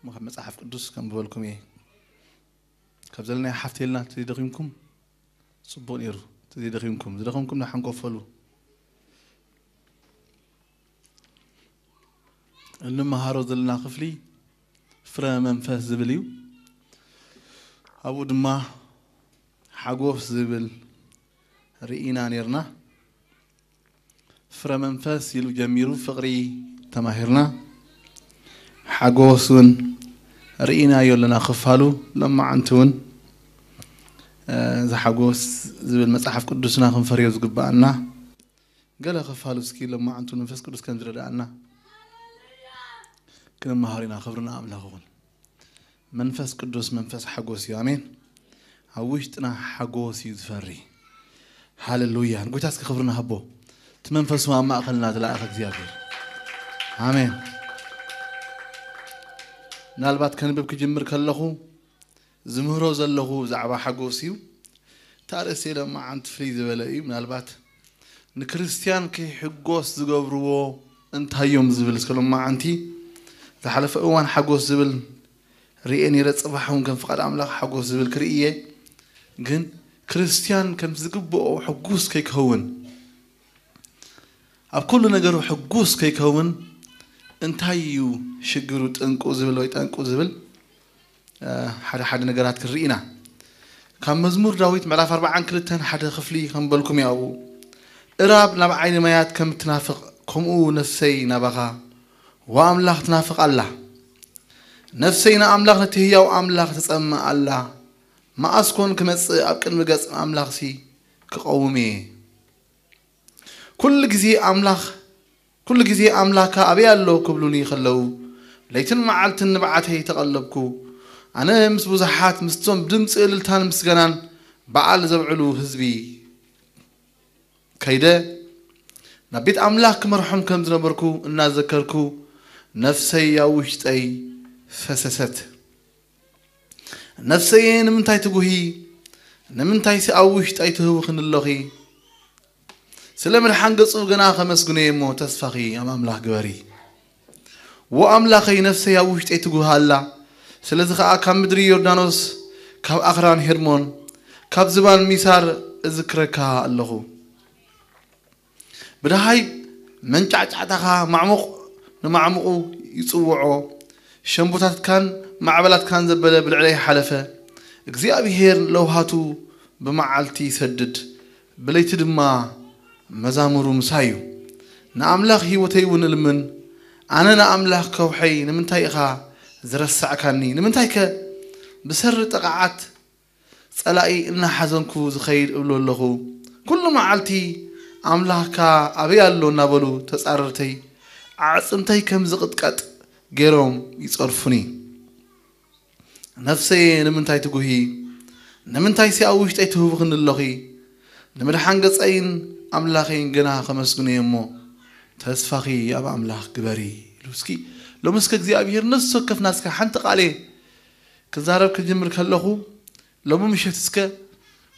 ካብ መጽሓፍ ቅዱስ ከንብበልኩም እየ። ካብ ዘለናዮ ሓፍተልና፣ ተዘይደኺምኩም ጽቡቕ ነይሩ። ተዘይደኺምኩም፣ ዝደኸምኩም ንሓንኮፈሉ። እንመሃሮ ዘለና ክፍሊ ፍረ መንፈስ ዝብል እዩ። ኣብኡ ድማ ሓጎስ ዝብል ርኢና ነይርና። ፍረ መንፈስ ኢሉ ጀሚሩ ፍቕሪ ተማሂርና። ሓጎስ እውን ርኢናዮ ኣለና ክፋሉ። ለማዓንቲ እውን፣ እ፣ እዚ ሓጎስ ዝብል መጽሓፍ ቅዱስና ክንፈርዮ ዝግብኣና ገለ ክፋሉ እስኪ ለማዓንቱ መንፈስ ቅዱስ ከም ዝረድኣና ክንመሃር ኢና። ክብርና ኣምላኽ ይኹን። መንፈስ ቅዱስ መንፈስ ሓጎስ እዩ። ኣሜን። ኣብ ውሽጥና ሓጎስ እዩ ዝፈሪ። ሃሌሉያ። ንጎይታ እስኪ ክብርና ሃቦ። እቲ መንፈሱ ኣብ ማእኸልና ዝለኣኸ እግዚኣብሔር። ኣሜን። ምናልባት ከንብብ ክጅምር ከለኹ ዝምህሮ ዘለኹ ብዛዕባ ሓጎስ እዩ። እቲ ኣርእስቲ ለማዓንቲ ፍልይ ዝበለ እዩ። ምናልባት ንክርስትያን ከይሕጎስ ዝገብርዎ እንታይ እዮም ዝብል እስከ ለማዓንቲ። ዝሓለፈ እዋን ሓጎስ ዝብል ርእየ ነይረ። ጽባሕ እውን ከም ፍቓድ ኣምላኽ ሓጎስ ዝብል ክርኢ እየ። ግን ክርስትያን ከም ዝግብኦ ሕጉስ ከይከውን፣ ኣብ ኩሉ ነገሩ ሕጉስ ከይከውን እንታይ እዩ ሽግሩ፣ ጥንቁ ዝብል ወይ ጠንቁ ዝብል፣ እ፣ ሓደ ሓደ ነገራት ክንርኢ ኢና። ካብ መዝሙር ዳዊት ምዕራፍ ኣርባዓን ክልተን ሓደ ክፍሊ ከም በልኩም እዩ ኣብኡ። እራብ ናብ ዓይኒ ማያት ከም ትናፍቕ፣ ከምኡ ነፍሰይ ናባኻ፣ ወኣምላኽ፣ ትናፍቕ ኣላ። ነፍሰይ ንኣምላኽ፣ ነቲ ህያው ኣምላኽ ትጸምእ ኣላ። መኣስ ኮን ክመጽእ ኣብ ቅድሚ ገጽ ኣምላኽሲ ክቐውም እየ? ኩሉ ግዜ ኣምላኽ፣ ኩሉ ግዜ ኣምላኽካ ኣበይ ኣሎ ክብሉኒ ከለዉ፣ ለይትን መዓልትን ንብዓተይ ተቐለብኩ። ኣነ ምስ ብዙሓት፣ ምስቶም ብድምጺ እልልታን ምስጋናን በዓል ዘብዕሉ ህዝቢ ከይደ፣ ናብ ቤት ኣምላኽ ክመርሖም ከም ዝነበርኩ እናዘከርኩ፣ ነፍሰይ ኣብ ውሽጠይ ፈሰሰት። ነፍሰየ ንምንታይ ትጉሂ? ንምንታይሲ ኣብ ውሽጠይ ትህውኽኒ ኣሎኺ? ስለ ምድሓን ገጹ ገና ከመስግኖ እየ እሞ፣ ተስፋኺ ኣብ ኣምላኽ ግበሪ። ዎ ኣምላኸይ፣ ነፍሰይ ኣብ ውሽጠይ ትጉህ ኣላ። ስለዚ ኸኣ ካብ ምድሪ ዮርዳኖስ፣ ካብ ኣኽራን ሄርሞን፣ ካብ ዝባን ሚሳር እዝክረካ ኣለኹ። ብደሃይ መንጫዕጫዕታኻ ማዕሙቕ ንማዕሙቑ ይጽውዖ፣ ሸምቦታትካን ማዕበላትካን ዘበለ ብልዕለይ ሓለፈ። እግዚኣብሄር ለውሃቱ ብመዓልቲ ይሰድድ፣ ብለይቲ ድማ መዛሙሩ ምሳይ እዩ። ንኣምላኽ ህይወተይ እውን እልምን፣ ኣነ ንኣምላኽ ከውሐይ ንምንታይ ኢኻ ዝረሳዕካኒ? ንምንታይከ ብሰሪ ጠቓዓት ጸላኢ እናሓዘንኩ ዝኸይድ እብሎ ኣለኹ? ኩሉ መዓልቲ ኣምላኽካ ኣበይ ኣሎ እናበሉ ተጻረርተይ ኣዕጽምተይ ከም ዝቕጥቀጥ ገይሮም ይጸርፉኒ። ነፍሰየ ንምንታይ ትጉሂ? ንምንታይሲ ኣብ ውሽጠይ ትህውኽኒ ኣሎኺ? ንምድሓን ገጸይን ኣምላኸይን ገና ከመስግኖ እየ እሞ፣ ተስፋኺ ኣብ ኣምላኽ ግበሪ። ኢሉ እስኪ ሎሚ እስከ እግዚኣብሄር ነፍሲ ወከፍና እስከ ሓንቲ ቃል እየ ክዛረብ ክጅምር ከለኹ፣ ሎሚ ምሸት እስከ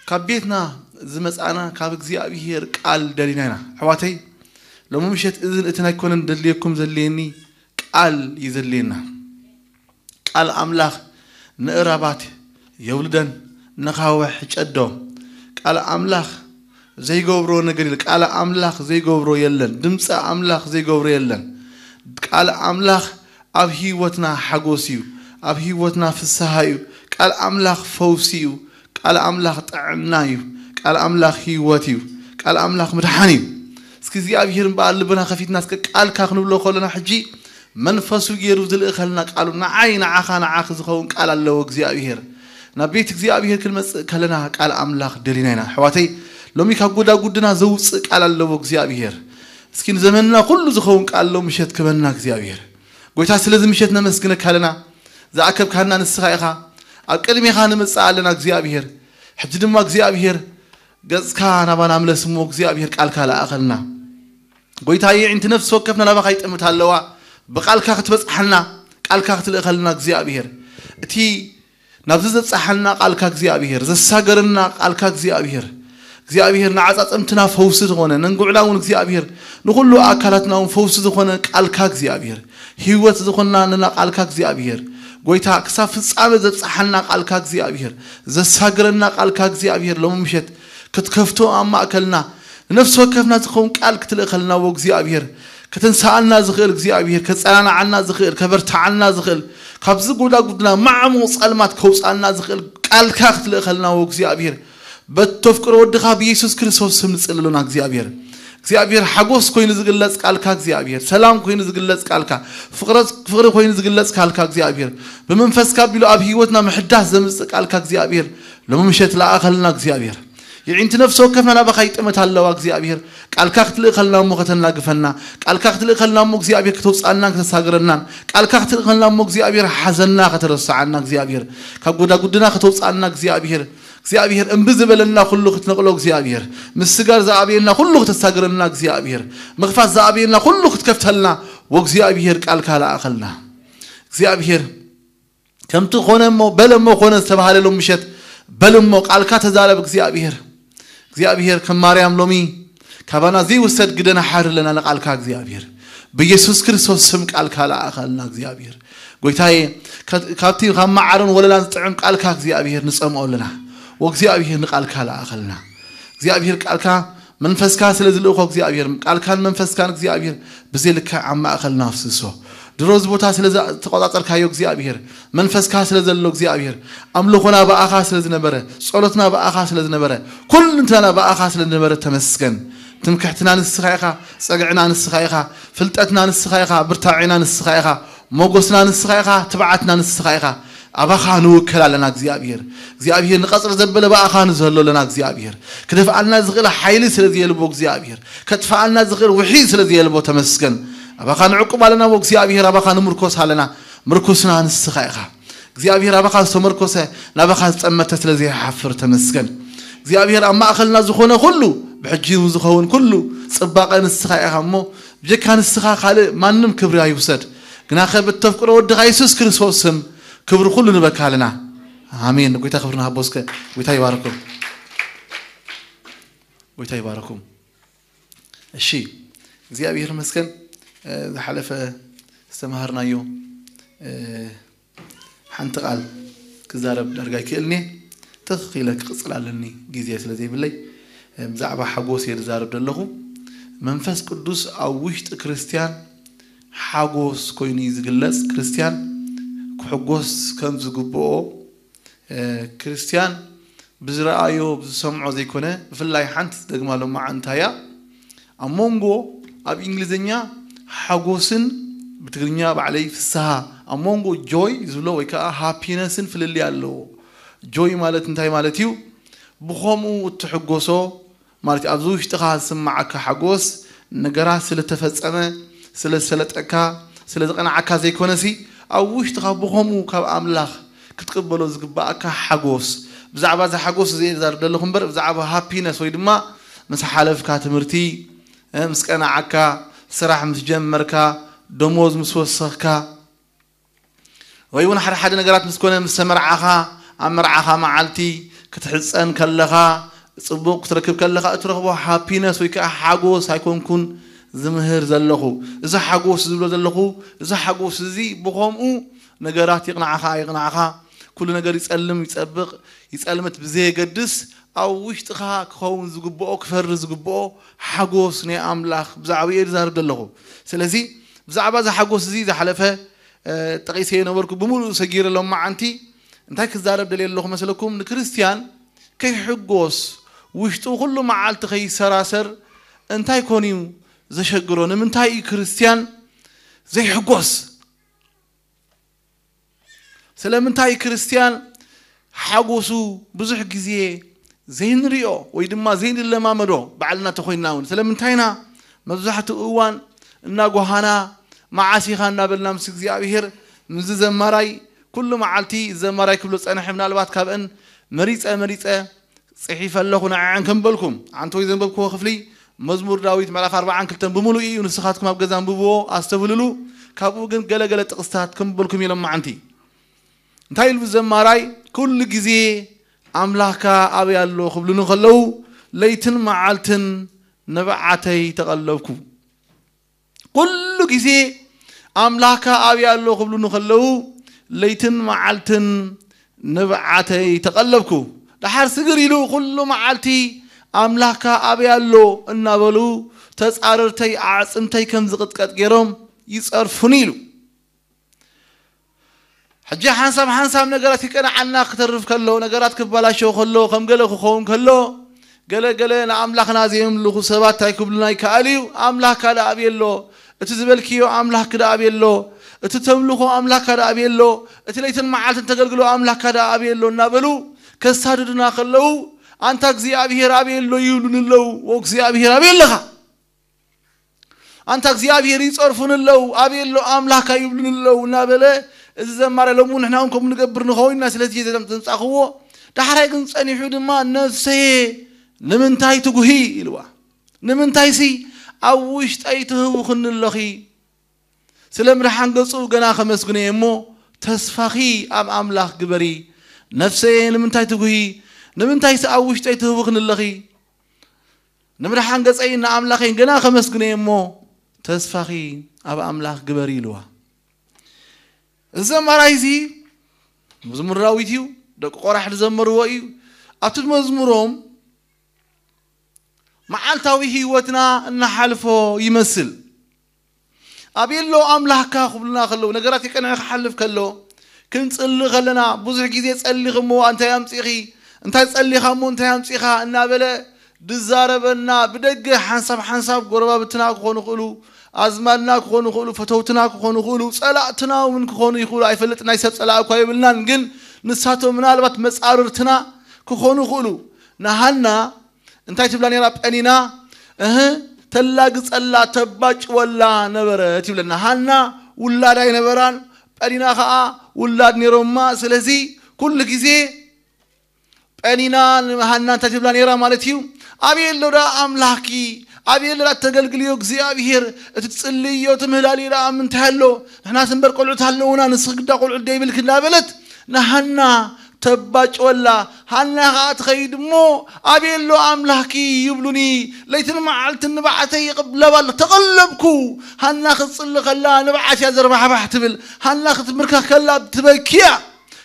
ካብ ቤትና ዝመጻና ካብ እግዚኣብሄር ቃል ደሊና ኢና። ኣሕዋተይ፣ ሎሚ ምሸት እዝን እትን ኣይኮነን ደልየኩም ዘድልየኒ፣ ቃል እዩ ዘድልየና። ቃል ኣምላኽ ንእራባት የውልደን፣ ነኻውሕ ጨዶ። ቃል ኣምላኽ ዘይገብሮ ነገር የለ። ቃል ኣምላኽ ዘይገብሮ የለን። ድምፂ ኣምላኽ ዘይገብሮ የለን። ቃል ኣምላኽ ኣብ ህይወትና ሓጎስ እዩ። ኣብ ህይወትና ፍስሃ እዩ። ቃል ኣምላኽ ፈውሲ እዩ። ቃል ኣምላኽ ጥዕና እዩ። ቃል ኣምላኽ ህይወት እዩ። ቃል ኣምላኽ ምድሓን እዩ። እስኪ እግዚኣብሄር እምበኣር ልብና ከፊትና እስከ ቃልካ ክንብሎ ከለና ሕጂ መንፈሱ ገይሩ ዝልእኸልና ቃሉ ንዓይ ንዓኻ ንዓኺ ዝኸውን ቃል ኣለዎ እግዚኣብሄር። ናብ ቤት እግዚኣብሄር ክንመጽእ ከለና ቃል ኣምላኽ ደሊና ኢና። ኣሕዋተይ፣ ሎሚ ካብ ጎዳጉድና ዘውጽእ ቃል ኣለዎ እግዚኣብሄር። እስኪ ንዘመንና ኩሉ ዝኸውን ቃል ሎሚ ምሸት ክበና እግዚኣብሄር። ጎይታ፣ ስለዚ ምሸት ነመስግነካ ኣለና። ዝኣከብካና ንስኻ ኢኻ። ኣብ ቅድሜኻ ንምጽእ ኣለና እግዚኣብሄር። ሕጂ ድማ እግዚኣብሄር ገጽካ ናባና ምለስ እሞ እግዚኣብሄር ቃልካ ለኣኸልና። ጎይታ፣ የዒንቲ ነፍሲ ወከፍና ናባኻ ይጥምት ኣለዋ። ብቃልካ ክትበጽሓልና፣ ቃልካ ክትልእኸልና እግዚኣብሄር። እቲ ናብዚ ዘብጽሓልና ቃልካ እግዚኣብሄር፣ ዘሳገረና ቃልካ እግዚኣብሄር፣ እግዚኣብሄር ንዓጻጸምትና ፈውሲ ዝኾነ፣ ነንጉዕና እውን እግዚኣብሄር ንኹሉ ኣካላትና እውን ፈውሲ ዝኾነ ቃልካ እግዚኣብሄር፣ ህይወት ዝኾንና ንና ቃልካ እግዚኣብሄር፣ ጎይታ ክሳብ ፍጻመ ዘብጽሓና ቃልካ እግዚኣብሔር፣ ዘሳግረና ቃልካ እግዚኣብሔር፣ ሎሚ ምሸት ክትከፍቶ ኣብ ማእከልና ንነፍሲ ወከፍና ዝኸውን ቃል ክትልእኸልና፣ ወ እግዚኣብሔር፣ ከተንስኣና ዝኽእል እግዚኣብሔር፣ ከጸናንዓና ዝኽእል፣ ከበርትዓና ዝኽእል፣ ካብዚ ጎዳጉድና ማዕሙቕ ጸልማት ከውጽኣና ዝኽእል ቃልካ ክትልእኸልና፣ ወ እግዚኣብሔር፣ በተፍቅሮ ወድኻ ብኢየሱስ ክርስቶስ ስም ንጽሊ ኣሎና እግዚኣብሔር። እግዚኣብሔር ሓጎስ ኮይኑ ዝግለጽ ቃልካ እግዚኣብሔር፣ ሰላም ኮይኑ ዝግለጽ ቃልካ፣ ፍቕረት-፣ ፍቕሪ ኮይኑ ዝግለጽ ቃልካ እግዚኣብሔር፣ ብመንፈስካ ኣቢሉ ኣብ ህይወትና ምሕዳስ ዘምጽእ ቃልካ እግዚኣብሔር፣ ሎሚ ምሸት ለኣኸልና እግዚኣብሔር። የዒንቲ ነፍሲ ወከፍና ናባኻ ይጥመት ኣለዋ እግዚኣብሔር። ቃልካ ክትልእኸልና እሞ ከተናግፈና፣ ቃልካ ክትልእኸልና እሞ እግዚኣብሔር ከተውፅኣናን ከተሳግረናን፣ ቃልካ ክትልእኸልና እሞ እግዚኣብሔር ሓዘንና ከተረስዓና እግዚኣብሔር፣ ካብ ጎዳጉድና ከተውፅኣና እግዚኣብሔር፣ እግዚኣብሔር እምቢ ዝበለና ኩሉ ክትነቕሎ እግዚኣብሔር፣ ምስጋር ዝኣበየና ኩሉ ክተሳግረና እግዚኣብሔር፣ ምኽፋት ዝኣበየና ኩሉ ክትከፍተልና ወእግዚኣብሔር ቃልካ ለኣኸልና። እግዚኣብሔር ከምቲ ኾነ እሞ በለ እሞ ኾነ ዝተባህለ ሎም ምሸት በል እሞ ቃልካ ተዛረብ እግዚኣብሔር። እግዚኣብሔር ከም ማርያም ሎሚ ካባና ዘይውሰድ ግደ ንሓር ኣለና ንቃልካ እግዚኣብሔር። ብኢየሱስ ክርስቶስ ስም ቃልካ ለኣኸልና እግዚኣብሔር። ጎይታዬ፣ ከ-፣ ካብቲ ካብ መዓርን ወለላን ዝጥዕም ቃልካ እግዚኣብሔር ንጸምኦ ኣለና። ወእግዚኣብሔር ንቃልካ ለኣኸልና። እግዚኣብሔር ቃልካ መንፈስካ ስለ ዝልእኾ እግዚኣብሔር፣ ቃልካን መንፈስካን እግዚኣብሔር ብዘይ ልክዕ ኣብ ማእከልና ኣፍስሶ። ድሮ እዚ ቦታ ስለ ዝተቆጻጸርካዮ እግዚኣብሔር፣ መንፈስካ ስለ ዘሎ እግዚኣብሔር፣ ኣምልኾና ብኣኻ ስለ ዝነበረ፣ ጸሎትና ብኣኻ ስለ ዝነበረ፣ ኩልንትናና ብኣኻ ስለ ዝነበረ ተመስገን። ትምክሕትና ንስኻ ኢኻ፣ ጸግዕና ንስኻ ኢኻ፣ ፍልጠትና ንስኻ ኢኻ፣ ብርታዒና ንስኻ ኢኻ፣ ሞጎስና ንስኻ ኢኻ፣ ትብዓትና ንስኻ ኢኻ። ኣባኻ ንውከል ኣለና እግዚኣብሔር። እግዚኣብሔር ንቐጽሪ ዘበለ ብኣኻ ንዝህሎ ኣለና እግዚኣብሔር። ክደፍኣልና ዝኽእል ሓይሊ ስለ ዘየልቦ እግዚኣብሔር፣ ከጥፍኣልና ዝኽእል ውሒድ ስለ ዘየልቦ ተመስገን። ኣባኻ ንዕቁብ ኣለና ሞ እግዚኣብሔር፣ ኣባኻ ንምርኮስ ኣለና። ምርኩስና ንስኻ ኢኻ እግዚኣብሔር። ኣባኻ ዝተመርኮሰ ናባኻ ዝጠመተ ስለ ዘይሓፍር ተመስገን እግዚኣብሔር። ኣብ ማእኸልና ዝኾነ ኩሉ ብሕጂ እውን ዝኸውን ኩሉ ጽባቐ ንስኻ ኢኻ እሞ ብጀካ ንስኻ ካልእ ማንም ክብሪ ኣይውሰድ። ግናኸ ብተፍቅሮ ወድኻ የሱስ ክርስቶስ ስም ክብሪ ኩሉ ንበካ ኣለና። ኣሜን። ጎይታ ክብሪ ንሃቦ እስከ። ጎይታ ይባርኩም። ጎይታ ይባርኩም። እሺ፣ እግዚኣብሔር ይመስገን። እ፣ ዝሓለፈ ዝተማሃርናዮ፣ እ፣ ሓንቲ ቃል ክዛረብ ዳርጋ ይክእልኒ። ትኽ ኢለ ክቕጽል ኣለኒ፣ ግዜ ስለ ዘይብለይ። እ፣ ብዛዕባ ሓጎስ እየ ዝዛረብ ዘለኹ። መንፈስ ቅዱስ ኣብ ውሽጢ ክርስትያን ሓጎስ ኮይኑ እዩ ዝግለጽ። ክርስትያን ክሕጎስ ከም ዝግብኦ፣ እ፣ ክርስትያን ብዝረኣዮ፣ ብዝሰምዖ ዘይኮነ፣ ብፍላይ ሓንቲ ዝደግማ ሎማዓንቲ እያ። ኣብ መንጎ፣ ኣብ እንግሊዝኛ ሓጎስን ብትግርኛ ባዕለይ ፍስሃ፣ ኣብ መንጎ ጆይ ዝብሎ ወይ ከዓ ሃፒነስን ፍልልይ ኣለዎ። ጆይ ማለት እንታይ ማለት እዩ? ብኸምኡ እትሕጎሶ ማለት እዩ። ኣብዚ ውሽጥኻ ዝስምዓካ ሓጎስ፣ ነገራት ስለ ተፈጸመ፣ ስለ ዝሰለጠካ፣ ስለ ዝቐንዓካ ዘይኮነሲ፣ ኣብ ውሽጥኻ ብኸምኡ ካብ ኣምላኽ ክትቅበሎ ዝግባኣካ ሓጎስ። ብዛዕባ እዚ ሓጎስ እዚ እየ ዝዛረብ ዘለኹ እምበር፣ ብዛዕባ ሃፒነስ ወይ ድማ ምስ ሓለፍካ ትምህርቲ፣ እ፣ ምስ ቀናዓካ፣ ስራሕ ምስ ጀመርካ፣ ደሞዝ ምስ ወሰኽካ፣ ወይ እውን ሓደ ሓደ ነገራት ምስ ኮነ፣ ምስ ተመርዓኻ፣ ኣብ መርዓኻ መዓልቲ ክትሕጸን ከለኻ፣ ጽቡቕ ክትረክብ ከለኻ እትረኽቦ ሃፒነስ ወይ ከዓ ሓጎስ ኣይኮንኩን ዝምህር ዘለኹ። እዚ ሓጎስ ዝብሎ ዘለኹ፣ እዚ ሓጎስ እዚ ብኸምኡ ነገራት ይቕናዕኻ ኣይቕናዕኻ፣ ኩሉ ነገር ይጸልም ይጸብቕ ይጸልምት ብዘየገድስ፣ ኣብ ውሽጥኻ ክኸውን ዝግብኦ፣ ክፈሪ ዝግብኦ ሓጎስ ናይ ኣምላኽ ብዛዕባኡ እየ ዝዛረብ ዘለኹ። ስለዚ ብዛዕባ እዚ ሓጎስ እዚ ዝሓለፈ፣ እ፣ ጠቒሰ የነበርኩ፣ ብምሉኡ ሰጊረ ሎማዓንቲ እንታይ ክዛረብ ደልየ ኣለኹ መስለኩም? ንክርስትያን ከይሕጎስ፣ ውሽጡ ኩሉ መዓልቲ ከይሰራሰር እንታይ ኮን እዩ ዘሸግሮ? ንምንታይ እዩ ክርስትያን ዘይሕጎስ? ስለምንታይ ክርስትያን ሓጎሱ ብዙሕ ግዜ ዘይንሪኦ ወይ ድማ ዘይንለማመዶ ባዕልና ተኾይንና እውን? ስለምንታይ ኢና መብዛሕትኡ እዋን እናጓሃና፣ መዓስ ኢኻ እናበልና ምስ እግዚኣብሔር፣ ምስዚ ዘማራይ ኩሉ መዓልቲ ዘማራይ ክብሎ ጸንሐ፣ ምናልባት ካብአን መሪጸ መሪጸ ጽሒፈ ኣለኹ፣ ንዐዐን ከም በልኩም። ኣንተ ወይ ዘንበብክዎ ክፍሊ መዝሙር ዳዊት ምዕራፍ ኣርባዓን ክልተን ብምሉእ እዩ፣ ንስኻትኩም ኣብ ገዛ ኣንብብዎ፣ ኣስተብህልሉ። ካብኡ ግን ገለ ገለ ጥቕስታት ከም በልኩም ኢሎም መዓንቲ። እንታይ ኢሉ ዘማራይ? ኩሉ ግዜ ኣምላኽካ ኣበይ ኣሎ ክብሉኒ ከለዉ፣ ለይትን መዓልትን ንብዓተይ ተቐለብኩ። ኩሉ ግዜ ኣምላኽካ ኣበይ ኣሎ ክብሉኒ ከለዉ፣ ለይትን መዓልትን ንብዓተይ ተቐለብኩ። ደሓር ስግር ኢሉ ኩሉ መዓልቲ ኣምላኽካ ኣበይ ኣሎ እናበሉ ተጻረርተይ ኣዕጽምተይ ከም ዝቕጥቀጥ ገይሮም ይጸርፉኒ ኢሉ። ሕጂ ሓንሳብ ሓንሳብ ነገራት ይቀንዓና ክተርፍ ከሎ፣ ነገራት ክበላሸው ከሎ፣ ከም ገለ ክኸውን ከሎ፣ ገለ ገለ ንኣምላኽና ዘየምልኹ ሰባት እንታይ ክብሉና ይከኣል እዩ? ኣምላኽካ ደኣ ኣበይ ኣሎ? እቲ ዝበልክዮ ኣምላኽኪ ደኣ ኣበይ ኣሎ? እቲ ተምልኾ ኣምላኽካ ደኣ ኣበይ ኣሎ? እቲ ለይትን መዓልትን ተገልግሎ ኣምላኽካ ደኣ ኣበይ ኣሎ? እናበሉ ከሳድዱና ከለዉ፣ ኣንታ እግዚኣብሔር ኣበይ ኣሎ? ይብሉኒ ኣለዉ። ወእግዚኣብሔር ኣበይ ኣለኻ? ኣንታ እግዚኣብሔር ይጸርፉኒ ኣለዉ፣ ኣበይ ኣሎ ኣምላኽካ ይብሉኒ ኣለዉ እናበለ፣ እዚ ዘማሪ ሎሚ እውን ንሕና እውን ከምኡ ንገብር ንኸውን ኢና። ስለዚ ዘምጻእኽዎ ዳሕራይ ግን ጸኒሑ ድማ ነፍሰየ ንምንታይ ትጉሂ ኢልዋ። ንምንታይሲ ኣብ ውሽጠይ ትህውኽኒ ኣለኺ። ስለ ምድሓን ገጹ ገና ከመስግኖ እየ እሞ ተስፋኺ ኣብ ኣምላኽ ግበሪ። ነፍሰየ ንምንታይ ትጉሂ? ንምንታይሲ ኣብ ውሽጠይ ትህውኽኒ ኣለኺ? ንምድሓን ገጸይ ንኣምላኸይ ገና ከመስግኖ እየ እሞ ተስፋኺ ኣብ ኣምላኽ ግበሪ ኢልዋ። እዚ ዘማራይ እዚ መዝሙር ዳዊት እዩ። ደቂ ቆራሕ ዝዘመርዎ እዩ። ኣብቲ መዝሙሮም መዓልታዊ ህይወትና እናሓልፎ ይመስል። ኣበይ ኣሎ ኣምላኽካ ክብሉና ከለዉ፣ ነገራት ይቀንዐ ክሓልፍ ከሎ፣ ክንጽሊ ከለና ብዙሕ ግዜ ጸሊኺ እሞ እንታይ ኣምጺኺ፣ እንታይ ጸሊኻ እሞ እንታይ ኣምጺኻ እናበለ ዝዛረበና፣ ብደገ ሓንሳብ ሓንሳብ ጎረባብትና ክኾኑ ይኽእሉ፣ ኣዝማድና ክኾኑ ይኽእሉ፣ ፈተውትና ክኾኑ ይኽእሉ፣ ጸላእትና እውን ክኾኑ ይኽእሉ። ኣይፈልጥ፣ ናይ ሰብ ጸላእ እኳ የብልናን፣ ግን ንሳቶም ምናልባት መጻርርትና ክኾኑ ይኽእሉ። ንሃና እንታይ ትብላ ነይራ? ጴኒና እህ ተላግጸላ ተባጭወላ ነበረት ይብለና። ሃና ውላድ ኣይነበራን፣ ጴኒና ኸኣ ውላድ ነይሮማ። ስለዚ ኩሉ ግዜ ጴኒና ንሃና እንታይ ትብላ ነይራ ማለት እዩ? ኣበይ ኣሎ ደኣ ኣምላኽኪ? ኣበይ ኣሎ ደኣ እተገልግልዮ እግዚኣብሔር? እቲ ትጽልይዮ ትምህላልዮ ደኣ ምንታይ ኣሎ? ንሕናስ እምበር ቆልዑት ኣለዉና፣ ንስኺ ግዳ ቆልዑት ደይብልኪ እንዳበለት ንሃና ተባጭወላ። ሃና ኸኣ ትኸይድ እሞ ኣበይ ኣሎ ኣምላኽኪ ይብሉኒ፣ ለይትን መዓልትን ንብዓተይ ይቕለባ ኣሎ። ተቐለብኩ። ሃና ክትጽሊ ከላ ንብዓት እያ ዘርባሕባሕ ትብል። ሃና ክትምርካ ከላ ትበኪ እያ።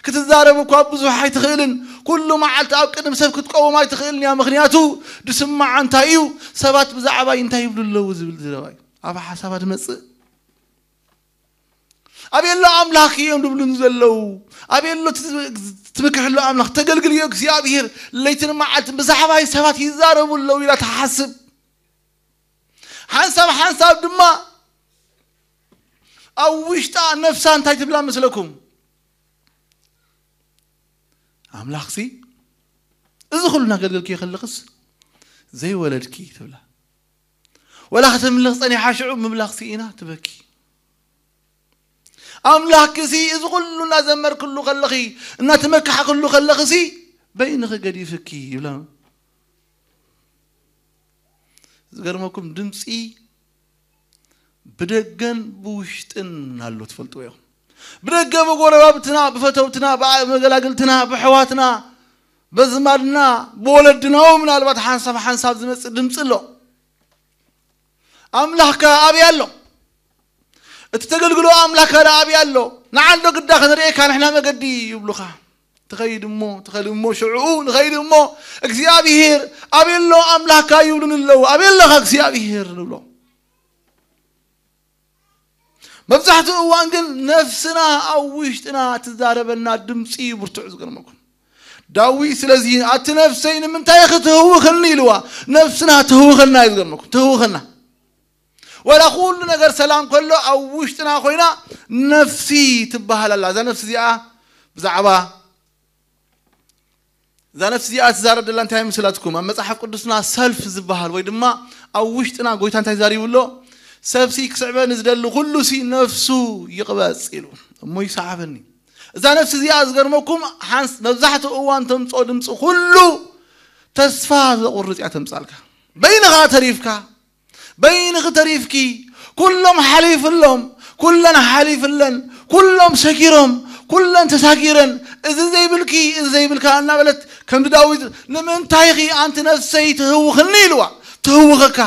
ክትዛረብ እኳ ብዙሕ ኣይትኽእልን። ኩሉ መዓልቲ ኣብ ቅድሚ ሰብ ክትቀውም ኣይትኽእልን እያ። ምኽንያቱ ድስምዓ እንታይ እዩ? ሰባት ብዛዕባይ እንታይ ይብሉ ኣለዉ ዝብል ዘረባ እዩ ኣብ ሓሳባ ትመጽእ። ኣበይ ኣሎ ኣምላኽ እዮም ዝብሉኒ ዘለዉ? ኣበይ ኣሎ እቲ ትምክሕሉ ኣምላኽ? ተገልግልዮ እግዚኣብሔር ለይትን መዓልትን ብዛዕባይ ሰባት ይዛረቡ ኣለዉ ኢላ ትሓስብ። ሓንሳብ ሓንሳብ ድማ ኣብ ውሽጣ ነፍሳ እንታይ ትብላ መስለኩም? ኣምላኽሲ እዚ ኩሉ እናገልገልክዮ ከለኽስ ዘይወለድኪ ትብላ። ወላ ከተምልኽ ጸኒሓ ሽዑ ምምላኽሲ ኢና ትበኪ። ኣምላኽኪሲ እዚ ኩሉ እናዘመርክሉ ከለኺ፣ እናተመካሕክሉ ከለኽሲ በይንኺ ገዲፍኪ ይብላ። ዝገርመኩም ድምፂ ብደገን ብውሽጥን ኣሎ ትፈልጥዎ ኢኹም። ብደገ ብጎረባብትና፣ ብፈተውትና፣ ብመገላግልትና፣ ብሕዋትና፣ በዝማድና፣ ብወለድና እውን ምናልባት ሓንሳብ ሓንሳብ ዝመጽእ ድምፂ ኣሎ። ኣምላኽካ ኣበይ ኣሎ? እቲ ተገልግሎ ኣምላኽካ ደኣ ኣበይ ኣሎ? ንዓንዶ ግዳ ክንርእየካ ንሕና መገዲ ይብሉኻ። ትኸይድ እሞ፣ ትኸይድ እሞ ሽዕኡ ንኸይድ እሞ እግዚኣብሔር ኣበይ ኣሎ ኣምላኽካ ይብሉኒ ኣለዉ። ኣበይ ኣለኻ እግዚኣብሔር ንብሎ። መብዛሕትኡ እዋን ግን ነፍስና ኣብ ውሽጥና ትዛረበና ድምፂ እዩ ብርቱዕ ዝገርመኩም። ዳዊት ስለዚ ኣቲ ነፍሰይ ንምንታይ ክትህውኽኒ ኢልዋ። ነፍስና ትህውኸና እዩ ዝገርመኩም። ትህውኸና። ወላ ኩሉ ነገር ሰላም ከሎ ኣብ ውሽጥና ኮይና ነፍሲ ትበሃል ኣላ። እዛ ነፍሲ እዚኣ ብዛዕባ እዛ ነፍሲ እዚኣ ትዛረብ ዘላ እንታይ ምስላትኩም? ኣብ መጽሓፍ ቅዱስና ሰልፍ ዝበሃል ወይ ድማ ኣብ ውሽጥና ጎይታ እንታይ ዛሪቡ ኣሎ? ሰብሲ ክስዕበኒ ዝደሊ ኩሉ ሲ ነፍሱ ይቕበጽ ኢሉ እሞ ይሰዓበኒ። እዛ ነፍሲ እዚኣ ዝገርመኩም ሓንስ መብዛሕትኡ እዋን ተምጽኦ ድምፂ ኩሉ ተስፋ ዘቑርጽ እያ ተምጻልካ። በይንኻ ተሪፍካ በይንኺ ተሪፍኪ። ኩሎም ሓሊፍሎም፣ ኩለን ሓሊፍለን፣ ኩሎም ሰጊሮም፣ ኩለን ተሳጊረን፣ እዚ ዘይብልኪ፣ እዚ ዘይብልካ እናበለት ከምቲ ዳዊት ንምንታይኺ ኣንቲ ነፍሰይ ትህውኽኒ ኢልዋ። ትህውኸካ።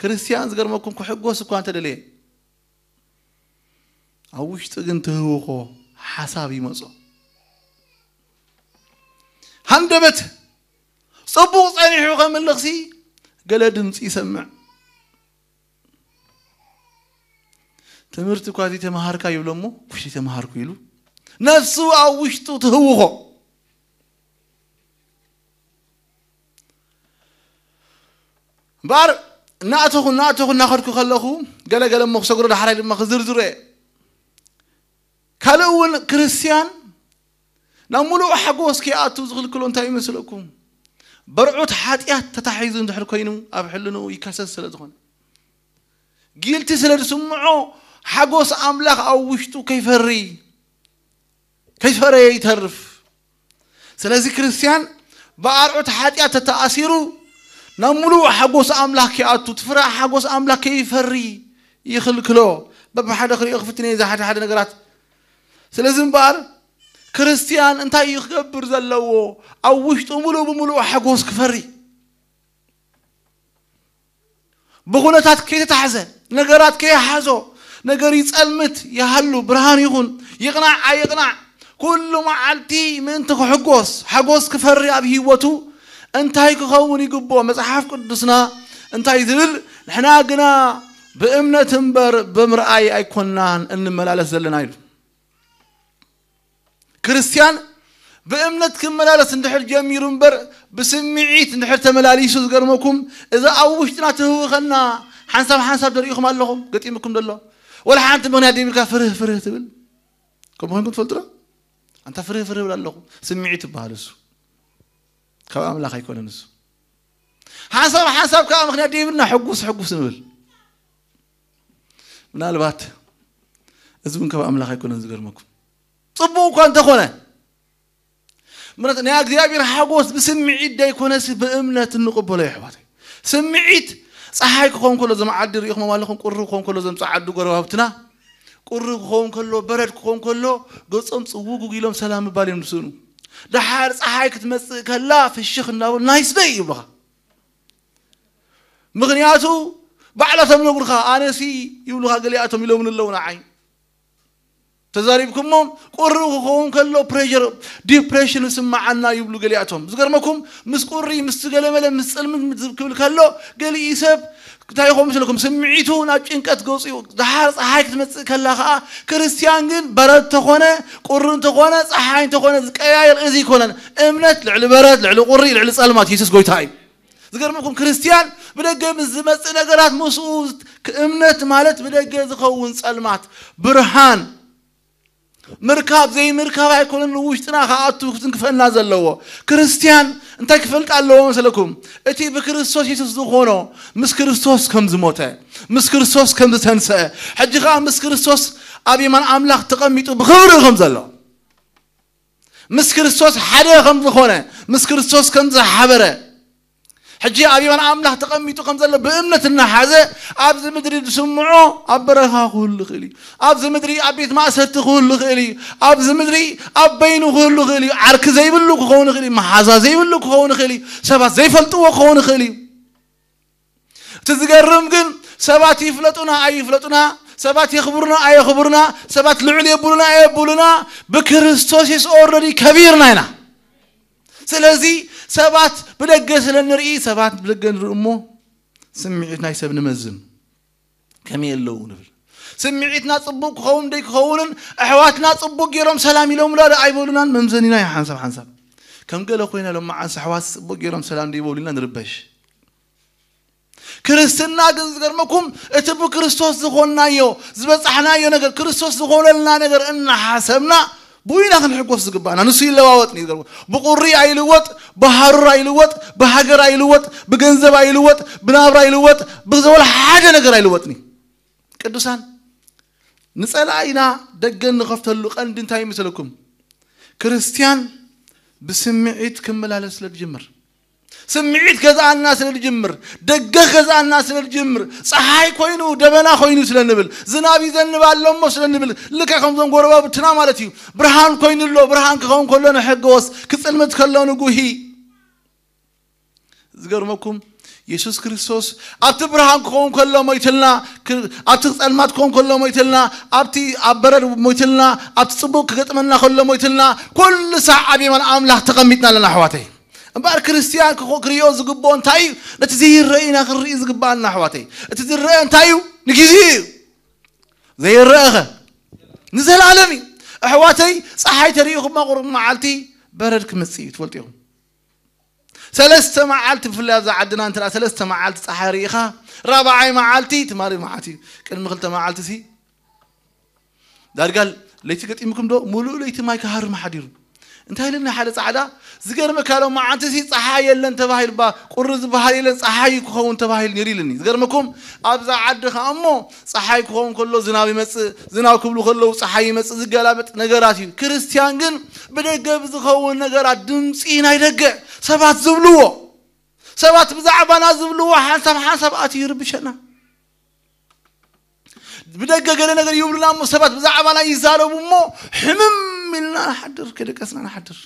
ክርስትያን ዝገርመኩም ክሕጎስ እኳ እንተደለየ ኣብ ውሽጡ ግን ትህውኾ ሓሳብ ይመጾ። ሃንደበት ጽቡቕ ጸኒሑ ከምልኽሲ ገለ ድምፂ ይሰምዕ። ትምህርቲ እኳ ዘይተምሃርካ ይብሎ እሞ፣ ውሽ ተምሃርኩ ኢሉ ነፍሱ ኣብ ውሽጡ ትህውኾ። እምበኣር እናእተኹ እናእተኹ እናኸድኩ ከለኹ፣ ገለ ገለ እሞ ክሰግሮ፣ ዳሕራይ ድማ ክዝርዝሮ እየ። ካልእ እውን ክርስትያን ናብ ሙሉእ ሓጎስ ከይኣቱ ዝኽልክሎ እንታይ ይመስለኩም? በርዑት ሓጢኣት ተታሒዙ እንድሕር ኮይኑ ኣብ ሕልንኡ ይከሰስ ስለ ዝኾነ፣ ጊልቲ ስለ ዝስምዖ ሓጎስ ኣምላኽ ኣብ ውሽጡ ከይፈሪ፣ ከይፈረየ ይተርፍ። ስለዚ ክርስትያን ብኣርዑት ሓጢኣት ተተኣሲሩ ናብ ሙሉእ ሓጎስ ኣምላኽ ከይኣቱ፣ እቲ ፍረ ሓጎስ ኣምላኽ ከይፈሪ ይኽልክሎ። በብሓደ ክሪኦ ክፍትን እየ፣ እዚ ሓደ ሓደ ነገራት። ስለዚ እምበኣር ክርስትያን እንታይ እዩ ክገብር ዘለዎ? ኣብ ውሽጡ ሙሉእ ብሙሉእ ሓጎስ ክፈሪ። ብኹነታት ከይተታሕዘ፣ ነገራት ከይሓዞ፣ ነገር ይጸልምት ይሃሉ፣ ብርሃን ይኹን፣ ይቕናዕ ኣይቕናዕ፣ ኩሉ መዓልቲ ምእንቲ ክሕጎስ፣ ሓጎስ ክፈሪ ኣብ ህይወቱ እንታይ ክኸውን ይግብኦ? መጽሓፍ ቅዱስና እንታይ ዝብል? ንሕና ግና ብእምነት እምበር ብምርኣይ ኣይኮናን እንመላለስ ዘለና ኢሉ። ክርስትያን ብእምነት ክመላለስ እንድሕር ጀሚሩ እምበር ብስምዒት እንድሕር ተመላሊሱ፣ ዝገርመኩም፣ እዚ ኣብ ውሽጥና ትህውኸና ሓንሳብ ሓንሳብ ደሪእኹም ኣለኹም፣ ገጢምኩም ደሎ። ወላ ሓንቲ ምኽንያት ደይብልካ ፍርህ ፍርህ ትብል። ከምኡ ኮይንኩም ትፈልጡ ዶ? ኣንታ ፍርህ ፍርህ እብል ኣለኹ። ስምዒት ይበሃል እሱ። ካብ ኣምላኽ ኣይኮነን እሱ። ሓንሳብ ሓንሳብ ከዓ ምኽንያት ደይብልና ሕጉስ ሕጉስ ንብል። ምናልባት እዚ እውን ካብ ኣምላኽ ኣይኮነን፣ ዝገርመኩም። ጽቡቕ እኳ እንተኾነ፣ ምክንያቱ ናይ እግዚኣብሔር ሓጎስ ብስምዒት ደይኮነሲ ብእምነት እንቕበሎ እዩ፣ ኣሕዋተይ። ስምዒት፣ ጸሓይ ክኸውን ከሎ፣ እዞም ዓዲ ርኢኹሞም ኣለኹም፣ ቁሪ ክኸውን ከሎ፣ እዞም ጸዓዱ ጎረባብትና፣ ቁሪ ክኸውን ከሎ፣ በረድ ክኸውን ከሎ፣ ገጾም ጽውጉግ ኢሎም ሰላም ምባል እዮም ዝስእኑ። ደሓር ጸሓይ ክትመጽእ ከላ ፍሽኽ እናበሉ ናይስ ደይ ይብሉኻ። ምክንያቱ ባዕላቶም ነግሩኻ፣ ኣነሲ ይብሉኻ፣ ገሊኣቶም ኢሎምኒ ኣለዉ ንዓይ። ተዛሪብኩሞም፣ ቁሪ ክኸውን ከሎ ፕሬሸር፣ ዲፕሬሽን ይስምዓና ይብሉ ገሊኣቶም። ዝገርመኩም፣ ምስ ቁሪ፣ ምስ ገለመለ፣ ምስ ጽልምት ክብል ከሎ፣ ገሊኡ ሰብ እንታይ ይኸውን መስለኩም? ስምዒቱ ናብ ጭንቀት ገጹ እዩ። ደሓር ጸሓይ ክትመጽእ ከላ ኸኣ፣ ክርስትያን ግን በረድ እንተኾነ፣ ቁሪ እንተኾነ፣ ጸሓይ እንተኾነ ዝቀያየር እዚ ኣይኮነን። እምነት ልዕሊ በረድ፣ ልዕሊ ቁሪ፣ ልዕሊ ጸልማት፣ የሱስ ጎይታ እዩ። ዝገርመኩም፣ ክርስትያን ብደገ ምስ ዝመጽእ ነገራት ምስኡ፣ እምነት ማለት ብደገ ዝኸውን ጸልማት፣ ብርሃን፣ ምርካብ ዘይምርካብ ኣይኮነን ንውሽጥና ክኣቱ ክትንክፈና ዘለዎ። ክርስትያን እንታይ ክፈልጥ ኣለዎ መሰለኩም? እቲ ብክርስቶስ የሱስ ዝኾኖ፣ ምስ ክርስቶስ ከም ዝሞተ፣ ምስ ክርስቶስ ከም ዝተንስአ፣ ሕጂ ኸኣ ምስ ክርስቶስ ኣብ የማን ኣምላኽ ተቐሚጡ ብኽብሪ ከም ዘሎ፣ ምስ ክርስቶስ ሓደ ከም ዝኾነ፣ ምስ ክርስቶስ ከም ዝሓበረ፣ ሕጂ ኣብ የማን ኣምላኽ ተቐሚጡ ከም ዘሎ ብእምነት እናሓዘ፣ ኣብዚ ምድሪ ዝስምዖ ኣብ በረኻ ክህሉ ይኽእል እዩ። ኣብዚ ምድሪ ኣብ ቤት ማእሰርቲ ክህሉ ይኽእል እዩ። ኣብዚ ምድሪ ኣብ በይኑ ክህሉ ይኽእል እዩ። ዓርኪ ዘይብሉ ክኸውን ይኽእል እዩ። መሓዛ ዘይብሉ ክኸውን ይኽእል እዩ። ሰባት ዘይፈልጥዎ ክኸውን ይኽእል እዩ። እቲ ዝገርም ግን ሰባት ይፍለጡና ኣይፍለጡና፣ ሰባት የኽብሩና ኣየኽብሩና፣ ሰባት ልዑል የብሉና ኣየብሉና፣ ብክርስቶስ የሱስ ኦልሬዲ ከቢርና ኢና። ስለዚ ሰባት ብደገ ስለ ንርኢ፣ ሰባት ብደገ ንርኢ እሞ ስምዒት ናይ ሰብ ንመዝን። ከመይ ኣለዉ ንብል። ስምዒትና ጽቡቕ ክኸውን ደይክኸውንን፣ ኣሕዋትና ጽቡቕ ገይሮም ሰላም ኢሎምና ዶ ኣይበሉናን መምዘኒና እዩ ሓንሳብ ሓንሳብ። ከም ገለ ኮይና ሎማዓንስ ኣሕዋት ጽቡቕ ገይሮም ሰላም ደይበሉና ንርበሽ። ክርስትና ግን ዝገርመኩም፣ እቲ ብክርስቶስ ዝኾንናዮ፣ ዝበጻሕናዮ ነገር፣ ክርስቶስ ዝኾነልና ነገር እናሓሰብና፣ ብኡ ኢና ክንሕጎስ ዝግባእና። ንሱ ይለዋወጥ እዩ። ዝገርመኩም፣ ብቁሪ ኣይልወጥ፣ ብሃሩር ኣይልወጥ፣ ብሃገር ኣይልወጥ፣ ብገንዘብ ኣይልወጥ፣ ብናብራ ኣይልወጥ፣ ብዘበለ ሓደ ነገር ኣይልወጥን እዩ። ቅዱሳን፣ ንጸላኢና ደገ እንኸፍተሉ ቀንዲ እንታይ ይመስለኩም? ክርስትያን ብስምዒት ክመላለስ ስለ ዝጅምር። ስምዒት ገዛኣና ስለ ዝጅምር፣ ደገ ገዛኣና ስለ ዝጅምር፣ ጸሓይ ኮይኑ፣ ደበና ኮይኑ ስለ ንብል፣ ዝናብ ይዘንብ ኣሎ እሞ ስለ ንብል፣ ልክዕ ከምዞም ጎረባብትና ማለት እዩ። ብርሃን ኮይኑ ኣሎ፣ ብርሃን ክኸውን ከሎ ንሕገወስ፣ ክጽልምት ከሎ ንጉሂ። ዝገርመኩም፣ የሱስ ክርስቶስ ኣብቲ ብርሃን ክኸውን ከሎ ሞይትልና፣ ክ- ኣብቲ ጸልማት ክኸውን ከሎ ሞይትልና፣ ኣብቲ ኣብ በረድ ሞይትልና፣ ኣብቲ ጽቡቕ ክገጥመና ከሎ ሞይትልና፣ ኩሉ ሳዕ ኣብ የማን ኣምላኽ ተቐሚጥና ኣለና ኣሕዋተይ። እምበኣር ክርስትያን ክኾ- ክርእዮ ዝግብኦ እንታይ እዩ? ነቲ ዘይረአ ኢና ክንርኢ ዝግብኣና ኣሕዋተይ። እቲ ዝረአ እንታይ እዩ? ንግዜ እዩ። ዘይረአኸ ንዘላለም እዩ። ኣሕዋተይ፣ ጸሓይ ተሪኢኹማ ቁሩብ መዓልቲ በረድ ክመጽእ እዩ፣ ትፈልጡ ኢኹም። ሰለስተ መዓልቲ፣ ብፍላይ ኣብዛ ዓድና እንተ ሰለስተ መዓልቲ ጸሓይ ርኢኻ፣ ራብዓይ መዓልቲ ትማሊ መዓልቲ እዩ። ቅድሚ ክልተ መዓልቲ ሲ ዳርጋ ለይቲ ገጢምኩም ዶ? ሙሉእ ለይቲ ማይ ክሃርም ሓዲሩ። እንታይ ኢልኒ ሓደ ጻዕዳ፣ ዝገርመካ ሎም መዓልቲ ሲ ጸሓይ የለን ተባሂሉ ባ፣ ቁሪ ዝበሃል የለን፣ ጸሓይ እዩ ክኸውን ተባሂሉ ነይሩ ኢልኒ። ዝገርመኩም፣ ኣብዛ ዓዲ ከኣ እሞ ጸሓይ ክኸውን ከሎ ዝናብ ይመጽእ፣ ዝናብ ክብሉ ከለዉ ጸሓይ ይመጽእ፣ ዝገላበጥ ነገራት እዩ። ክርስትያን ግን ብደገ ብዝኸውን ነገራት ድምጺ ናይ ደገ ሰባት ዝብልዎ፣ ሰባት ብዛዕባና ዝብልዎ ሓንሳብ ሓንሳብ ኣትዩ ይርብሸና። ብደገ ገለ ነገር ይብሉና እሞ ሰባት ብዛዕባና ይዛረቡ እሞ ሕምም ኢልና ንሓድር፣ ከይደቀስና ንሓድር።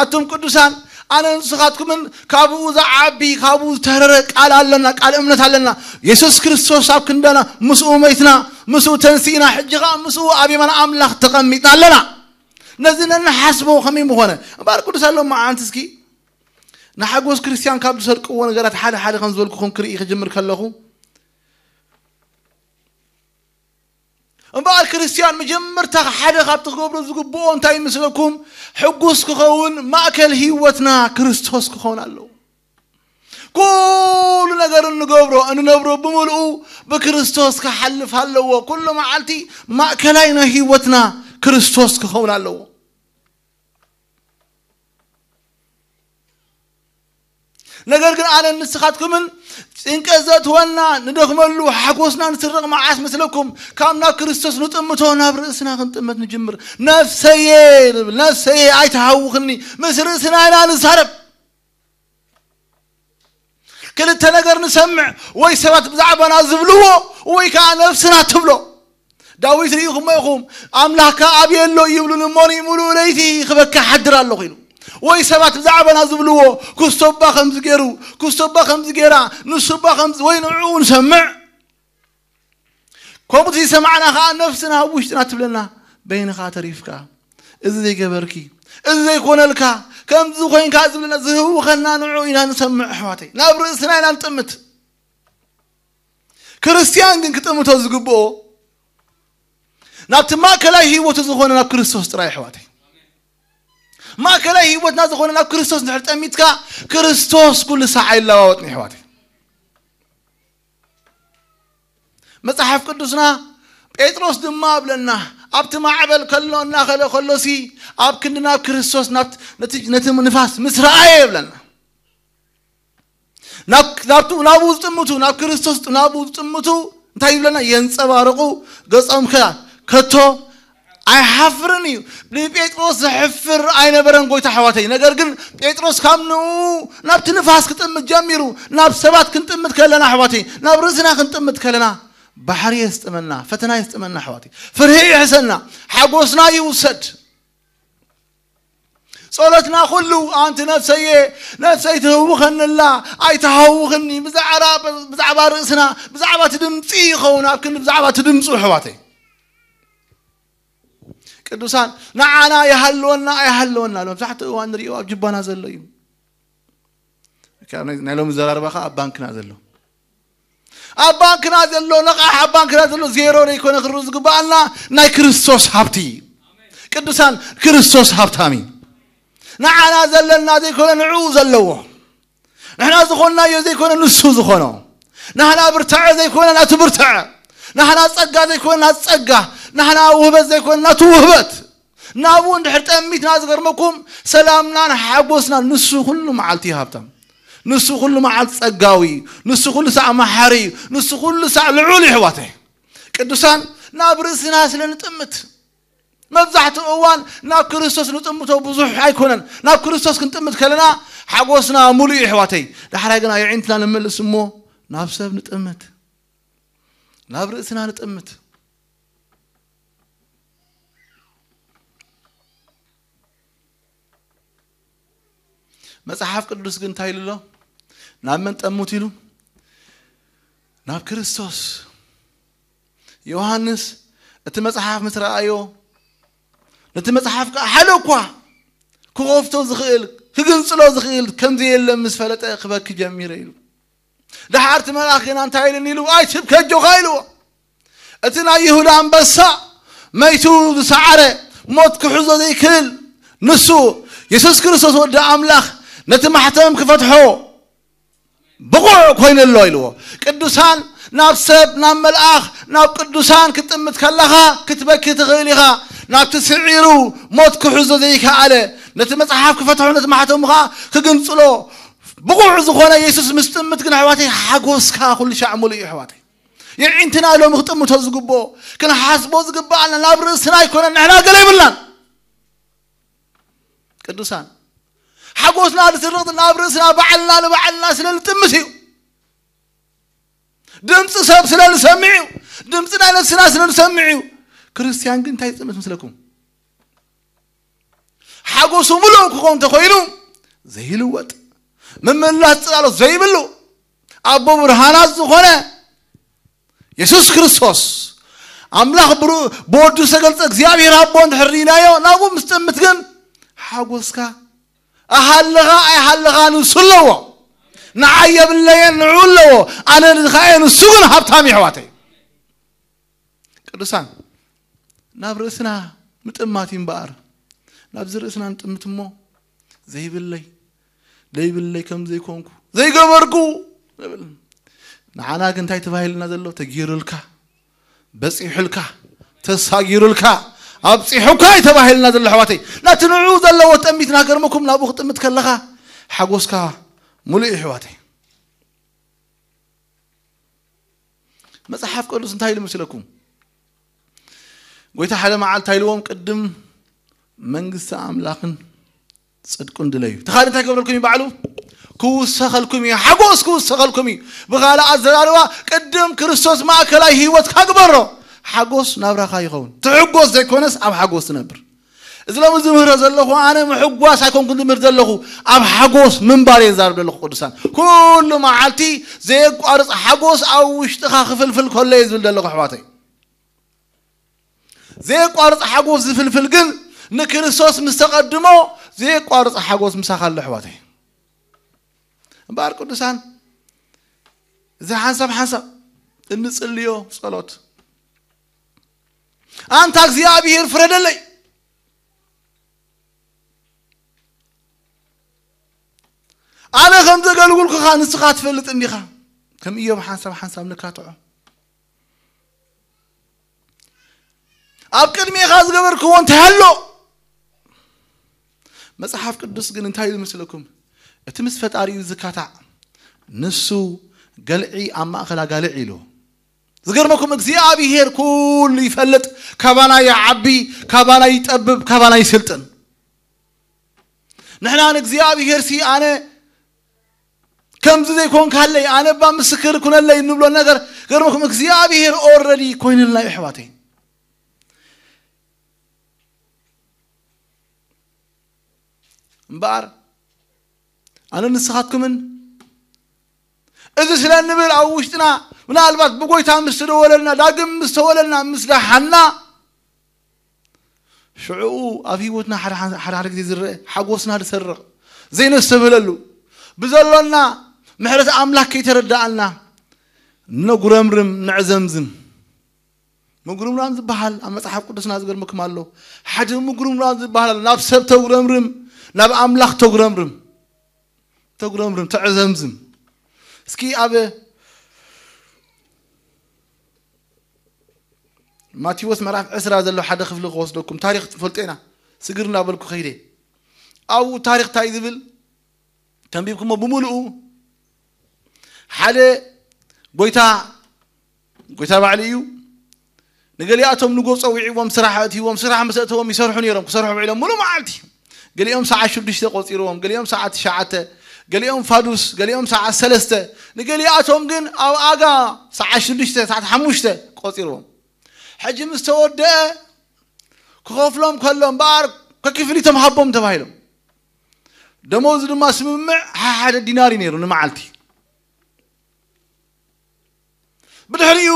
ኣቱም ቅዱሳን፣ ኣነ ንስኻትኩምን ካብኡ ዝዓቢ ካብኡ ዝተረረ ቃል ኣለና፣ ቃል እምነት ኣለና። የሱስ ክርስቶስ ኣብ ክንዳና ምስኡ መይትና፣ ምስኡ ተንሲእና፣ ሕጂ ኸዓ ምስኡ ኣብ የማን ኣምላኽ ተቐሚጥና ኣለና። ነዚ ነንሓስቦ ከመይ ምኾነ እምበኣር ቅዱሳን ሎም መዓንቲ እስኪ ንሓጎስ ክርስትያን ካብ ዝሰርቅዎ ነገራት ሓደ ሓደ ከም ዝበልኩኹም ክርኢ ክጅምር ከለኹ፣ እምበኣር ክርስትያን መጀመርታ ሓደ ካብቲ ክገብሮ ዝግብኦ እንታይ ይመስለኩም? ሕጉስ ክኸውን ማእከል ህይወትና ክርስቶስ ክኸውን ኣለዎ። ኩሉ ነገር እንገብሮ እንነብሮ ብምልኡ ብክርስቶስ ክሓልፍ ኣለዎ። ኩሉ መዓልቲ ማእከላይ ናይ ህይወትና ክርስቶስ ክኸውን ኣለዎ። ነገር ግን ኣነ ንስኻትኩምን ጭንቀት ዘእትወና ንደኽመሉ ሓጎስና ንስረቕ መዓስ መስለኩም? ካብ ናብ ክርስቶስ ንጥምቶ ናብ ርእስና ክንጥምት ንጅምር። ነፍሰየ ንብል፣ ነፍሰየ ኣይትሃውኽኒ። ምስ ርእስና ኢና ንዛረብ። ክልተ ነገር ንሰምዕ፣ ወይ ሰባት ብዛዕባና ዝብልዎ ወይ ከዓ ነፍስና ትብሎ። ዳዊት ርኢኹሞ ኢኹም፣ ኣምላኽካ ኣበይ ኣሎ ይብሉኒ እሞኒ፣ ምሉእ ለይቲ ክበኪ ሓድር ኣለኹ ኢሉ። ወይ ሰባት ብዛዕባና ዝብልዎ፣ ክስቶባ ከምዚ ገይሩ፣ ክስቶባ ከምዚ ገይራ፣ ንሱባ ከምዚ፣ ወይ ንዕኡ ንሰምዕ። ከምኡ ዝሰማዕና ከዓ ነፍስና ኣብ ውሽጥና ትብለና፣ በይንኻ ተሪፍካ፣ እዚ ዘይገበርኪ፣ እዚ ዘይኮነልካ፣ ከምዚ ኮይንካ ዝብለና ዝህውኸና ንዕኡ ኢና ንሰምዕ ኣሕዋተይ። ናብ ርእስና ኢና ንጥምት። ክርስትያን ግን ክጥምቶ ዝግብኦ ናብቲ ማእከላይ ህይወቱ ዝኾነ ናብ ክርስቶስ ጥራይ ኣሕዋተይ። ማእከላይ ህይወትና ዝኾነ ናብ ክርስቶስ እንድሕር ጠሚትካ ክርስቶስ ኩሉ ሳዕ ኣይለዋወጥን ኣሕዋተይ። መጽሓፍ ቅዱስና ጴጥሮስ ድማ እብለና ኣብቲ ማዕበል ከሎ እናኸለ ከሎሲ ኣብ ክንዲ ናብ ክርስቶስ ናብቲ- ነቲ ነቲ ንፋስ ምስ ረኣየ ይብለና ናብ ናብቱ ናብኡ ዝጥምቱ ናብ ክርስቶስ ናብኡ ዝጥምቱ እንታይ ይብለና? የንጸባርቑ ገጾም ከ ከቶ ኣይሓፍርን እዩ። ንጴጥሮስ ዘሕፍር ኣይነበረን ጎይታ ኣሕዋተይ። ነገር ግን ጴጥሮስ ካብ ንኡ ናብቲ ንፋስ ክጥምት ጀሚሩ። ናብ ሰባት ክንጥምት ከለና ኣሕዋተይ፣ ናብ ርእስና ክንጥምት ከለና ባሕሪ የስጥመና፣ ፈተና የስጥመና ኣሕዋተይ። ፍርሂ ይሕሰና፣ ሓጎስና ይውሰድ። ጸሎትና ኩሉ ኣንቲ ነፍሰየ ነፍሰይ ትህውኸንላ ኣይትሃውኽኒ ብዛዕባ ብዛዕባ ርእስና ብዛዕባ እቲ ድምፂ ይኸውን ኣብ ክንዲ ብዛዕባ እቲ ድምፁ ኣሕዋተይ ቅዱሳን ንዓና ይሃልወና ኣይሃልወና መብዛሕትኡ እዋን ንሪኦ ኣብ ጅባና ዘሎ እዩ ናይ ሎሚ ዘራርባ ከዓ ኣብ ባንክና ዘሎ ኣብ ባንክና ዘሎ ነቓሕ ኣብ ባንክና ዘሎ ዜሮ ዘይኮነ ክርኡ ዝግበኣና ናይ ክርስቶስ ሃብቲ እዩ ቅዱሳን ክርስቶስ ሃብታም እዩ ንዓና ዘለና ዘይኮነ ንዕኡ ዘለዎ ንሕና ዝኾንናዮ ዘይኮነ ንሱ ዝኾኖ ናህና ብርትዐ ዘይኮነ ናቱ ብርትዐ ናህና ጸጋ ዘይኮነ ናቱ ጸጋ ናህና ውህበት ዘይኮነ ናቱ ውህበት ናብኡ እንድሕር ጠሚትና ዝገርመኩም ሰላምናን ሓጎስናን ንሱ ኩሉ መዓልቲ እዩ ሃብታም ንሱ ኩሉ መዓልቲ ጸጋዊ እዩ ንሱ ኩሉ ሳዕ መሓሪ እዩ ንሱ ኩሉ ሳዕ ልዑል ይሕዋተይ ቅዱሳን ናብ ርእስና ስለ ንጥምት መብዛሕትኡ እዋን ናብ ክርስቶስ ንጥምቶ ብዙሕ ኣይኮነን ናብ ክርስቶስ ክንጥምት ከለና ሓጎስና ሙሉእ ይሕዋተይ ዳሕራይ ግን ኣየዒንትና ንምልስ እሞ ናብ ሰብ ንጥምት ናብ ርእስና ንጥምት መጽሓፍ ቅዱስ ግን እንታይ ኢሉ ኣሎ ናብ መን ጠምት ኢሉ? ናብ ክርስቶስ። ዮሃንስ እቲ መጽሓፍ ምስ ረኣዮ፣ ነቲ መጽሓፍ ከኣ ሓደ እኳ ክኸፍቶ ዝኽእል፣ ክግንጽሎ ዝኽእል ከም ዘየለ ምስ ፈለጠ ክበኪ ጀሚረ ኢሉ። ደሓር እቲ መልኣኽ ግና እንታይ ኢሉኒ ኢሉ? "ኣይትብከ፣ ኣጆኻ" ኢልዎ። እቲ ናይ ይሁዳ ኣንበሳ፣ መይቱ ዝሰዓረ፣ ሞት ክሕዞ ዘይክእል ንሱ፣ የሱስ ክርስቶስ ወዲ ኣምላኽ፣ ነቲ ማሕተም ክፈትሖ ብቑዕ ኮይኑ ኣሎ ኢልዎ። ቅዱሳን፣ ናብ ሰብ፣ ናብ መልኣኽ፣ ናብ ቅዱሳን ክትጥምት ከለኻ ክትበኪ ትኽእል ኢኻ። ናብቲ ስዒሩ ሞት ክሕዞ ዘይከኣለ፣ ነቲ መጽሓፍ ክፈትሖ፣ ነቲ ማሕተሙ ኸዓ ክግንጽሎ ብቑዕ ዝኾነ የሱስ ምስ ጥምት ግን፣ ኣሕዋተይ፣ ሓጎስካ ኩሉ ሻዕ ሙሉእ እዩ፣ ኣሕዋተይ። የዒንትና ሎሚ ክጥምቶ ዝግብኦ፣ ክንሓስቦ ዝግብኣና፣ ናብ ርእስና ኣይኮነን፣ ንሕና ገለ ይብልናን። ቅዱሳን፣ ሓጎስና ዝስርቕ ናብ ርእስና፣ ባዕልና ንባዕልና ስለ ንጥምት እዩ። ድምፂ ሰብ ስለ ንሰምዕ እዩ። ድምፂ ናይ ነፍስና ስለ ንሰምዕ እዩ። ክርስትያን ግን እንታይ ዝጥምት ምስለኩም? ሓጎሱ ምሉእ ክኾን እንተኾይኑ፣ ዘይልወጥ፣ ምምላስ ጽላሎት ዘይብሉ፣ ኣቦ ብርሃናት ዝኾነ የሱስ ክርስቶስ፣ ኣምላኽ ብሩ-፣ ብወዱ ዝተገልጸ እግዚኣብሔር ኣቦ እንድሕር ርኢናዮ፣ ናብኡ ምስ ጥምት ግን ሓጎስካ፣ ኣሃለኻ ኣይሃለኻ ንሱ ኣለዎ። ንዓይ የብለየን፣ ንዑ ኣለዎ። ኣነ ድኻ እየ፣ ንሱ ግን ሃብታም እዩ፣ ኣሕዋተይ። ቅዱሳን፣ ናብ ርእስና ምጥማት እዩ እምበኣር፣ ናብዚ ርእስና ንጥምት እሞ፣ ዘይብለይ፣ ዘይብለይ፣ ከም ዘይኮንኩ፣ ዘይገበርኩ ንብል። ንዓና ግን እንታይ ተባሂልና ዘሎ? ተጊሩልካ፣ በጺሑልካ፣ ተሳጊሩልካ፣ ኣብጺሑካ እዩ ተባሂልና ዘሎ፣ ኣሕዋተይ። ነቲ ንዑ ዘለዎ ጠሚት ናገርመኩም፣ ናብኡ ክጥምት ከለኻ፣ ሓጎስካ ሙሉእ እዩ፣ ኣሕዋተይ። መጽሓፍ ቅዱስ እንታይ ኢሉ መስለኩም? ጎይታ ሓደ መዓልቲ እንታይ ኢልዎም? ቅድም መንግስቲ ኣምላኽን ጽድቁን ድለዩ። እቲ ካልእ እንታይ ክገብረልኩም እዩ? ባዕሉ ክውሰኸልኩም እዩ። ሓጎስ ክውሰኸልኩም እዩ። ብኻልእ ኣዘራርባ፣ ቅድም ክርስቶስ ማእከላይ ህይወትካ ግበሮ። ሓጎስ ናብራኻ ይኸውን። ትሕጎስ ዘይኮነስ ኣብ ሓጎስ ትነብር። እዚ ሎሚ ዝምህሮ ዘለኹ፣ ኣነ ምሕጓስ ኣይኮንኩን ዝምህር ዘለኹ፣ ኣብ ሓጎስ ምንባር እየ ዝዛረብ ዘለኹ። ቅዱሳን፣ ኩሉ መዓልቲ ዘየቋርጽ ሓጎስ ኣብ ውሽጥኻ ክፍልፍል ከሎ እየ ዝብል ዘለኹ፣ ኣሕዋተይ። ዘየቋርጽ ሓጎስ ዝፍልፍል ግን ንክርስቶስ ምስ ተቐድሞ፣ ዘየቋርጽ ሓጎስ ምሳኻ ኣሎ፣ ኣሕዋተይ። እምበኣር ቅዱሳን፣ እዚ ሓንሳብ ሓንሳብ እንጽልዮ ጸሎት፣ ኣንታ እግዚኣብሔር ፍረደለይ፣ ኣነ ከም ዘገልጉልኩኻ ንስኻ ትፈልጥ እንዲኻ። ከም ኢዮብ ሓንሳብ ሓንሳብ ንካትዖ። ኣብ ቅድሜኻ ዝገበርክዎ እንታይ ኣሎ? መጽሓፍ ቅዱስ ግን እንታይ ኢሉ መስለኩም? እቲ ምስ ፈጣሪኡ ዝካታዕ፣ ንሱ ገልዒ ኣብ ማእከል ኣጋልዕ ኢሉ። ዝገርመኩም፣ እግዚኣብሔር ኩሉ ይፈልጥ፣ ካባና ይዓቢ፣ ካባና ይጠብብ፣ ካባና ይስልጥን። ንሕና ንእግዚኣብሔር ሲ ኣነ ከምዚ ዘይኮንካለይ፣ ኣነ እባ ምስክር ኩነለይ እንብሎ ነገር፣ ገርመኩም፣ እግዚኣብሔር ኦረዲ ኮይንልና እዩ፣ ኣሕዋተይ። እምበኣር ኣነ ንስኻትኩምን እዚ ስለ እንብል ኣብ ውሽጥና ምናልባት ብጎይታ ምስ ተደወለልና፣ ዳግም ምስ ተወለድና፣ ምስ ደሓና፣ ሽዕኡ ኣብ ህይወትና ሓደ ሓደ ሓደ ግዜ ዝረአ ሓጎስና ዝሰርቕ፣ ዘይነስተብህለሉ፣ ብዘሎና ምሕረት ኣምላኽ ከይተረዳኣልና ነጉረምርም፣ ነዕዘምዝም። ምጉርምራም ዝበሃል ኣብ መጽሓፍ ቅዱስና ዝገርመኩም ኣሎ። ሓደ ምጉርምራም ዝበሃል ኣሎ። ናብ ሰብ ተጉረምርም፣ ናብ ኣምላኽ ተጉረምርም። ተጉረምርም፣ ተዕዘምዝም። እስኪ ኣብ ማቴዎስ ምዕራፍ ዕስራ ዘሎ ሓደ ክፍሊ ክወስደኩም። ታሪኽ ትፈልጡ ኢና። ስግር እናበልኩ ከይደ። ኣብኡ ታሪኽ እንታይ ዝብል? ተንቢብኩሞ ብምሉኡ ሓደ ጎይታ፣ ጎይታ ባዕሉ እዩ። ንገሊኣቶም ንጎ ጸዊዕዎም ስራሕ ኣእትይዎም፣ ስራሕ ምስ ኣእተዎም ይሰርሑ ነይሮም። ክሰርሑ ውዒሎም ሙሉእ መዓልቲ። ገሊኦም ሰዓት ሽዱሽተ ቆጺርዎም፣ ገሊኦም ሰዓት ትሽዓተ፣ ገሊኦም ፋዱስ፣ ገሊኦም ሰዓት ሰለስተ። ንገሊኣቶም ግን ኣብ ኣጋ ሰዓት ሽዱሽተ፣ ሰዓት ሓሙሽተ ቆጺርዎም። ሕጂ ምስ ተወደአ ክኸፍሎም ከሎ እምበኣር ከክፍሊቶም ሃቦም ተባሂሎም። ደሞዝ ድማ ስምምዕ ሓደ ዲናር እዩ ነይሩ ንመዓልቲ። ብድሕሪኡ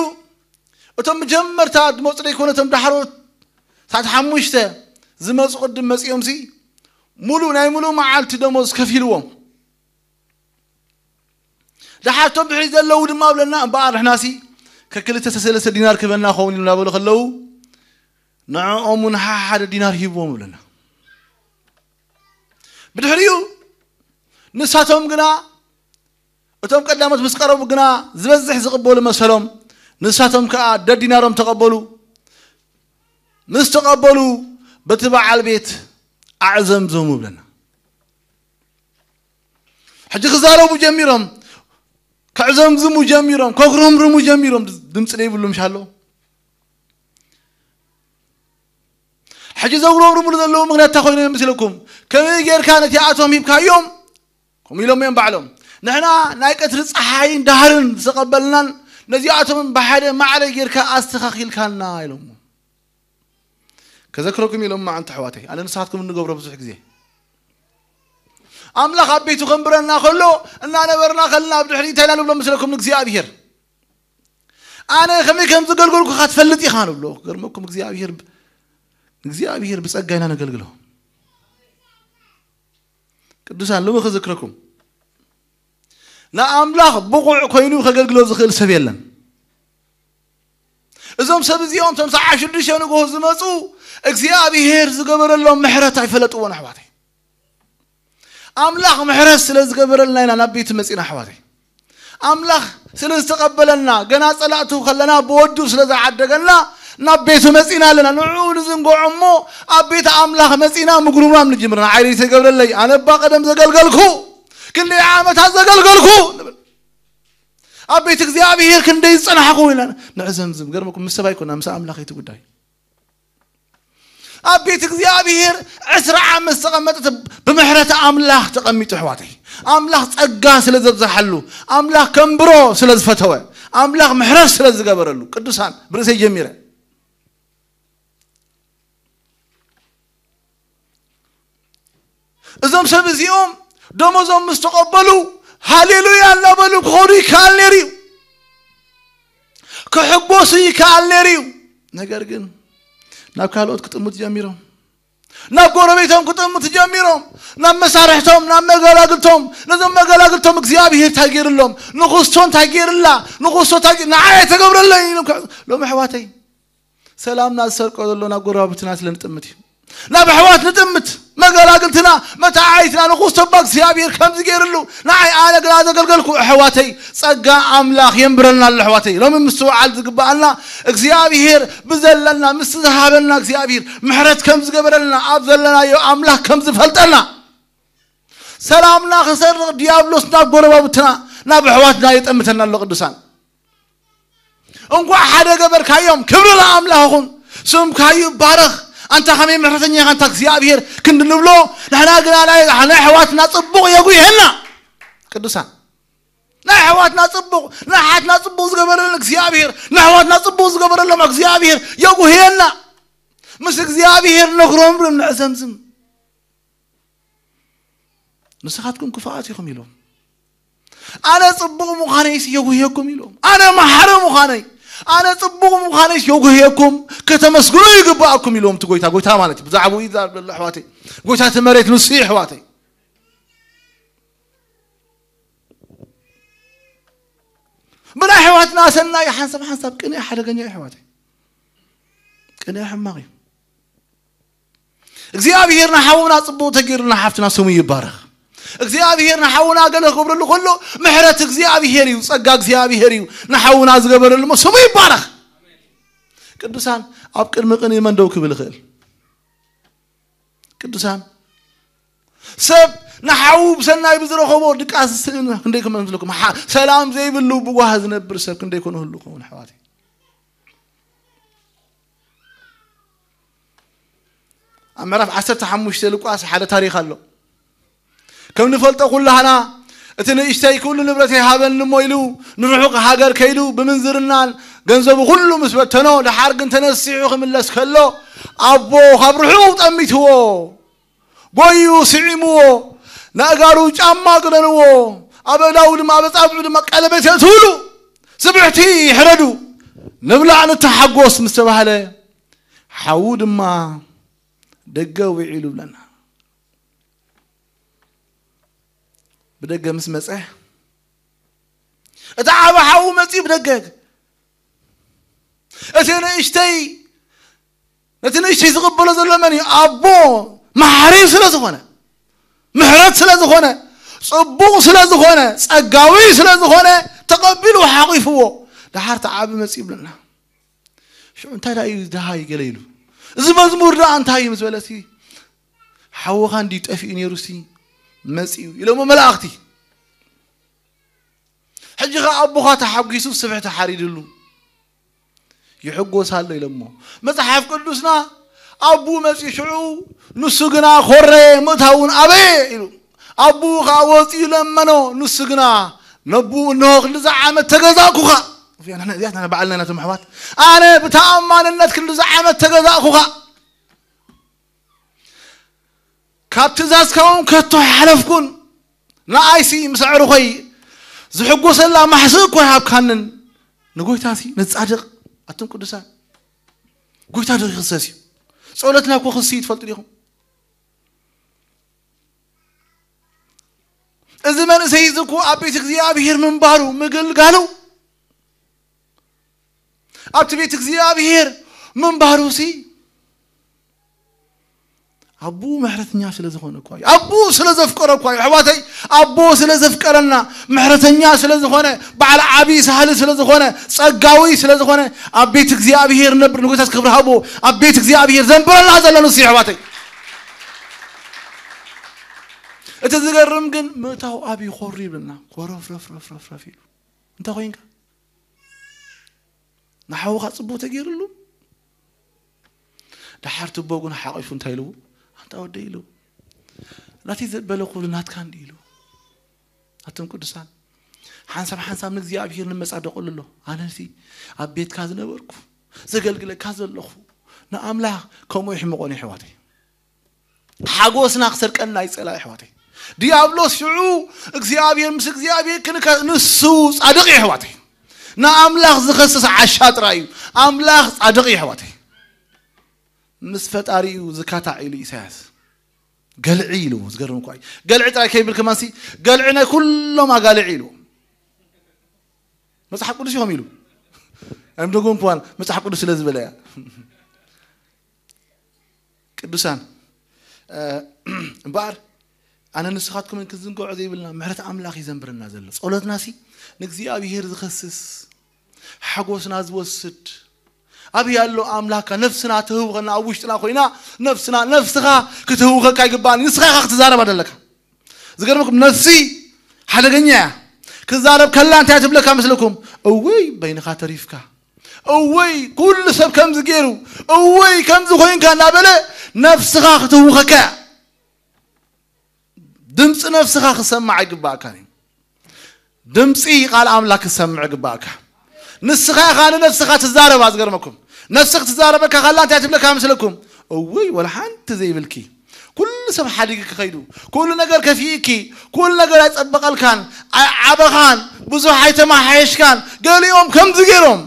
እቶም መጀመርታ ዝመፁ ዘይኮነ እቶም ዳሕሮት ሰዓት ሓሙሽተ ዝመፁ ቅድም መፂኦምሲ ሙሉ ናይ ሙሉ መዓልቲ ደሞዝ ከፊልዎም። ደሓር እቶም ድሕሪ ዘለዉ ድማ ብለና እምበኣር ንሕናሲ ከክልተ ሰለስተ ዲናር ክበና ኸውን ኢሉ እናበሉ ከለዉ ንዕኦም እውን ሓደ ዲናር ሂብዎም ብለና። ብድሕሪኡ ንሳቶም ግና እቶም ቀዳሞት ምስ ቀረቡ ግና ዝበዝሕ ዝቕበሉ መሰሎም። ንሳቶም ከዓ ደዲናሮም ተቐበሉ። ምስ ተቐበሉ በቲ በዓል ቤት ኣዕዘምዘሙ ብለና። ሕጂ ክዛረቡ ጀሚሮም፣ ከዕዘምዝሙ ጀሚሮም፣ ከጉረምርሙ ጀሚሮም። ድምፂ ዘይብሉ ምሻሎ። ሕጂ ዘጉረምርሙሉ ዘለዉ ምክንያት እንታይ ኮይኑ ይመስለኩም? ከመይ ጌርካ ነቲኣቶም ሂብካዮም? ከምኡ ኢሎም እዮም ባዕሎም። ንሕና ናይ ቀትሪ ፀሓይን ዳህርን ዝተቐበልናን ነዚኣቶም ብሓደ ማዕረ ጌርካ ኣስተኻኺልካና ኢሎም። ከዘክረኩም ኢሎም ማዓንተ ኣሕዋተይ፣ ኣነ ንስኻትኩም እንገብሮ ብዙሕ ግዜ ኣምላኽ ኣብ ቤቱ ከንብረና ከሎ እናነበርና ከልና ኣብ ድሕሪ እንታይ ኢና ንብሎ መስለኩም? ንእግዚኣብሔር ኣነ ከመይ ከም ዘገልገልኩኻ ትፈልጥ ኢኻ ንብሎ። ክገርመኩም እግዚኣብሔር እግዚኣብሔር ብጸጋ ኢና ነገልግሎ። ቅዱሳን ሎሚ ክዝክረኩም ንኣምላኽ ብቑዕ ኮይኑ ከገልግሎ ዝኽእል ሰብ የለን። እዞም ሰብ እዚኦም እቶም ሰዓ ሽዱሽተ ንግሆ ዝመፁ እግዚኣብሔር ዝገበረሎም ምሕረት ኣይፈለጥዎን ኣሕዋተይ። ኣምላኽ ምሕረት ስለ ዝገበረልና ኢና ናብ ቤቱ መፂና ኣሕዋተይ። ኣምላኽ ስለ ዝተቐበለና ገና ፀላእቱ ከለና ብወዱ ስለ ዝዓደገና ናብ ቤቱ መፂና ኣለና። ንዕኡ ንዝንግዖ እሞ ኣብ ቤት ኣምላኽ መፂና ምጉርምራም ንጅምር። ንዓይ ዘይተገብረለይ ኣነ እባ ቀደም ዘገልገልኩ ክንደይ ዓመታት ዘገልገልኩ ንብል። ኣብ ቤት እግዚኣብሔር ክንደይ ዝፀናሕኩ ኢና ንዕዘምዝም። ገርመኩም ምስ ሰብ ኣይኮና ምስ ኣምላኽ እቲ ጉዳይ። ኣብ ቤት እግዚኣብሔር ዕስራ ዓመት ዝተቐመጠት ብምሕረት ኣምላኽ ተቐሚጡ ኣሕዋተይ። ኣምላኽ ጸጋ ስለ ዘብዝሓሉ፣ ኣምላኽ ከንብሮ ስለ ዝፈተወ፣ ኣምላኽ ምሕረት ስለ ዝገበረሉ ቅዱሳን ብርእሰይ ጀሚረ እዞም ሰብ እዚኦም ደሞዞም ምስ ተቐበሉ ሃሌሉያ እናበሉ ክኸዱ ይከኣል ነይሩ እዩ። ክሕጎሱ ይከኣል ነይሩ እዩ። ነገር ግን ናብ ካልኦት ክጥምቱ ጀሚሮም፣ ናብ ጎረቤቶም ክጥምቱ ጀሚሮም፣ ናብ መሳርሕቶም፣ ናብ መገላግልቶም። ነዞም መገላግልቶም እግዚኣብሔር እንታይ ገይርሎም፣ ንኹስቶ እንታይ ገይርላ፣ ንኹስቶ እንታይ ገ- ንዓይ ኣይተገብረለይ ኢሎም ክዕ- ሎም ኣሕዋተይ ሰላምና ዝሰርቆ ዘሎ ናብ ጎረባብትና ስለ ንጥምት እዩ። ናብ ኣሕዋት ንጥምት መገላግልትና መተዓይትና ንኹስቶ እባ እግዚኣብሔር ከምዚ ገይርሉ ንዓይ ኣነ ግና ዘገልገልኩ ኣሕዋተይ ጸጋ ኣምላኽ የንብረልና ኣሎ ኣሕዋተይ። ሎሚ ምስትውዓል ዝግብኣና እግዚኣብሔር ብዘለና ምስ ዝሃበና እግዚኣብሔር ምሕረት ከም ዝገበረልና ኣብ ዘለናዮ ኣምላኽ ከም ዝፈልጠና ሰላምና ክሰርቕ ዲያብሎስ ናብ ጎረባብትና ናብ ኣሕዋትና የጠምተና ኣሎ ቅዱሳን። እንኳዕ ሓደ ገበርካዮም ክብሪ ንኣምላኽ ይኹን። ስምካ ይባረኽ። ኣንታ ከመይ ምሕረተኛ ኢኻ ኣንታ እግዚኣብሔር ክንዲ ንብሎ ንሕና ግና ናይ ናይ ኣሕዋትና ጽቡቕ የጉህየና። ቅዱሳን ናይ ኣሕዋትና ጽቡቕ ናይ ኣሓትና ጽቡቕ ዝገበረለን እግዚኣብሔር ናይ ኣሕዋትና ጽቡቕ ዝገበረሎም እግዚኣብሔር የጉህየና። ምስ እግዚኣብሔር ነጉረምርም ንዕዘምዝም። ንስኻትኩም ክፉኣት ኢኹም ኢሎም ኣነ ጽቡቕ ምዃነይስ የጉህየኩም ኢሎም ኣነ ማሕረ ምዃነይ ኣነ ጽቡቕ ምዃነይስ የጉህየኩም ከተመስግኑ ይግባኣኩም ኢሎም እቲ ጎይታ ጎይታ ማለት እዩ ብዛዕባኡ ይዛረብ ዘሎ ኣሕዋተይ ጎይታ እቲ መሬት ንሱ እዩ ኣሕዋተይ ብናይ ኣሕዋትና ሰናይ ሓንሳብ ሓንሳብ ቅንኢ ሓደገኛ እዩ ኣሕዋተይ ቅንኢ ሕማቕ እዩ እግዚኣብሔር ንሓውና ጽቡቕ ተገይሩ ንሓፍትና ስሙ ይባረኽ። እግዚኣብሔር ንሓውና ገለ ክገብረሉ ከሎ ምሕረት እግዚኣብሔር እዩ፣ ጸጋ እግዚኣብሔር እዩ ንሓውና ዝገበረሉ እሞ ስሙ ይባረኽ። ቅዱሳን ኣብ ቅድሚ ቅንኢ መን ደው ክብል ይኽእል? ቅዱሳን ሰብ ንሓዉ ብሰናይ ብዝረኸቦ ድቃስ ክንደይ ክመስለኩም? ሓ- ሰላም ዘይብሉ ብጓህ ዝነብር ሰብ ክንደይ ኮነ ህሉ ከውን ኣሕዋተይ? ኣብ ምዕራፍ ዓሰርተ ሓሙሽተ ሉቃስ ሓደ ታሪኽ ኣሎ። ከም ንፈልጦ ኩላህና እቲ ንእሽተይ ኩሉ ንብረት ይሃበኒ እሞ ኢሉ ንርሑቕ ሃገር ከይዱ ብምንዝርናን ገንዘቡ ኩሉ ምስ በተኖ ደሓር ግን ተነሲሑ ክምለስ ከሎ ኣቦ ካብ ርሑቕ ጠሚትዎ ጎዩ ስዒምዎ ንኣእጋሩ ጫማ ግደንዎ ኣብ ኣእዳዉ ድማ ኣብ ኣጻብዑ ድማ ቀለበት የእትውሉ ስብሕቲ ሕረዱ፣ ንብላዕ ንተሓጎስ ምስ ተባህለ፣ ሓዉ ድማ ደገ ውዒሉ ብለና። ብደገ ምስ መጸ፣ እቲ ዓቢ ሓዉ መጺኡ ብደገ። እቲ ንእሽተይ፣ ነቲ ንእሽተይ ዝቕበሎ ዘሎ መን እዩ? ኣቦ መሓሪ ስለ ዝኾነ፣ ምሕረት ስለ ዝኾነ፣ ጽቡቕ ስለ ዝኾነ፣ ጸጋዊ ስለ ዝኾነ፣ ተቐቢሉ ሓቒፍዎ። ደሓር እቲ ዓቢ መጺኡ ብለና። ሽዑ እንታይ ደኣ እዩ ደሃይ ገለ ኢሉ። እዚ መዝሙር ደኣ እንታይ እዩ ምስ በለሲ፣ ሓውኻ እንዲ ጠፊኡ ነይሩሲ መጺኡ ኢሎሞ መላእኽቲ። ሕጂ ኸኣ ኣቦኻ ተሓጒሱ ስብሒ ተሓሪድሉ ይሕጎስ ኣሎ ኢሎሞ። መጽሓፍ ቅዱስና ኣቡ መጺኡ ሽዑ ንሱ ግና ኮረየ ምእታውን ኣበየ ኢሉ። ኣቡ ኸኣ ወጺኡ ለመኖ፣ ንሱ ግና ነቡ እንሆ ክንዲዚ ዓመት ተገዛእኩኻ። እዚኣ ንሕና፣ እዚኣ ንሕና ባዕልና ኢና እቶም ኣሕዋት። ኣነ ብተኣማንነት ክንዲዚ ዓመት ተገዛእኩኻ። ካብ ትእዛዝካ እውን ከቶ ኣይሓለፍኩን። ንኣይሲ ምስ ኣዕሩኸይ ዝሕጎሰላ ማሕስእ እኮ ኣይሃብካንን። ንጎይታሲ ንጻድቕ ኣቱም ቅዱሳን፣ ጎይታ ዶ ይኽሰስ እዩ? ጸሎትና እኮ ክሲ እዩ ትፈልጡ ዲኹም? እዚ መንእሰይ እዚ እኮ ኣብ ቤት እግዚኣብሔር ምንባሩ ምግልጋሉ፣ ኣብቲ ቤት እግዚኣብሔር ምንባሩሲ ኣቡ ምሕረተኛ ስለ ዝኾነ እኳ እዩ። ኣቡ ስለ ዘፍቀረ እኳ እዩ። ኣሕዋተይ፣ ኣቦ ስለ ዘፍቀረና፣ ምሕረተኛ ስለ ዝኾነ፣ በዓል ዓቢ ሳህሊ ስለ ዝኾነ፣ ጸጋዊ ስለ ዝኾነ፣ ኣብ ቤት እግዚኣብሔር ነብር። ንጎይታስ ክብሪ ሃቦ። ኣብ ቤት እግዚኣብሔር ዘንብረና ዘሎ ንሱ እዩ፣ ኣሕዋተይ። እቲ ዝገርም ግን ምእታው ኣብ ይኾሪ ይብልና። ኮረፍረፍረፍረፍረፍ ኢሉ። እንታይ ኮይንካ? ንሓውኻ ጽቡቕ ተገይርሉ። ደሓር ትቦ ግን ሓቒፉ እንታይ ኢልዎ? ኣንታ ወደይ ኢልዎ። ናተይ ዘበለ ኩሉ ናትካ እንዲ ኢልዎ። ኣቱም ቅዱሳን፣ ሓንሳብ ሓንሳብ ንእግዚኣብሔር ንመጻደቐሉ ኣሎ። ኣነሲ ኣብ ቤትካ ዝነበርኩ፣ ዘገልግለካ ዘለኹ፣ ንኣምላኽ ከምኡ ይሕምቖኒ፣ ኣሕዋተይ። ሓጎስና ክሰርቀና ይጸላ፣ ኣሕዋተይ። ዲያብሎስ ሽዑ እግዚኣብሔር ምስ እግዚኣብሔር ክንከ-፣ ንሱ ጻድቕ እዩ፣ ኣሕዋተይ። ንኣምላኽ ዝኸስስ ዓሻ ጥራይ እዩ። ኣምላኽ ጻድቕ እዩ፣ ኣሕዋተይ። ምስ ፈጣሪኡ ዝካታዕ ኢሉ ኢሳያስ። ገልዒ ኢሉ፣ ዝገርም እኳ እዩ። ገልዒ ጥራይ ከይብል ከማንሲ፣ ገልዒ ናይ ኩሎም ኣጋልዒ ኢሉ። መጽሓፍ ቅዱስ ይኹም ኢሉ። ኣይምደጎም ክዋን መጽሓፍ ቅዱስ ስለ ዝበለ እያ። ቅዱሳን፣ እ፣ እምበኣር ኣነ ንስኻትኩምን ክንዝንግዖ ዘይብልና ምሕረት ኣምላኽ እዩ ዘንብረና ዘሎ። ጸሎትናሲ ንእግዚኣብሔር ዝኸስስ፣ ሓጎስና ዝወስድ፣ ኣበይ ኣሎ ኣምላኽካ? ነፍስና ትህውኸና፣ ኣብ ውሽጥና ኮይና ነፍስና፣ ነፍስኻ ክትህውኸካ ይግባእኒ። ንስኻ ኢኻ ክትዛረባ ዘለካ። ዝገርመኩም፣ ነፍሲ ሓደገኛ እያ። ክዛረብ ከላ እንታይ ትብለካ መስለኩም? እውይ በይንኻ ተሪፍካ፣ እውይ ኩሉ ሰብ ከምዚ ገይሩ፣ እውይ ከምዚ ኮይንካ እናበለ ነፍስኻ ክትህውኸካ እያ። ድምፂ ነፍስኻ ክሰማዕ ይግባእካ እዩ። ድምፂ ቃል ኣምላኽ ክሰምዕ ይግባእካ። ንስኻ ኢኻ ንነፍስኻ ትዛረባ። ዝገርመኩም፣ ነፍሲ ክትዛረበካ ከላ እንታይ ትብለካ መስለኩም? እውይ ወላ ሓንቲ ዘይብልኪ፣ ኩሉ ሰብ ሓዲግኪ ከይዱ፣ ኩሉ ነገር ከፊእኪ፣ ኩሉ ነገር ኣይጸበቐልካን፣ ኣይዓበኻን፣ ብዙሕ ኣይተመሓየሽካን፣ ገሊኦም ከምዚ ገይሮም።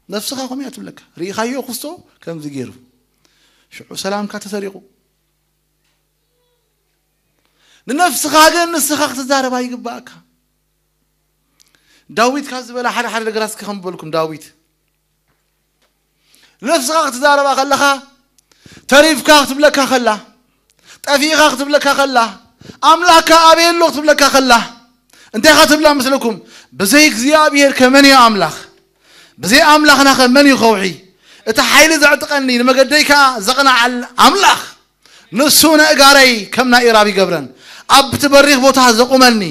ነፍስኻ ከምኡ እያ ትብለካ። ርኢኻዮ ክስቶ ከምዚ ገይሩ፣ ሽዑ ሰላምካ ተሰሪቑ። ንነፍስኻ ግን ንስኻ ክትዛረባ ይግባእካ። ዳዊት ካብ ዝበላ ሓደ ሓደ ነገራት እስኪ ከም በልኩም። ዳዊት ነፍስኻ ክትዛረባ ከለኻ፣ ተሪፍካ ክትብለካ ከላ፣ ጠፊእኻ ክትብለካ ከላ፣ ኣምላኽካ ኣበይ ኣሎ ክትብለካ ከላ፣ እንታይ ኢኻ ትብላ መስለኩም? ብዘይ እግዚኣብሔር ከ መን እዩ ኣምላኽ? ብዘይ ኣምላኽና ከ መን እዩ ከውሒ? እቲ ሓይሊ ዘዕጥቀኒ፣ ንመገደይ ከኣ ዘቕንዓል ኣምላኽ፣ ንሱ ነእጋረይ ከም ናይ ኢራብ ይገብረን፣ ኣብቲ በሪኽ ቦታ ዘቑመኒ፣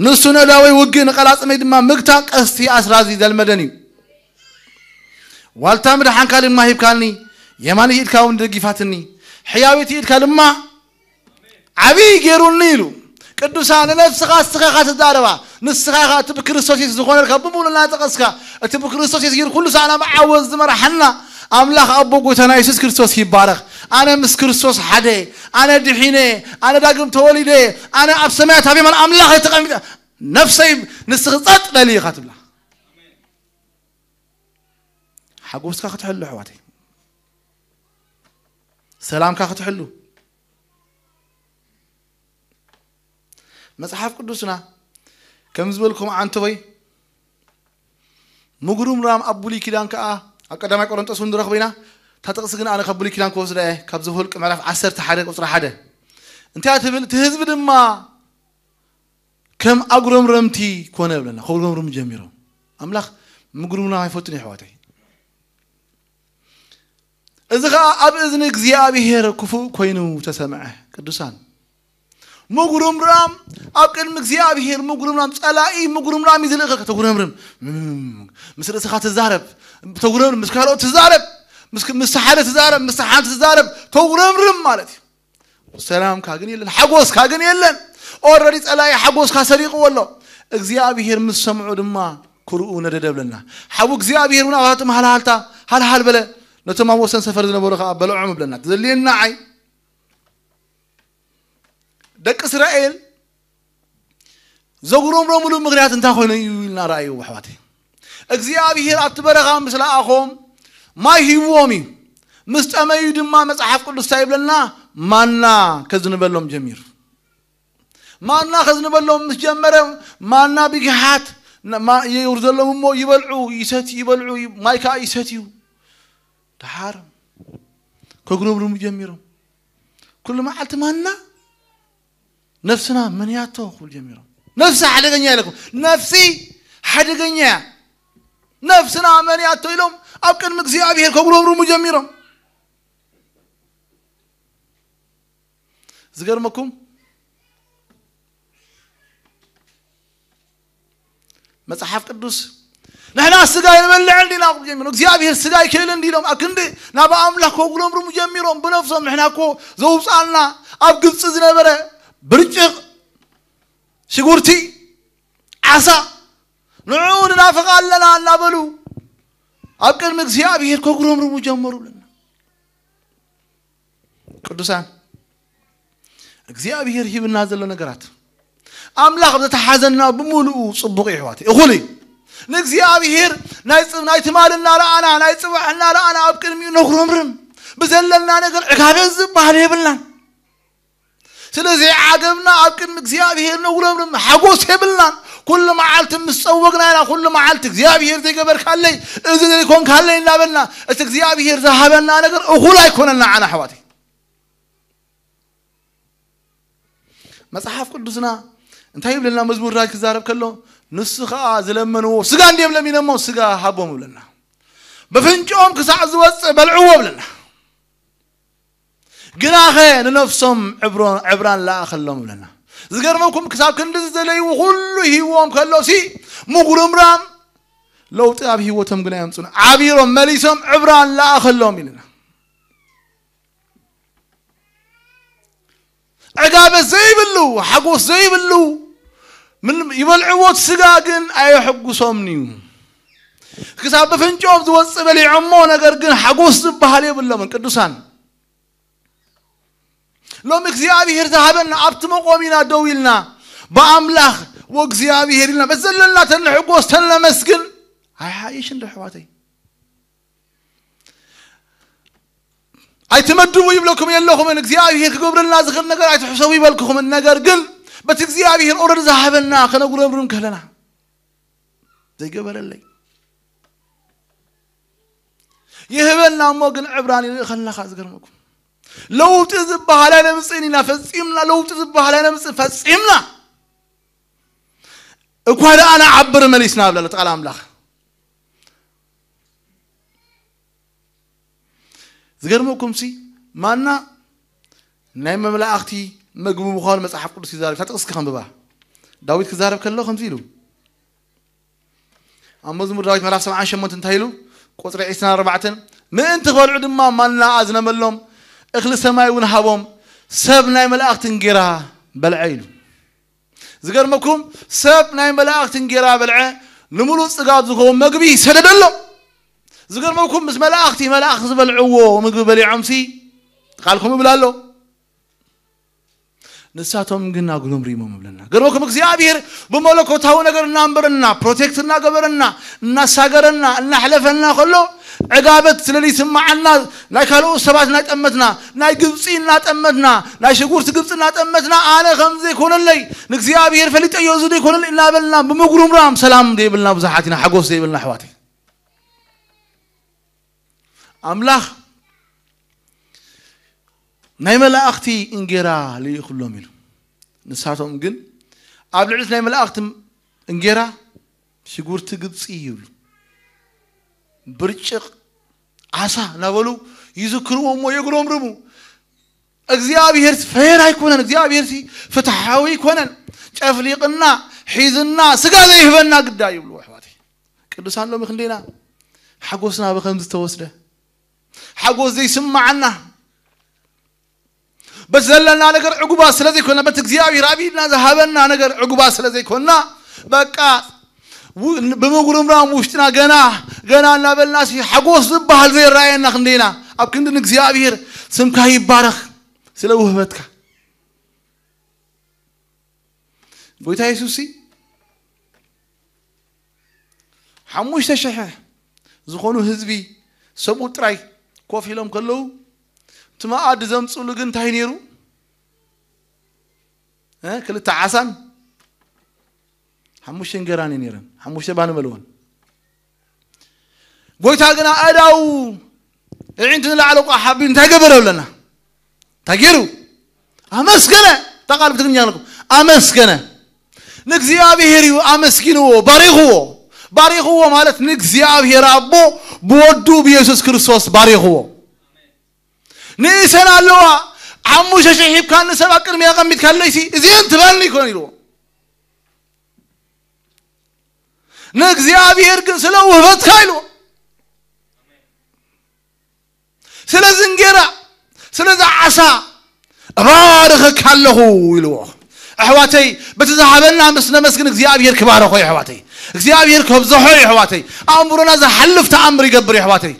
ንሱ ነእዳወይ ውግእ፣ ንቐላጽመይ ድማ ምግታ ቀስቲ ኣስራዚ ዘልመደን እዩ። ዋልታ ምድሓንካ ድማ ሂብካኒ፣ የማነይቲ ኢድካ እውን ደጊፋትኒ፣ ሕያወይቲ ኢድካ ድማ ዓብዪ ገይሩኒ ኢሉ። ቅዱሳን፣ ንነፍስኻ እስኻ ኢኻ ትዛረባ። ንስኻ ኢኻ እቲ ብክርስቶስ የሱስ ዝኾነልካ ብምሉእ እናጠቐስካ፣ እቲ ብክርስቶስ የሱስ ገይሩ ኩሉ ሳዕና መዓወት ዝመርሓና ኣምላኽ ኣቦ ጎይታና የሱስ ክርስቶስ ይባረኽ። ኣነ ምስ ክርስቶስ ሓደ፣ ኣነ ድሒነ፣ ኣነ ዳግም ተወሊደ፣ ኣነ ኣብ ሰማያት ኣብ የማን ኣምላኽ ተቐሚጠ፣ ነፍሰይ ንስኺ ጸጥ በሊ ኢኻ ትብላ። ሓጎስካ ክትሕሉ ኣሕዋተይ፣ ሰላምካ ክትሕሉ። መጽሓፍ ቅዱስና ከም ዝበልኩም ዓንተወይ፣ ምጉርምራም ኣብ ብሉይ ኪዳን ከኣ ኣብ ቀዳማይ ቆሮንጦስ እውን ንረኽቦ ኢና። እታ ጥቕሲ ግን ኣነ ካብ ብሉይ ኪዳን ክወስዳ እየ፣ ካብ ዘኍልቍ ምዕራፍ ዓሰርተ ሓደ ቁጽሪ ሓደ። እንታይ ትብል? እቲ ህዝቢ ድማ ከም ኣጉረምረምቲ ኮነ ይብለና። ከጉረምርሙ ጀሚሮም። ኣምላኽ ምጉርምራም ኣይፈቱን እዩ ኣሕዋተይ። እዚ ኸኣ ኣብ እዝኒ እግዚኣብሔር ክፉእ ኮይኑ ተሰምዐ። ቅዱሳን፣ ምጉርምራም ኣብ ቅድሚ እግዚኣብሔር ምጉርምራም፣ ጸላኢ ምጉርምራም እዩ ዝልእኸ። ተጉረምርም፣ ምስ ርእስኻ ትዛረብ፣ ተጉረምርም፣ ምስ ካልኦት ትዛረብ፣ ምስ ምስ ሓደ ትዛረብ፣ ምስ ሓንቲ ትዛረብ፣ ተጉረምርም ማለት እዩ። ሰላምካ ግን የለን፣ ሓጎስካ ግን የለን። ኦረዲ ጸላኢ ሓጎስካ ሰሪቕዎ ኣሎ። እግዚኣብሔር ምስ ሰምዑ ድማ ክርኡ ነደደ ብለና። ሓው እግዚኣብሔር እውን ኣብታ መሃልሃልታ ሃልሃል በለ፣ ነቶም ኣብ ወሰን ሰፈር ዝነበሩ ከኣ በልዖም ብለና። ዘድልየና ንዓይ፣ ደቂ እስራኤል ዘጉረምረምሉ ምኽንያት እንታይ ኮይኑ እዩ ኢልና ረኣዩ ኣሕዋተይ። እግዚኣብሔር ኣብቲ በረኻ ምስ ለኣኾም ማይ ሂብዎም እዩ። ምስ ጠመዩ ድማ መጽሓፍ ቅዱስ እንታይ ይብለና? ማና ከዝንበሎም ጀሚሩ። ማና ከዝንበሎም ምስ ጀመረ፣ ማና ብጊሓት ን- ማ- የውርደሎም እሞ ይበልዑ፣ ይሰትዩ፣ ይበልዑ፣ ይ- ማይ ከኣ ይሰትዩ። ደሓር ከጉረምርሙ ጀሚሮም። ኩሉ መዓልቲ ማና፣ ነፍስና መንያቶ ክብሉ ጀሚሮም። ነፍሲ ሓደገኛ ኢለኩም፣ ነፍሲ ሓደገኛ እያ፣ ነፍስና መንያቶ ኢሎም ኣብ ቅድሚ እግዚኣብሔር ከጉረምርሙ ጀሚሮም። ዝገርመኩም፣ መጽሓፍ ቅዱስ ንሕና ስጋ ኣይንበልዕን ዲና ክብሉ ጀሚሮም። እግዚኣብሔር ስጋ ኣይክእልን ዲሎም ኣክንዲ ናብ ኣምላኽ ከጉረምርሙ ጀሚሮም። ብነፍሶም ንሕና እኮ ዘውጻና ኣብ ግብጺ ዝነበረ ብርጭቕ፣ ሽጉርቲ፣ ዓሳ ንዕኡ ንናፍቕ ኣለና እናበሉ ኣብ ቅድሚ እግዚኣብሔር ከጉረምርሙ ጀመሩ ብለና። ቅዱሳን፣ እግዚኣብሔር ሂብና ዘሎ ነገራት ኣምላኽ ኣብ ዘተሓዘና ብምሉኡ ጽቡቕ እዩ ኣሕዋተይ፣ እኹል እዩ። ንእግዚኣብሔር ናይ ጽ- ናይ ትማል እናረኣና፣ ናይ ጽባሕ እናረኣና ኣብ ቅድሚኡ ነጉረምርም። ብዘለና ነገር ዕጋበት ዝበሃል የብልናን። ስለዚ ዓገብና ኣብ ቅድሚ እግዚኣብሔር ነጉረምርም፣ ሓጎስ የብልናን። ኩሉ መዓልቲ ምስ ጸወግና ኢና፣ ኩሉ መዓልቲ እግዚኣብሔር ዘይገበርካለይ፣ እዚ ዘይኮንካለይ እናበልና፣ እቲ እግዚኣብሔር ዝሃበና ነገር እኹል ኣይኮነን ንዓና ኣሕዋተይ። መጽሓፍ ቅዱስና እንታይ ይብለና? መዝሙር ዳዊት ክዛረብ ከሎ፣ ንሱ ኸኣ ዝለመንዎ ስጋ እንድዮም ለሚኖሞ፣ ስጋ ሃቦም ይብለና። በፍንጭኦም ክሳዕ ዝወጽእ በልዕዎ ብለና። ግናኸ ንነፍሶም ዕብሮ- ዕብራን ለኣኸሎም ብለና። ዝገርመኩም፣ ክሳብ ክንዲ ዝደለይዎ ኩሉ ሂብዎም ከሎ ሲ፣ ምጉርምራም ለውጢ ኣብ ህይወቶም ግን ኣየምጹን። ዓቢሮም መሊሶም ዕብራን ለኣኸሎም ኢልና። ዕጋበት ዘይብሉ፣ ሓጎስ ዘይብሉ፣ ምን ይበልዕዎ፣ እቲ ስጋ ግን ኣየሐጉሶምን እዩ። ክሳብ ብፍንጭኦም ዝወጽእ በሊዖሞ፣ ነገር ግን ሓጎስ ዝበሃል የብሎምን። ቅዱሳን፣ ሎሚ እግዚኣብሔር ዝሃበና ኣብቲ መቆሚና ደው ኢልና ብኣምላኽ ወእግዚኣብሔር ኢልና በዘለና ተንሕጎስ ተነመስግን ኣይሓይሽን ዶ ኣሕዋተይ? ኣይትመድቡ ይብለኩም የለኹምን፣ እግዚኣብሔር ክገብረልና ዝኽእል ነገር ኣይትሕሰቡ ይበልኩኹምን። ነገር ግን በቲ እግዚኣብሔር ኦረድ ዝሃበና ከነጉረምርም ከለና ዘይገበረለይ ይህበና እሞ ግን ዕብራን ይልእኸልና። ዝገርመኩም ለውጢ ዝበሃል ኣይነምፅእን ኢና ፈፂምና። ለውጢ ዝበሃል ኣይነምፅእን ፈፂምና። እኳ ደኣ ንዓብር መሊስና ብላ ቃል ኣምላኽ። ዝገርመኩም ሲ ማና ናይ መላእኽቲ መግቢ ምዃኑ መጽሓፍ ቅዱስ ይዛረብ። እታ ጥቕሲ ከንብባ። ዳዊት ክዛረብ ከሎ ከምዚ ኢሉ ኣብ መዝሙር ዳዊት ምዕራፍ ሰብዓን ሸሞንተን እንታይ ኢሉ? ቁጽሪ ዕስራን ኣርባዕተን፣ ምእንቲ ክበልዑ ድማ ማና ኣዝነመሎም፣ እኽሊ ሰማይ እውን ሃቦም፣ ሰብ ናይ መላእኽቲ እንጌራ በልዐ ኢሉ። ዝገርመኩም ሰብ ናይ መላእኽቲ እንጌራ በልዐ፣ ንምሉእ ጽጋብ ዝኸውን መግቢ ሰደደሎም። ዝገርመኩም ምስ መላእኽቲ መላእኽቲ ዝበልዕዎ ምግቢ በሊዖምሲ ቃልኩም ይብል ኣሎ። ንሳቶም ግን ኣጉረምሪሞም እብለና። ገርመኩም እግዚኣብሔር ብመለኮታዊ ነገር እናንበረና፣ ፕሮቴክት እናገበረና፣ እናሳገረና፣ እናሕለፈና ከሎ ዕጋበት ስለ ዘይስምዓና ናይ ካልኦት ሰባት እናጠመትና፣ ናይ ግብፂ እናጠመትና፣ ናይ ሽጉርቲ ግብፂ እናጠመትና ኣነ ከም ዘይኮነለይ ንእግዚኣብሔር ፈሊጠዮ እዚ ዘይኮነለይ እናበልና ብምጉርምራም ሰላም ዘይብልና ብዙሓት ኢና፣ ሓጎስ ዘይብልና ኣሕዋተይ። ኣምላኽ ናይ መላእኽቲ እንጌራ ልኢኹሎም ኢሉ። ንሳቶም ግን ኣብ ልዕሊ ናይ መላእኽቲ እንጌራ ሽጉርቲ ግብፂ ይብሉ፣ ብርጭቕ ዓሳ እናበሉ ይዝክርዎ እሞ የጉረምርሙ። እግዚኣብሔር ፌር ኣይኮነን፣ እግዚኣብሔር ፍትሓዊ ኣይኮነን። ጨፍሊቕና ሒዝና ስጋ ዘይህበና ግዳ ይብሉ ኣሕዋተይ። ቅዱሳን ሎሚ ክንደይና ሓጎስና ብከምዚ ዝተወስደ ሓጎስ ዘይስማዓና በቲ ዘለና ነገር ዕጉባት ስለ ዘይኮና፣ በቲ እግዚኣብሔር ኣብ ኢድና ዝሃበና ነገር ዕጉባት ስለ ዘይኮና፣ በቃ ው- ብምጉርምራም ውሽጥና ገና ገና እናበልና ሲ ሓጎስ ዝበሃል ዘይረኣየና ክንደይና። ኣብ ክንዲ ንእግዚኣብሔር ስምካ ይባረኽ ስለ ውህበትካ። ጎይታ የሱስ ሲ ሓሙሽተ ሽሕ ዝኾኑ ህዝቢ ሰብኡ ጥራይ ኮፍ ኢሎም ከለዉ፣ እቲ መኣዲ ዘምፅሉ ግን እንታይ ነይሩ? እ? ክልተ ዓሳን ሓሙሽተ እንገራን እዩ ነይረን። ሓሙሽተ ባኒ በልወን። ጎይታ ግና ኣእዳው እዒንቲ ንላዕሊ ቋ ሓቢሉ እንታይ ገበረ ብለና? እንታይ ገይሩ? ኣመስገነ። እታ ቃል ብትግርኛ ኣለኩም። ኣመስገነ። ንእግዚኣብሔር እዩ ኣመስጊንዎ፣ ባሪኽዎ። ባሪኽዎ ማለት ንእግዚኣብሔር ኣቦ ብወዱ ብየሱስ ክርስቶስ ባሪኽዎ። ንእሰን ኣለዋ፣ ሓሙሽተ ሽሕ ሂብካ ንሰብ ኣብ ቅድሚ ኣቐሚጥካ ኣለይሲ እዚአን ትበልኒ ይኮን ኢልዎ። ንእግዚኣብሔር ግን ስለ ውህበትካ ኢልዎ። ስለዚ እንጌራ ስለዚ ዓሳ እባርኸካ ኣለኹ ኢልዎ። ኣሕዋተይ፣ በቲ ዝሃበና ምስ ነመስግን እግዚኣብሔር ክባረኾ እዩ። ኣሕዋተይ፣ እግዚኣብሔር ከብዝሖ እዩ። ኣሕዋተይ፣ ኣእምሮና ዝሓልፍ ተኣምር ይገብር እዩ። ኣሕዋተይ፣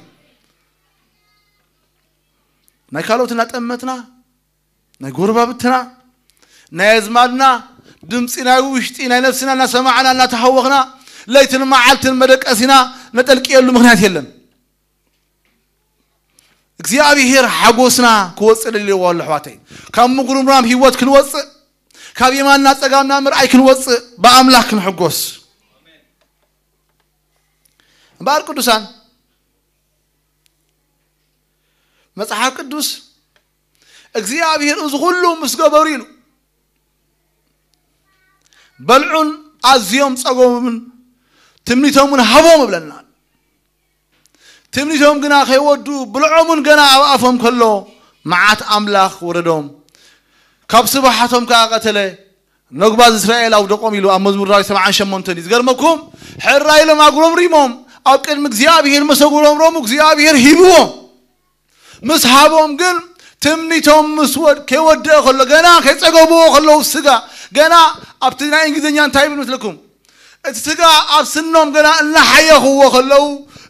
ናይ ካልኦት እናጠመትና ናይ ጎረባብትና ናይ ኣዝማድና ድምፂ ናይ ውሽጢ ናይ ነፍስና እናሰማዕና እናተሃወኽና ለይትን መዓልትን መደቀሲና ነጠልቅየሉ ምክንያት የለን። እግዚኣብሔር ሓጎስና ክወፅእ ደልዎ ኣሎ ኣሕዋተይ። ካብ ምጉርምራም ህይወት ክንወፅእ፣ ካብ የማንና ፀጋምና ምርኣይ ክንወፅእ፣ ብኣምላኽ ክንሕጎስ። እምበኣር ቅዱሳን፣ መጽሓፍ ቅዱስ እግዚኣብሔር እዚ ኩሉ ምስ ገበሩ ኢሉ በልዑን ኣዝዮም ጸገቡምን ትምኒቶምን ሃቦም እብለና። ትምኒቶም ግና ከይወዱ ብልዖምን ገና ኣብ ኣፎም ከሎ መዓት ኣምላኽ ወረዶም። ካብ ስብሓቶም ከኣ ቀተለ። ነጉባዝ እስራኤል ኣውደቆም ኢሉ ኣብ መዝሙር ዳዊት ሰብዓን ሸሞንተን እዩ። ዝገርመኩም፣ ሕራይ ኢሎም ኣጉረምሪሞም ኣብ ቅድሚ እግዚኣብሔር ምስ ኣጉረምረሙ እግዚኣብሔር ሂብዎም። ምስ ሃቦም ግን ትምኒቶም ምስ ወድ- ከይወድአ ከሎ፣ ገና ከይጸገብዎ ከለዉ፣ ስጋ ገና ኣብቲ ናይ እንግሊዝኛ እንታይ ይብል መስለኩም? እቲ ስጋ ኣብ ስኖም ገና እናሓየኽዎ ከለዉ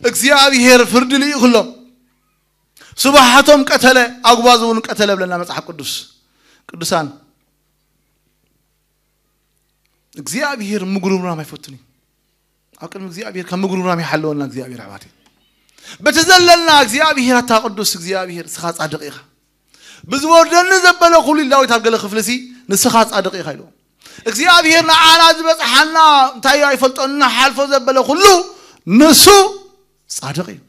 እግዚኣብሔር ፍርዲ ልኢኹሎም። ስብሓቶም ቀተለ፣ ኣጉባዝ እውን ቀተለ ብለና መጽሓፍ ቅዱስ። ቅዱሳን፣ እግዚኣብሔር ምጉርምራም ኣይፈቱን እዩ። ኣብ ቅድሚ እግዚኣብሔር ካብ ምጉርምራም ይሓለወና እግዚኣብሔር ኣሕዋተይ። በቲ ዘለና እግዚኣብሔር ኣታ ቅዱስ እግዚኣብሔር ንስኻ ጻድቕ ኢኻ። ብዝወርደኒ ዘበለ ኩሉ ኢሉ ዳዊት ኣብ ገለ ክፍሊ ሲ ንስኻ ጻድቕ ኢኻ ኢልዎ። እግዚኣብሔር ንዓና ዝበጽሓና እንታይ ኣይፈልጦ እናሓልፎ ዘበለ ኩሉ ንሱ ጻድቕ እዩ።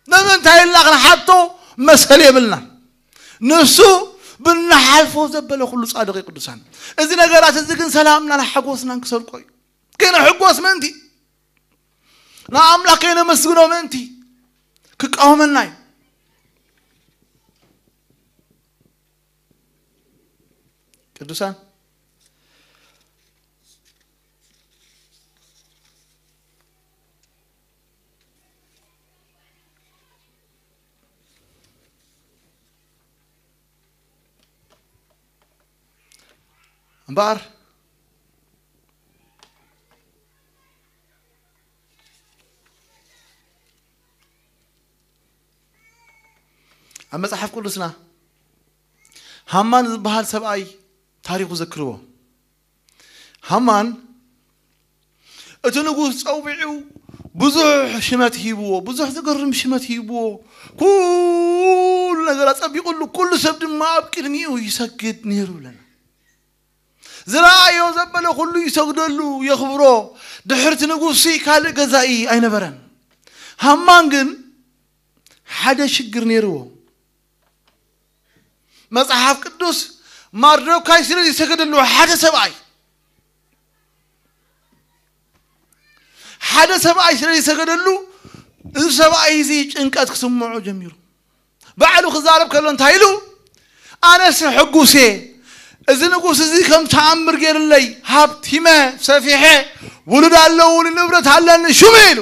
ንምንታይ ኢልና ክንሓቶ መሰል የብልና። ንሱ ብናሓልፎ ዘበለ ኩሉ ጻድቕ እዩ። ቅዱሳን፣ እዚ ነገራት እዚ ግን ሰላምናን ሓጎስናን ክሰርቆ እዩ። ክንሕጎስ ምእንቲ፣ ንኣምላኽ ከይነመስግኖ ምእንቲ ክቃወመና እዩ። ቅዱሳን፣ እምበኣር ኣብ መጽሓፍ ቅዱስና ሃማን ዝበሃል ሰብኣይ ታሪኹ ዘክርዎ። ሃማን እቲ ንጉስ ጸዊዑ ብዙሕ ሽመት ሂብዎ፣ ብዙሕ ዝገርም ሽመት ሂብዎ። ኩሉ ነገር ኣጸቢቑሉ፣ ኩሉ ሰብ ድማ ኣብ ቅድሚኡ ይሰግድ ነይሩ ብለና። ዝረኣዮ ዘበለ ኩሉ ይሰግደሉ፣ የኽብሮ። ድሕርቲ ንጉሲ ካልእ ገዛኢ ኣይነበረን። ሃማን ግን ሓደ ሽግር ነይርዎ። መጽሓፍ ቅዱስ ማርዶካይ ስለ ዝሰገደሉ ሓደ ሰብኣይ ሓደ ሰብኣይ ስለ ዝሰገደሉ፣ እዚ ሰብኣይ እዚ ጭንቀት ክስምዖ ጀሚሩ። ባዕሉ ክዛረብ ከሎ እንታይ ኢሉ? ኣነስ ሕጉስ እየ፣ እዚ ንጉስ እዚ ከም ተኣምር ገይሩለይ፣ ሃብቲመ፣ ሰፊሐ፣ ውሉድ ኣለውኒ፣ ንብረት ኣለኒ፣ ሹመ ኢሉ።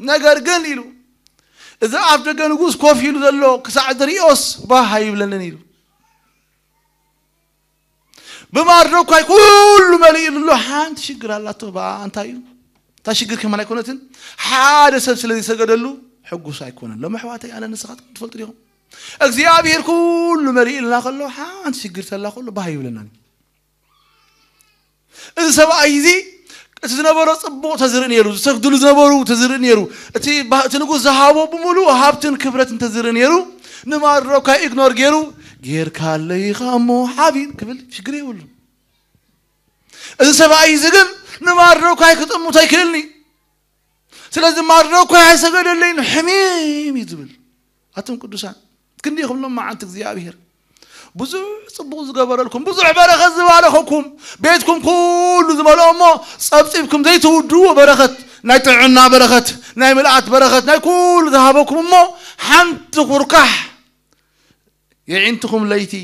ነገር ግን ኢሉ፣ እዚ ኣፍ ደገ ንጉስ ኮፍ ኢሉ ዘሎ ክሳዕ ዝሪኦስ ባህ ኣይብለንን ኢሉ። ብማርዶካይ ኩሉ መሊኡ ኣሎ። ሓንቲ ሽግር ኣላቶ። ብኣ እንታይ እዩ? እታ ሽግር ከማን ኣይኮነትን። ሓደ ሰብ ስለ ዝሰገደሉ ሕጉስ ኣይኮነን። ሎም ኣሕዋተይ፣ ኣነ ንስኻትኩም ትፈልጡ ዲኹም? እግዚኣብሔር ኩሉ መሊእልና ከሎ ሓንቲ ሽግር ተላ ከሎ ባህ ይብለና። እዚ ሰብኣይ እዚ እቲ ዝነበሮ ጽቡቕ ተዝርኢ ነይሩ፣ ዝሰግድሉ ዝነበሩ ተዝርኢ ነይሩ፣ እቲ ባ-፣ እቲ ንጉስ ዝሃቦ ብምሉእ ሃብትን ክብረትን ተዝርኢ ነይሩ፣ ንማርዶካይ ኢግኖር ገይሩ፣ "ጌርካለይ ኢኻ እሞ ሓቢን" ክብል ሽግር የብሉ። እዚ ሰብኣይ እዚ ግን ንማርዶካይ ክጥምቶ ኣይክእልኒ። ስለዚ ማርዶካይ ኣይሰገደለይን፣ ሕሚም እዩ ዝብል። ኣቱም ቅዱሳን፣ ክንዲ ይኹም ሎም መዓንቲ እግዚኣብሔር ብዙሕ ጽቡቕ ዝገበረልኩም፣ ብዙሕ በረኸት ዝባረኸኩም፣ ቤትኩም ኩሉ ዝመልኦ እሞ ጸብጺብኩም ዘይትውድዎ በረኸት፣ ናይ ጥዕና በረኸት፣ ናይ ምልኣት በረኸት፣ ናይ ኩሉ ዝሃበኩም እሞ ሓንቲ ኩርካሕ የዒንትኹም ለይቲ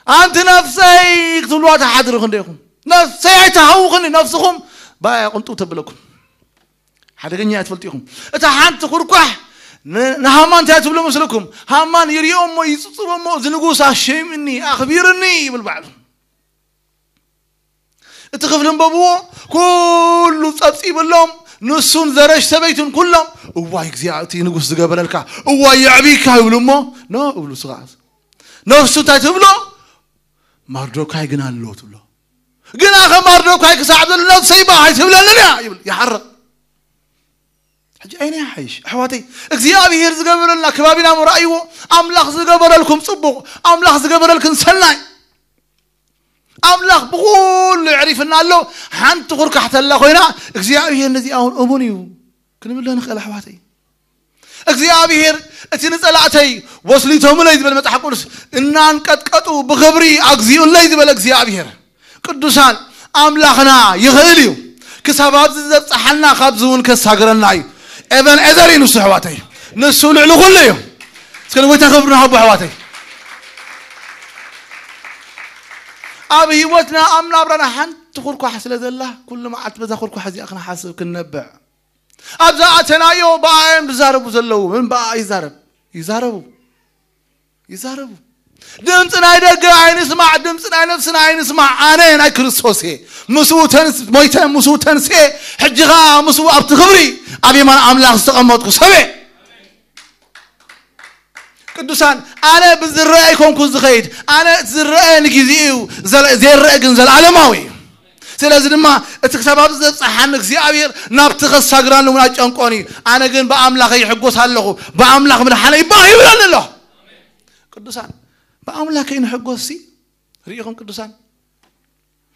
ኣንቲ ነፍሰይ ክትብልዋ ትሓድሩ ክንደይኹም? ነፍሰይ ኣይትሃውኽኒ፣ ነፍስኹም ባያ ቅንጡ ተብለኩም። ሓደገኛ እያ ትፈልጡ ኢኹም። እታ ሓንቲ ኩርኳሕ ን-፣ ንሃማን እንታይ ትብሎ መስለኩም? ሃማን ይሪኦ እሞ ይጽጽቦ እሞ፣ "እዚ ንጉስ ኣሸይምኒ፣ ኣኽቢርኒ" ይብል ባዕሉ። እቲ ክፍሊ እንበብዎ፣ ኩሉ ጸብጺብሎም፣ ንሱን ዘረሽ ሰበይቱን ኩሎም፣ "እዋይ እግዚኣብሔር፣ እቲ ንጉስ ዝገበረልካ፣ እዋይ የዕቢካ" ይብሉ እሞ፣ "ኖ" ይብሉ። ስኻ ነፍሱ እንታይ ትብሎ? "ማርዶካይ ግን ኣሎ" ትብሎ። "ግና ኸ ማርዶካይ ክሳዕ ዘሎ ነፍሰይ ባህ ኣይትብለንን እያ" ይብል፣ ይሓርቕ። ሕጂ ኣይነ ይሓይሽ ኣሕዋተይ፣ እግዚኣብሔር ዝገበረልና ከባቢና ምርኣይዎ፣ ኣምላኽ ዝገበረልኩም ጽቡቕ፣ ኣምላኽ ዝገበረልክን ሰናይ፣ ኣምላኽ ብኹሉ የዕሪፍና ኣሎ። ሓንቲ ኩርካሕ ተላ ኮይና፣ እግዚኣብሔር ነዚኣ እውን እሙን እዩ ክንብል ዶ ንኽእል ኣሕዋተይ? እግዚኣብሔር እቲ ንጸላእተይ ወስሊቶምለይ ዝበለ መጽሓፍ ቅዱስ፣ እናንቀጥቀጡ ብኽብሪ ኣግዚኡለይ ዝበለ እግዚኣብሔር፣ ቅዱሳን፣ ኣምላኽና ይኽእል እዩ። ክሳብ ኣብዚ ዘብጽሓና ካብዚ እውን ከሳግረና እዩ። ኤቨን ኤዘር እዩ ንሱ ኣሕዋተይ። ንሱ ልዕሊ ኩሉ እዩ። እስከ ንጎይታ ክብሪ ንሃቦ ኣሕዋተይ። ኣብ ህይወትና ኣብ ናብራና ሓንቲ ኩርኳሕ ስለ ዘላ ኩሉ መዓልቲ በዛ ኩርኳሕ እዚኣ ክንሓስብ ክንነብዕ። ኣብዛ ኣተናዮ ብኣ እዮም ዝዛረቡ ዘለዉ። ምን ብኣ ይዛረብ? ይዛረቡ። ይዛረቡ። ድምፂ ናይ ደገ ኣይንስማዕ፣ ድምፂ ናይ ነፍስና ኣይንስማዕ። ኣነ ናይ ክርስቶስ እየ። ምስኡ ተንስ-፣ ሞይተ ምስኡ ተንስኤ፣ ሕጂ ኸዓ ምስኡ ኣብቲ ክብሪ ኣብ የማን ኣምላኽ ዝተቐመጥኩ ሰብ እየ። ቅዱሳን፣ ኣነ ብዝረአ ኣይኮንኩ ዝኸይድ። ኣነ ዝረአ ንጊዜ እዩ፣ ዘለ-፣ ዘይረአ ግን ዘለዓለማዊ እዩ። ስለዚ ድማ እቲ ክሳብ ኣብዚ ዘብጽሓኒ እግዚኣብሔር ናብቲ ከሳግረኒ እውን ኣይጨንቆን እዩ። ኣነ ግን ብኣምላኸ ይሕጎስ ኣለኹ፣ ብኣምላኽ ምድሓነይ ባህ ይብለኒ ኣሎ። ቅዱሳን፣ ብኣምላኽ ከይንሕጎስ ሲ፣ ርኢኹም ቅዱሳን፣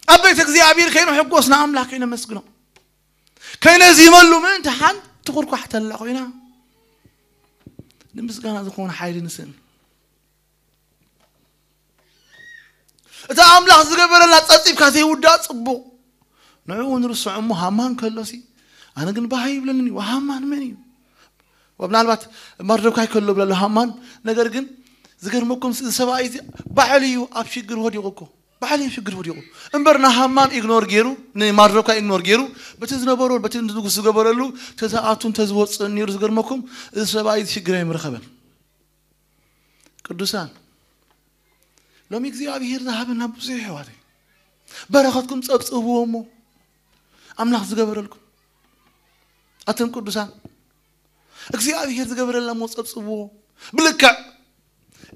ኣብ ቤት እግዚኣብሔር ከይንሕጎስ ንኣምላኽ ከይነመስግኖ፣ ከይነዚመሉ ምእንቲ ሓንቲ ኩርኳሕ ተላ ኮይና ንምስጋና ዝኾነ ሓይሊ ንስእን። እቲ ኣምላኽ ዝገበረልና ጸጺብካ ዘይውዳእ ጽቡቕ። ንዕኡ ንርስዖ እሞ ሃማን ከሎሲ፣ ኣነ ግን ባህ ይብለኒ እዩ። ሃማን መን እዩ? ምናልባት መርዶካይ ከሎ ብለሎ ሃማን፣ ነገር ግን ዝገርመኩም እዚ ሰብኣይ እዚ ባዕሉ እዩ ኣብ ሽግር ወዲቑ እኮ። ባዕሉ እዩ ኣብ ሽግር ወዲቑ። እምበር ንሃማን ኢግኖር ገይሩ፣ ንማርዶካይ ኢግኖር ገይሩ፣ በቲ ዝነበሮ፣ በቲ ንጉስ ዝገበረሉ፣ ተዝኣቱን ተዝወፅእን ነይሩ። ዝገርመኩም እዚ ሰብኣይ እዚ ሽግር ኣይምረኸበን። ቅዱሳን፣ ሎሚ እግዚኣብሔር ዝሃበና ብዙሕ ይሕዋተይ። በረኸትኩም ጸብጽብዎ እሞ ኣምላኽ ዝገበረልኩም። ኣቶም ቅዱሳን፣ እግዚኣብሔር ዝገበረልና እሞ ጸብጽብዎ። ብልክዕ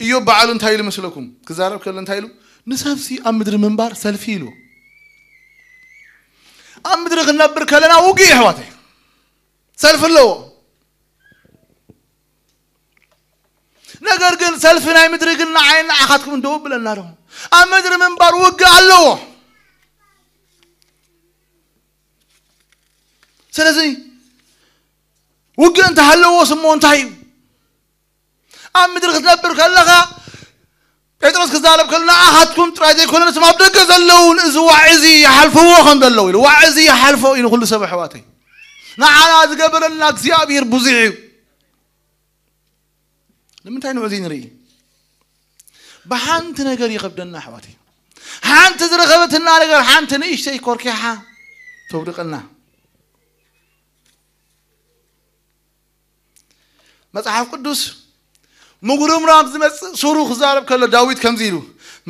ኢዮብ ባዕሉ እንታይ ኢሉ መስለኩም? ክዛረብ ከሎ እንታይ ኢሉ? ንሰብሲ ኣብ ምድሪ ምንባር ሰልፊ ኢሉ። ኣብ ምድሪ ክንነብር ከለና ውግእ እዩ ኣሕዋተይ። ሰልፊ ኣለዎ። ነገር ግን ሰልፊ ናይ ምድሪ ግን ንዓይን ንዓኻትኩም እንደው ብለና ኣለኹ። ኣብ ምድሪ ምንባር ውግእ ኣለዎ። ስለዚ ውግእ እንተሃለዎ ስሞ እንታይ እዩ? ኣብ ምድሪ ክትነብር ከለኻ ጴጥሮስ ክዛረብ ከሎ ንኣኻትኩም ጥራይ ዘይኮነ ነቶም ኣብ ደገ ዘለውን እዚ ዋዒ እዚ ይሓልፍዎ ከም ዘለዉ ኢሉ። ዋዒ እዚ ይሓልፎ ኢሉ ኩሉ ሰብ ኣሕዋተይ። ንዓና ዝገበረልና እግዚኣብሔር ብዙሕ እዩ። ንምንታይ ንዑ እዚ ንርኢ? ብሓንቲ ነገር ይኸብደና ኣሕዋተይ። ሓንቲ ዝረኸበትና ነገር ሓንቲ ንእሽተይ ኮርኪሓ ተውድቀና። መጽሓፍ ቅዱስ ምጉርምራም ዝመጽእ ሱሩ ክዛረብ ከሎ ዳዊት ከምዚ ኢሉ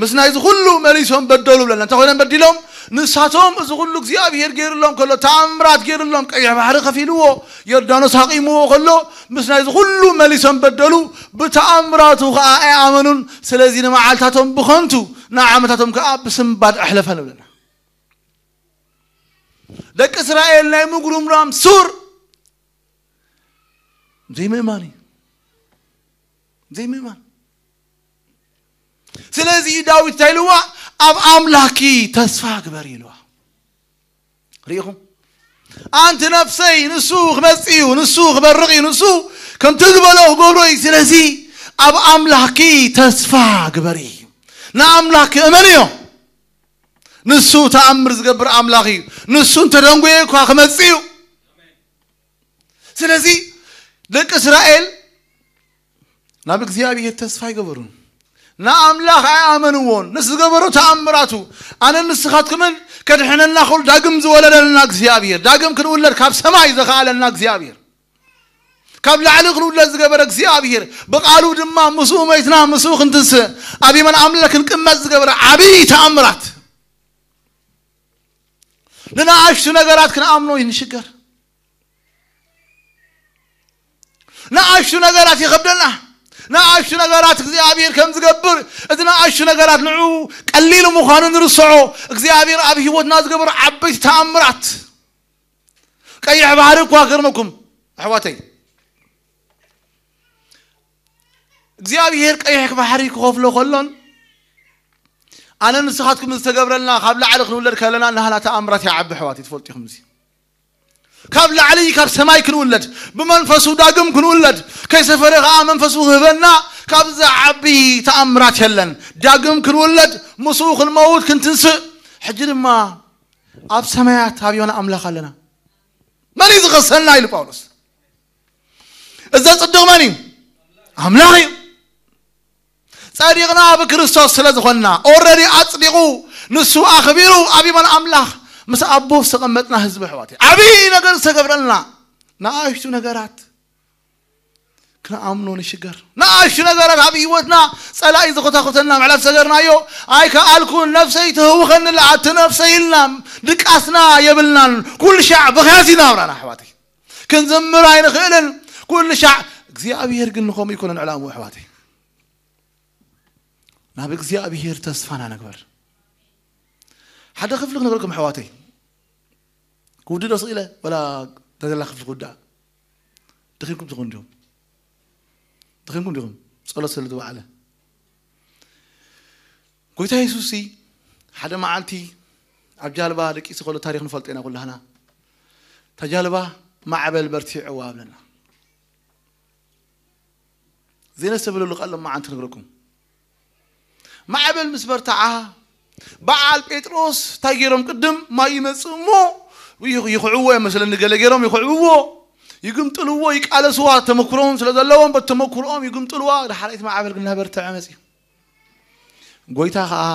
ምስ ናይዚ ኩሉ መሊሶም በደሉ ብለና። እንታይ ኮይኖም በዲሎም? ንሳቶም እዚ ኩሉ እግዚኣብሔር ገይርሎም ከሎ ተኣምራት ገይርሎም ቀይሕ ባሕሪ ከፊልዎ ዮርዳኖስ ኣቂምዎ ከሎ ምስ ናይዚ ኩሉ መሊሶም በደሉ። ብተኣምራቱ ከዓ ኣይኣመኑን። ስለዚ ንመዓልታቶም ብኸንቱ ንዓመታቶም ከዓ ብስንባድ ኣሕለፈ ንብለና። ደቂ እስራኤል ናይ ምጉርምራም ሱር ዘይምእማን እዩ። ዘይምእማን። ስለዚ ዳዊት እንታይ ኢልዋ? ኣብ ኣምላኪ ተስፋ ግበሪ ኢልዋ። ርኢኹም? ኣንቲ ነፍሰይ ንሱ ክመጽእ እዩ፣ ንሱ ክበርቕ እዩ፣ ንሱ ከምቲ ዝበሎ ክገብሮ እዩ። ስለዚ ኣብ ኣምላኪ ተስፋ ግበሪ። ንኣምላኪ እመንዮ። ንሱ ተኣምር ዝገብር ኣምላኽ እዩ። ንሱ እንተደንጎየ እኳ ክመጽእ እዩ። ስለዚ ደቂ እስራኤል ናብ እግዚኣብሔር ተስፋ ኣይገበሩን። ንኣምላኽ ኣይኣመንዎን። ንስ ዝገበሮ ተኣምራቱ ኣነ ንስኻትኩምን ከድሕነና ኩሉ ዳግም ዝወለደልና እግዚኣብሔር፣ ዳግም ክንውለድ ካብ ሰማይ ዘኸኣለና እግዚኣብሔር፣ ካብ ላዕሊ ክንውለድ ዝገበረ እግዚኣብሔር፣ ብቃሉ ድማ ምስኡ መይትና ምስኡ ክንትንስእ ኣብ የማን ኣምላኽ ክንቅመጥ ዝገበረ ዓብዪ ተኣምራት። ንንኣሽቱ ነገራት ክንኣምኖ ይንሽገር። ንኣሽቱ ነገራት ይኸብደና። ንኣሽቱ ነገራት እግዚኣብሔር ከም ዝገብር፣ እቲ ንኣሽቱ ነገራት ንዑ ቀሊል ምዃኑ ንርስዖ። እግዚኣብሔር ኣብ ህይወትና ዝገበሩ ዓበይቲ ተኣምራት። ቀይሕ ባሕሪ እኳ ክገርመኩም ኣሕዋተይ፣ እግዚኣብሔር ቀይሕ ባሕሪ ክኸፍሎ ከሎን ኣነ ንስኻትኩም ዝተገብረልና ካብ ላዕሊ ክንውለድ ከለና ናህና ተኣምራት ይዓቢ ኣሕዋተይ፣ ትፈልጡ ኢኹም። እዚ ካብ ላዕሊ ካብ ሰማይ ክንውለድ፣ ብመንፈሱ ዳግም ክንውለድ፣ ከይሰፈረ ከዓ መንፈሱ ክህበና፣ ካብዚ ዓቢ ተኣምራት የለን። ዳግም ክንውለድ፣ ምስኡ ክንመውት፣ ክንትንስእ፣ ሕጂ ድማ ኣብ ሰማያት ኣብ የማን ኣምላኽ ኣለና። መን እዩ ዝኸሰልና? ኢሉ ጳውሎስ። እዚ ዘጽድቕ መን እዩ? ኣምላኽ እዩ። ጸዲቕና ብክርስቶስ ስለ ዝኾንና፣ ኦረዲ ኣጽዲቑ፣ ንሱ ኣኽቢሩ ኣብ የማን ኣምላኽ ምስ ኣቦ ዝተቐመጥና ህዝቢ ኣሕዋተይ። ዓብዪ ነገር ዝተገብረልና፣ ንኣሽቱ ነገራት ክንኣምኖ ንሽገር። ንኣሽቱ ነገራት ኣብ ህይወትና ጸላኢ ዝኮታኮተና፣ ምዕላፍ ሰገርናዮ፣ ኣይከኣልኩን፣ ነፍሰይ ትህውኸኒ ኣላ፣ ኣቲ ነፍሰይ ኢልና ድቃስና የብልናን። ኩሉ ሻዕ ብኽያት ይናብራና ኣሕዋተይ። ክንዝምር ኣይንኽእልን። ኩሉ ሻዕ እግዚኣብሔር ግን ንኸምኡ ይኮነን ዕላምኡ ኣሕዋተይ። ናብ እግዚኣብሔር ተስፋና ንግበር። ሓደ ክፍሊ ክነግረኩም ኣሕዋተይ። ክውድእ ዶ ስቕ ኢለ ወላ ተዘላ ክፍሊ ክውድኣ? ደኺምኩም ትኾኑ ዲኹም? ደኺምኩም ዲኹም? ጸሎት ስለ ዝበዓለ። ጎይታ የሱስሲ ሓደ መዓልቲ ኣብ ጃልባ ደቂሱ ከሎ ታሪኽ ንፈልጦ ኢና ኩላህና። እታ ጃልባ ማዕበል በርቲዕዋ ብለና። ዘይነስተብህለሉ ቃል ሎማዓንቲ ክነግረኩም። ማዕበል ምስ በርትዓ በዓል ጴጥሮስ እንታይ ገይሮም? ቅድም ማይ ይመጽእ እሞ ይኽ- ይኽዕዎ እዮም መስለኒ፣ ገለ ገይሮም ይኽዕዎ፣ ይግምጥልዎ፣ ይቃለስዋ፣ ተመክሮም ስለ ዘለዎም በቲ ተመክሮኦም ይግምጥልዋ። ዳሕራይት ማዕበል ግን እናበርትዐ መጽዩ። ጎይታ ኸዓ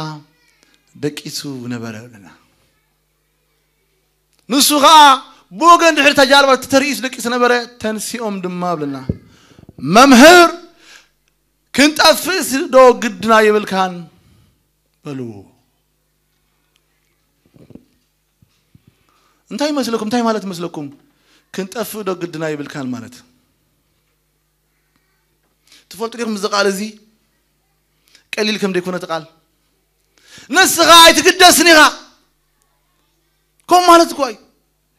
ደቂሱ ነበረ ብለና። ንሱ ኸዓ ብወገን ድሕሪ እታ ጃልባ እቲ ተርእዩ ደቂሱ ዝነበረ፣ ተንሲኦም ድማ ብለና፣ መምህር ክንጠፍእስ ዶ ግድና የብልካን በልዎ። እንታይ ይመስለኩም? እንታይ ማለት ይመስለኩም? ክንጠፍእ ዶ ግድና የብልካን ማለት ትፈልጡ ዲኹም? እዚ ቃል እዚ ቀሊል ከም ደይኮነ እቲ ቃል። ንስኻ ኣይትግደስን ኢኻ። ከም ማለት እኮ እዩ።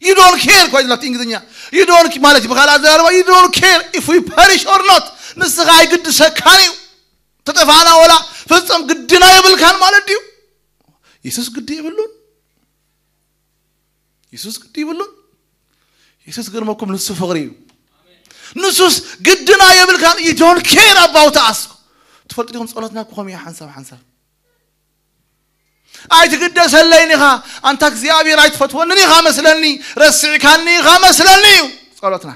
You don't care እኮ እዩ ዝብላ እቲ እንግሊዝኛ። You don't ማለት እዩ ብኻልእ ኣዘራርባ፣ you don't care if we perish or not። ንስኻ ኣይግድሰካን እዩ። ተጠፋእና ወላ ፍጹም ግድና የብልካን ማለት ድዩ? የሱስ ግዲ የብሉን። የሱስ ግዲ የብሉን። የሱስ ገርመኩም ንሱ ፍቕሪ እዩ። ንሱስ ግድና የብልካን። You don't care about us። ትፈልጡ ዲኹም ጸሎትና እኮ ከምኡ እዩ ሓንሳብ ሓንሳብ። ኣይትግደሰለይን ኢኻ ኣንታ እግዚኣብሔር ኣይትፈትወንን ኢኻ መስለኒ ረሲዕካኒ ኢኻ መስለኒ እዩ ጸሎትና።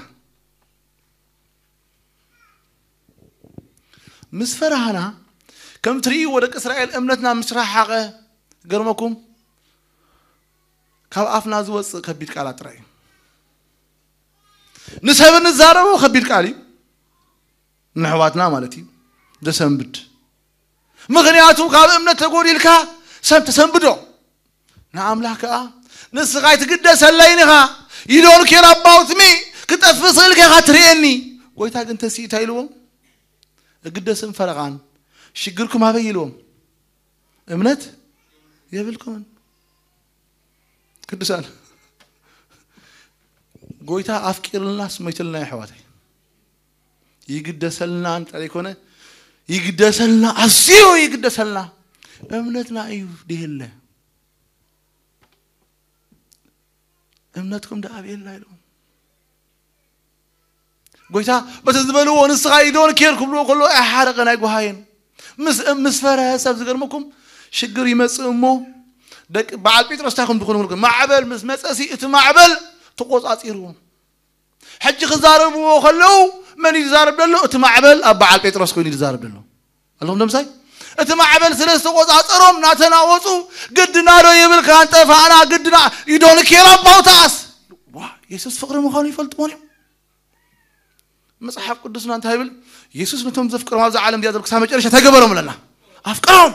ምስ ፈራህና ከም ትርእይዎ ደቂ እስራኤል እምነትና ምስ ረሓቐ ገርመኩም ካብ ኣፍና ዝወፅእ ከቢድ ቃላት ጥራይ እዩ። ንሰብ እንዛረቦ ከቢድ ቃል እዩ። ንሕዋትና ማለት እዩ። ዘሰንብድ ምኽንያቱ ካብ እምነት ተጎዲልካ ሰብ ተሰንብዶ። ንኣምላኽ ከኣ ንስኻ ኣይትግደሰለይን ኢኻ። You don't care about me። ክጠፍእ ስእልካ ኢኻ ትርእየኒ። ጎይታ ግን ተሲኡ እንታይ ኢልዎም? እግደስን ፈረቓን ሽግርኩም ኣበይ ኢልዎም? እምነት የብልኩምን። ቅዱሳን ጎይታ ኣፍቂርልናስ ሞይትልና የሕዋተይ። ይግደሰልና እንተ ዘይኮነ ይግደሰልና፣ ኣዝዩ ይግደሰልና። እምነትና እዩ ድየለ። እምነትኩም ደኣ ኣበየላ ኢሎም ጎይታ በቲ ዝበልዎ ንስኻ you don't care ክብልዎ ከሎ ኣይሓረቐን ኣይጓሃየን። ምስ ምስ ፈረሀ ሰብ ዝገርመኩም ሽግር ይመጽእ እሞ ደቂ በዓል ጴጥሮስ እንታይ ከም ዝኾኑ ክብልኩም፣ ማዕበል ምስ መጸሲ እቲ ማዕበል ተቆጻጺርዎም። ሕጂ ክዛረብዎ ከለዉ መን እዩ ዝዛረብ ዘሎ? እቲ ማዕበል ኣብ በዓል ጴጥሮስ ኮይኑ እዩ ዝዛረብ ዘሎ። ኣለኹም ደምሳይ? እቲ ማዕበል ስለ ዝተቆጻጸሮም ናተናወጹ ግድና ዶ ይብልካ እንጠፋእና ግድና you don't care about us። ዋ የሱስ ፍቕሪ ምዃኑ ይፈልጥዎን እዮም። መጽሓፍ ቅዱስና እንታይ ይብል? የሱስ ነቶም ዘፍቅሮም ኣብዛ ዓለም እዚኣ ዘለዉ ክሳብ መጨረሻ እንታይ ገበሮም ኣለና? ኣፍቅሮም።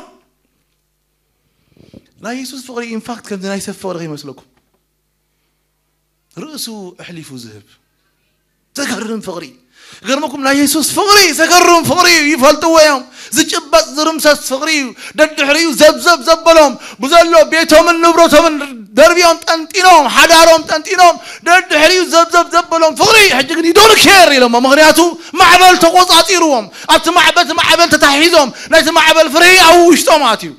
ናይ የሱስ ፍቕሪ ኢንፋክት ከምዚ ናይ ሰብ ፍቕሪ ከይመስለኩም። ርእሱ ኣሕሊፉ ዝህብ ዘገርም ፍቕሪ። ገርመኩም ናይ የሱስ ፍቕሪ ዘገርም ፍቕሪ እዩ። ይፈልጥዎ እዮም። ዝጭበጥ ዝርምሰስ ፍቕሪ እዩ። ደድሕሪኡ ዘብዘብ ዘበሎም ብዘሎ ቤቶምን ንብረቶምን ደርቢዮም ጠንጢኖም ሓዳሮም ጠንጢኖም ደድሕሪኡ ዘብዘብ ዘበሎም ፍቕሪ። ሕጂ ግን you don't care ኢሎሞ። ምኽንያቱ ማዕበል ተቆጻጺርዎም። ኣብቲ ማዕበል ማዕበል ተታሒዞም ናይቲ ማዕበል ፍርሂ ኣብ ውሽጦም ኣትዩ።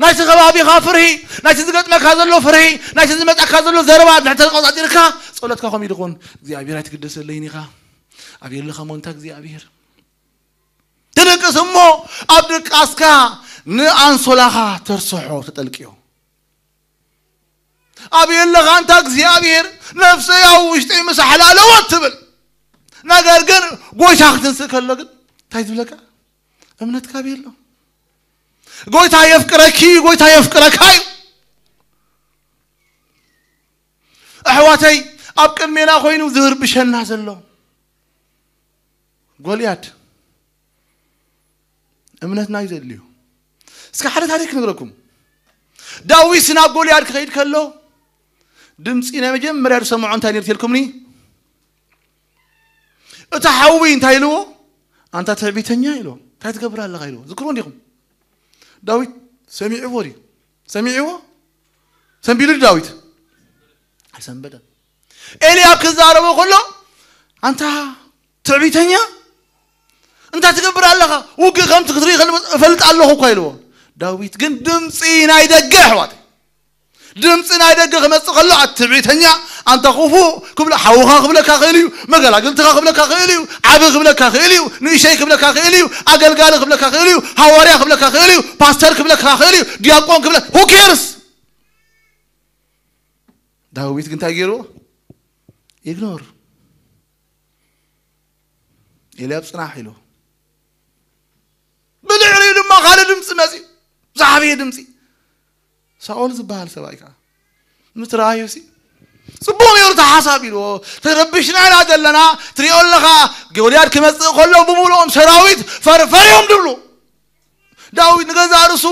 ናይቲ ከባቢኻ ፍርሂ፣ ናይቲ ዝገጥመካ ዘሎ ፍርሂ፣ ናይቲ ዝመጻካ ዘሎ ዘረባ እንድሕር ተቆጻጺርካ ጸሎትካ ከምኡ ይድኹን። እግዚኣብሔር ኣይትግደሰለይን ኢኻ። ኣብ የለኻ ሞንታ እግዚኣብሔር ትድቅስ እሞ ኣብ ድቃስካ ንኣንሶላኻ ተርስሖ ተጠልቅዮ። ኣብ የለኻ እንታ እግዚኣብሔር ነፍሰይ ኣብ ውሽጠይ ምስ ኣሕላለወት ትብል። ነገር ግን ጎይታ ክትንስእ ከሎ ግን እንታይ ትብለካ? እምነትካ ኣብ የሎ። ጎይታ የፍቅረኪ፣ ጎይታ የፍቅረካ እዩ። ኣሕዋተይ ኣብ ቅድሜና ኮይኑ ዝርብሸና ዘሎ ጎልያድ እምነትና እዩ ዘድልዩ። እስከ ሓደ ታሪክ ክነግረኩም። ዳዊት ናብ ጎልያድ ክኸይድ ከሎ ድምፂ ናይ መጀመርያ ዝሰምዖ እንታይ ነይሩ ተልኩምኒ? እቲ ሓዊ እንታይ ኢልዎ? ኣንታ ትዕቢተኛ ኢልዎ። እንታይ ትገብር ኣለኻ ኢልዎ። ዝክርዎ እንዲኹም ዳዊት ሰሚዕዎ ድዩ? ሰሚዕዎ? ሰንቢዱ ድዩ ዳዊት? ኣይሰንበደን። ኤልያብ ክዛረቦ ከሎ ኣንታ ትዕቢተኛ እንታይ ትገብር ኣለኻ? ውግእ ከም ክትርኢ እፈልጥ ኣለኹ እኳ ኢልዎ። ዳዊት ግን ድምፂ ናይ ደገ ኣሕዋት ድምፂ ናይ ደገ ክመፅእ ከሎ ኣትዕቢተኛ ኣንታ ክፉእ ክብለ ሓውኻ ክብለካ ክእል እዩ። መገላግልትኻ ክብለካ ክእል እዩ። ዓቢ ክብለካ ክእል እዩ። ንእሸይ ክብለካ ክእል እዩ። ኣገልጋሊ ክብለካ ክእል እዩ። ሃዋርያ ክብለካ ክእል እዩ። ፓስተር ክብለካ ክእል እዩ። ዲያቆን ክብለ who cares? ዳዊት ግን እንታይ ገይርዎ? ኢግኖር። ኤልያብ ጽናሕ ኢሉ ብድሕሪኡ ድማ ካልእ ድምፂ መፂ። ዝዓበየ ድምፂ ሳኦል ዝበሃል ሰብኣይ ከዓ ምትረኣዩ ሲ ጽቡቕ ነይሩ እቲ ሓሳብ ኢልዎ። ተረቢሽና ኢና ዘለና። ትሪኦ ኣለኻ ጎልያድ ክመፅእ ከሎ ብምሉኦም ሰራዊት ፈርፈር እዮም ድብሉ። ዳዊት ንገዛ ርእሱ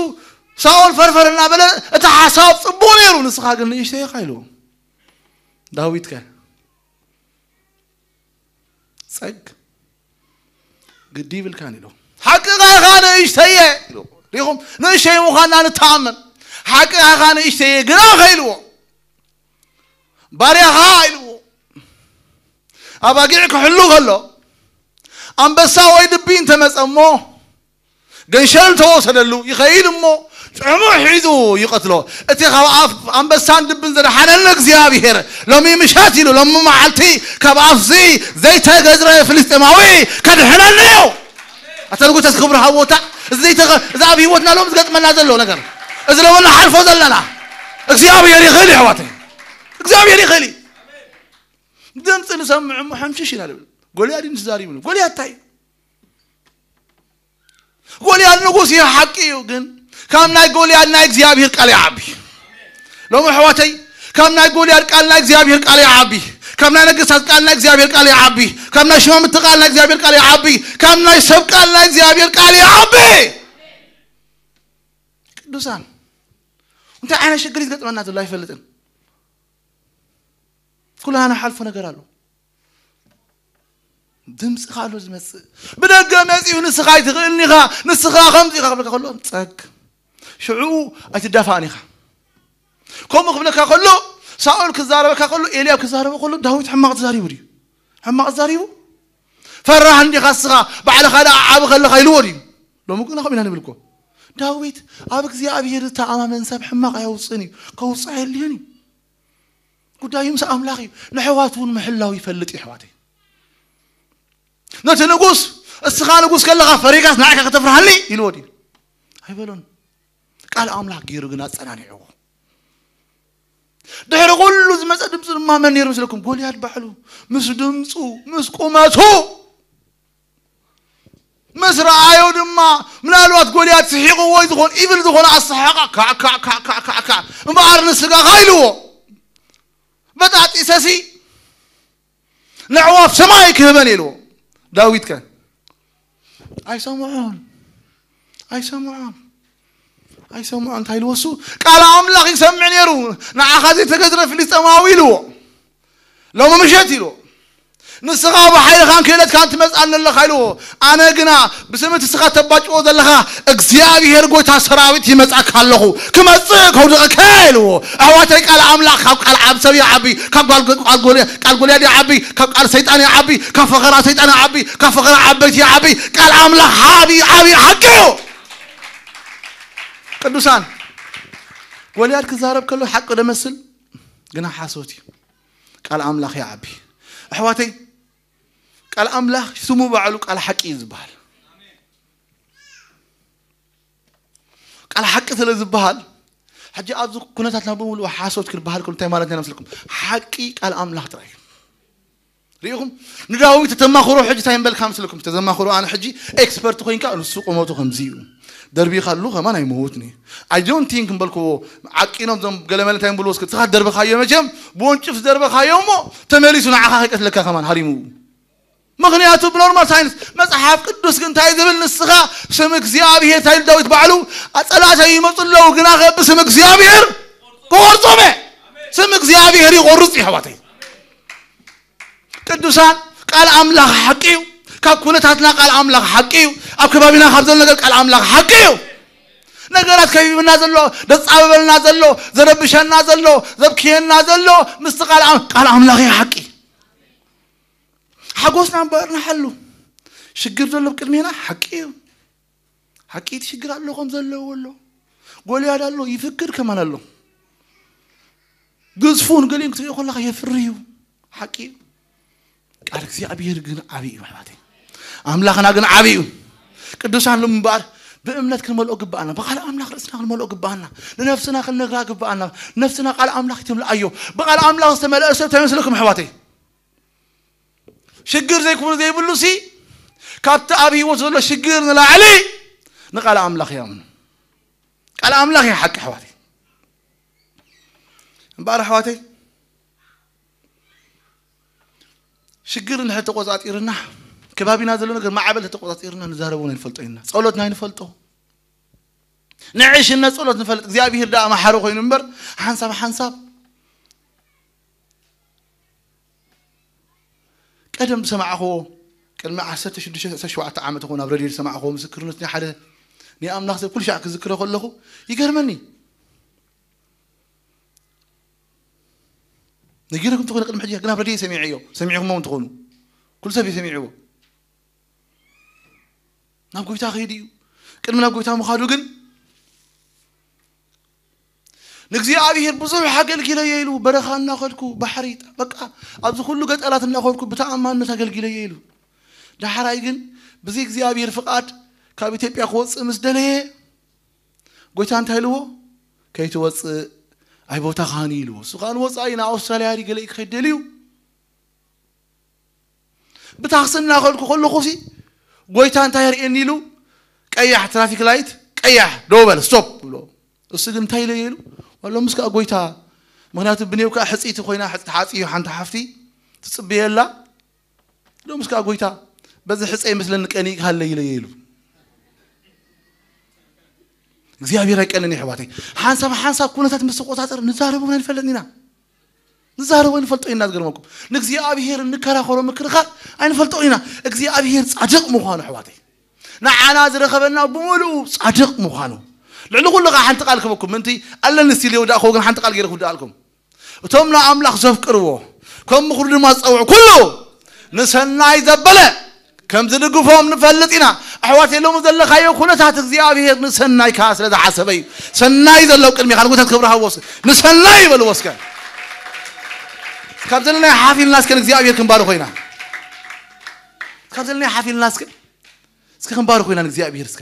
ሳኦል ፈርፈር እናበለ እቲ ሓሳብ ጽቡቕ ነይሩ ንስኻ ግን ንእሽተይ ኢኻ ኢልዎ። ዳዊት ከ ጸግ ግዲ ይብልካን ኢሉ ሓቂ ኢኻ ባርያኻ ንእሽተየ ኢሉ። ሪኹም ንእሽተይ ምዃንና ንተኣመን። ሓቅኻ ንእሽተየ ግና ከ ኢልዎ። ባርያኻ ኢልዎ። ኣባጊዕ ክሕሉ ከሎ ኣንበሳ ወይ ድቢ እንተመጸ እሞ ገንሸል ተወሰደሉ ይኸይድ እሞ ጭሕሙ ሒዙ ይቐትሎ። እቲ ካብ ኣፍ ኣንበሳን ድብን ዘድሓነኒ እግዚኣብሔር ሎሚ ምሸት ኢሉ ሎሚ መዓልቲ ካብ ኣፍዚ ዘይተገዝረ ፍልስጤማዊ ከድሕነኒ እዩ። ኣታ ንጉተስ ክብሪ ሃቦታ እዚ ዘይተኸ- እዚ ኣብ ህይወትና ሎም ዝገጥመና ዘሎ ነገር እዚ ሎም ንሓልፎ ዘለና እግዚኣብሔር ይኽእል እዩ ኣሕዋተይ። እግዚኣብሔር ይኽእል እዩ። ድምፂ ንሰምዕ እሞ ሓምሽሽ ኢና ንብል። ጎልያድ እዩ ንዝዛሪቡ ንብል። ጎልያድ እንታይ እዩ? ጎልያድ ንጉስ እዩ ሓቂ እዩ። ግን ካብ ናይ ጎልያድ ናይ እግዚኣብሔር ቃል ይዓቢ። ሎም ኣሕዋተይ ካብ ናይ ጎልያድ ቃል ናይ እግዚኣብሔር ቃል ይዓቢ። ካብ ናይ ነገስታት ቃል ናይ እግዚኣብሔር ቃል ይዓቢ። ካብ ናይ ሽማምቲ ቃል ናይ እግዚኣብሔር ቃል ይዓቢ። ካብ ናይ ሰብ ቃል ናይ እግዚኣብሔር ቃል ይዓቢ። ቅዱሳን እንታይ ዓይነት ሽግር ይገጥመና ዘሎ ኣይፈልጥን። ኩላና ሓልፎ ነገር ኣሎ። ድምፂ ካሎ ዝመፅእ ብደገ መፂኡ ንስኻ ኣይትኽእልን ኢኻ ንስኻ ከምዚ ኢኻ ክብለካ ከሎ ፀግ ሽዑ ኣይትዳፋእን ኢኻ። ከምኡ ክብለካ ከሎ ሳኦል ክዛረበካ ከሎ ኤልያብ ክዛረበ ከሎ ዳዊት ሕማቕ ተዛሪቡ ድዩ? ሕማቕ ተዛሪቡ? ፈራህ እንዲኻ እስኻ ባዕልኻ ደኣ ዓቢ ከለኻ ኢልዎ ድዩ? ሎሚ ግን ከምኡ ኢና ንብል እኮ። ዳዊት ኣብ እግዚኣብሔር ዝተኣማመን ሰብ ሕማቕ ኣየውፅእን እዩ። ከውፅእ ኣየድልዮን እዩ። ጉዳዩ ምስ ኣምላኽ እዩ። ንሕዋቱ እውን ምሕላው ይፈልጥ እዩ ኣሕዋተይ። ነቲ ንጉስ እስኻ ንጉስ ከለኻ ፈሪጋስ ንዓይካ ከተፍርሃኒ ኢልዎ ድዩ? ኣይበሎን። ቃል ኣምላኽ ገይሩ ግን ኣጸናኒዕዎ። ድሕሪ ኩሉ ዝመጸ ድምፂ ድማ መን ነይሩ ምስለኩም? ጎልያድ ባዕሉ ምስ ድምፁ ምስ ቁመቱ ምስ ረኣዮ ድማ ምናልባት ጎልያድ ስሒቑ ወይ ዝኾን ኢብል ዝኾነ ኣሰሓቓ ካዕ ካዕ ካዕ ካዕ ካዕ ካዕ እምበኣር ንስጋኻ ኢልዎ በጣጢሰሲ ነዕዋፍ ሰማይ ክህበን ኢልዎ። ዳዊት ከ ኣይሰምዖን ኣይሰምዖን ኣይሰምዖን እንታይ ኢልዎ እሱ ቃል ኣምላኽ ይሰምዕ ነይሩ። ንዓኻ ዘይተገዝረ ፍልስጤማዊ ኢልዎ ሎሚ ምሸት ኢልዎ ንስኻ ብሓይልኻን ክእለትካን ትመጽኣኒ ኣለኻ ኢልዎ። ኣነ ግና ብስም እቲ ንስኻ ተባጭዎ ዘለኻ እግዚኣብሔር ጎይታ ሰራዊት ይመጻካ ኣለኹ ክመጽእ ከውድቐካ ኢልዎ። ኣሕዋተይ ቃል ኣምላኽ ካብ ቃል ዓብ ሰብ ይዓቢ ካብ ቃል ጎ- ቃል ጎልያ- ቃል ጎልያድ ይዓቢ ካብ ቃል ሰይጣን ይዓቢ ካብ ፈኸራ ሰይጣን ይዓቢ ካብ ፈኸራ ዓበይቲ ይዓቢ። ቃል ኣምላኽ ዓቢ ዓቢ ሓቂ እዩ። ቅዱሳን ጎልያድ ክዛረብ ከሎ ሓቂ ደመስል ግና ሓሶት እዩ። ቃል ኣምላኽ ይዓቢ ኣሕዋተይ። ቃል ኣምላኽ ስሙ ባዕሉ ቃል ሓቂ እዩ ዝበሃል። ቃል ሓቂ ስለ ዝበሃል ሕጂ ኣብዚ ኩነታትና ብምሉእ ሓሶት ክበሃል ከሎ እንታይ ማለት ኢና መስለኩም? ሓቂ ቃል ኣምላኽ ጥራይ እዩ። ሪኢኹም ንዳዊት ተተማኽሮ ሕጂ እንታይ ምበልካ መስለኩም? ተዘማኽሮ ኣነ ሕጂ ኤክስፐርት ኮይንካ ንሱ ቁመቱ ከምዚ እዩ ደርቢኻሉ ከማን ኣይመውትን እዩ። I don't think ምበልክዎ ዓቂኖም ዞም ገለመለ እንታይ ምብልዎ እስኪ ንስኻ ደርብኻዮ መቸም ብወንጭፍ ዝደርበኻዮ እሞ ተመሊሱ ንዓኻ ከይቀትለካ ከማን ሃሪሙ ምኽንያቱ ብኖርማል ሳይንስ መፅሓፍ ቅዱስ ግን እንታይ ዝብል ንስኻ ስም እግዚኣብሔር እንታይ ኢሉ ዳዊት ባዕሉ ጸላእተይ ይመፁ ኣለዉ ግና ከ ብስም እግዚኣብሔር ክቆርፆም እየ። ስም እግዚኣብሔር ይቆርፅ እዩ ኣሕዋተይ። ቅዱሳን ቃል ኣምላኽ ሓቂ እዩ። ካብ ኩነታትና ቃል ኣምላኽ ሓቂ እዩ። ኣብ ከባቢና ካብ ዘሎ ነገር ቃል ኣምላኽ ሓቂ እዩ። ነገራት ከቢብና ዘሎ ዘጻብበልና ዘሎ ዘረብሸና ዘሎ ዘብክየና ዘሎ ምስቲ ቃል ኣም- ቃል ኣምላኽ እዩ ሓቂ። ሓጎስና እምበኣር ንሓሉ ሽግር ዘሎ ኣብ ቅድሜና ሓቂ እዩ። ሓቂ እቲ ሽግር ኣሎ ከም ዘለዎ ኣሎ ጎልያድ ኣሎ ይፍክር ከማን ኣሎ ግዝፉን ገሊኡን ክትሪኦ ከለካ የፍርህ እዩ። ሓቂ እዩ። ቃል እግዚኣብሔር ግን ዓብዪ እዩ ኣሕዋተይ። ኣምላኽና ግን ዓብዪ እዩ። ቅዱሳን ሎም እምበኣር ብእምነት ክንመልኦ ግባኣና። ብቃል ኣምላኽ ርእስና ክንመልኦ ግባኣና። ንነፍስና ክንነግራ ግባኣና። ነፍስና ቃል ኣምላኽ ይትምልኣዮ። ብቃል ኣምላኽ ዝተመልአ ሰብ እንታይ ይመስለኩም ኣሕዋተይ? ሽግር ዘይክብሉ ዘይብሉ ሲ ካብቲ ኣብ ህይወት ዘሎ ሽግር ንላዕሊ ንቃል ኣምላኽ ይኣምኑ። ቃል ኣምላኽ እዩ ሓቂ ኣሕዋተይ። እምበኣር ኣሕዋተይ ሽግር እንድሕር ተቆፃፂርና ከባቢና ዘሎ ነገር ማዕበል ተቆፃፂርና ንዛረቦ ናይ ንፈልጦ ኢና። ፀሎት ናይ ንፈልጦ ንዕሽነት ፀሎት ንፈልጥ እግዚኣብሔር ደኣ መሓሪ ኮይኑ እምበር ሓንሳብ ሓንሳብ ቀደም ዝሰማዕኽዎ ቅድሚ ዓሰርተ ሽዱሽተ ዓሰርተ ሸውዓተ ዓመት ኾን ኣብ ረድዮ ዝሰማዕኹዎ ምስክርነት ናይ ሓደ ናይ ኣምላኽ ሰብ ኩሉ ሻዕ ክዝክሮ ከለኹ ይገርመኒ። ነጊረኩም ተኾነ ቅድሚ ሕጂ ግን ኣብ ረድዮ ሰሚዐዮ፣ ሰሚዕኹሞ እውን ትኾኑ። ኩሉ ሰብ እዩ ሰሚዕዎ። ናብ ጎይታ ከይዱ እዩ። ቅድሚ ናብ ጎይታ ምኻዱ ግን ንእግዚኣብሔር ብዙሕ ኣገልጊለዮ ኢሉ፣ በረኻ እናኸድኩ፣ ባሕሪ፣ በቃ ኣብዚ ኩሉ ገጠራት እናኸድኩ ብተኣማንነት ኣገልጊለዮ ኢሉ። ዳሕራይ ግን ብዚ እግዚኣብሔር ፍቓድ ካብ ኢትዮጵያ ክወፅእ ምስ ደለየ፣ ጎይታ እንታይ ኢልዎ? "ከይትወፅእ ኣይቦታኻን እዩ" ኢልዎ። እሱ ከዓ ንወፃኢ ንኣውስትራልያ ድዩ ገለ ክኸይድ ደልዩ። ብታክሲ እናኸድኩ ከለኹ ሲ ጎይታ እንታይ የርእየኒ ኢሉ፣ "ቀያሕ ትራፊክ ላይት፣ ቀያሕ ደው በል፣ ስቶፕ" ብሎ። እሱ ግን እንታይ ኢለ ኢሉ፣ "ዋሎ ምስ ከዓ ጎይታ፣ ምኽንያቱ ብኔው ከዓ ሕፅይቲ ኮይና፣ ሕፅቲ ሓፂ እዩ፣ ሓንቲ ሓፍቲ ትፅብየላ። ሎምስ ከዓ ጎይታ፣ በዚ ሕፀ ይመስለኒ ቀኒእካ ሃለ" ኢለ ኢሉ። እግዚኣብሔር ኣይቀንን፣ የሕዋተይ። ሓንሳብ ሓንሳብ ኩነታት ምስ ተቆፃፀር ንዛረቦ ኣይንፈልጥን ኢና። ንዛረቦ ኣይንፈልጦ ኢና። ዝገርመኩም፣ ንእግዚኣብሔር እንከራኸሮ ምክርኻር ኣይንፈልጦ ኢና። እግዚኣብሔር ጻድቕ ምዃኑ፣ ኣሕዋተይ፣ ንዓና ዝረኸበና ብምሉኡ ጻድቕ ምዃኑ። ልዕሊ ኩሉ ከዓ ሓንቲ ቃል ክበኩም፣ ምንቲ ኣለኒ ስቲል የውዳእክዎ፣ ግን ሓንቲ ቃል ገይረ ክውዳእልኩም። እቶም ንኣምላኽ ዘፍቅርዎ፣ ከም ምኽሩ ድማ ዝጸውዑ ኩሉ ንሰናይ ዘበለ ከም ዝድግፎም ንፈልጥ ኢና። ኣሕዋት፣ የሎም ዘለኻዮ ኩነታት እግዚኣብሔር ንሰናይካ ስለ ዝሓሰበ እዩ። ሰናይ ዘሎ ቅድሚኻ ንጉታት ክብሪ ሃቦስ፣ ንሰናይ ይበልዎ እስከ። ካብ ዘለናዮ ሓፍ ኢልና እስከ ንእግዚኣብሔር ክንባርኾ ኢና። ካብ ዘለናዮ ሓፍ ኢልና እስከ፣ እስከ ክንባርኾ ኢና ንእግዚኣብሔር እስከ።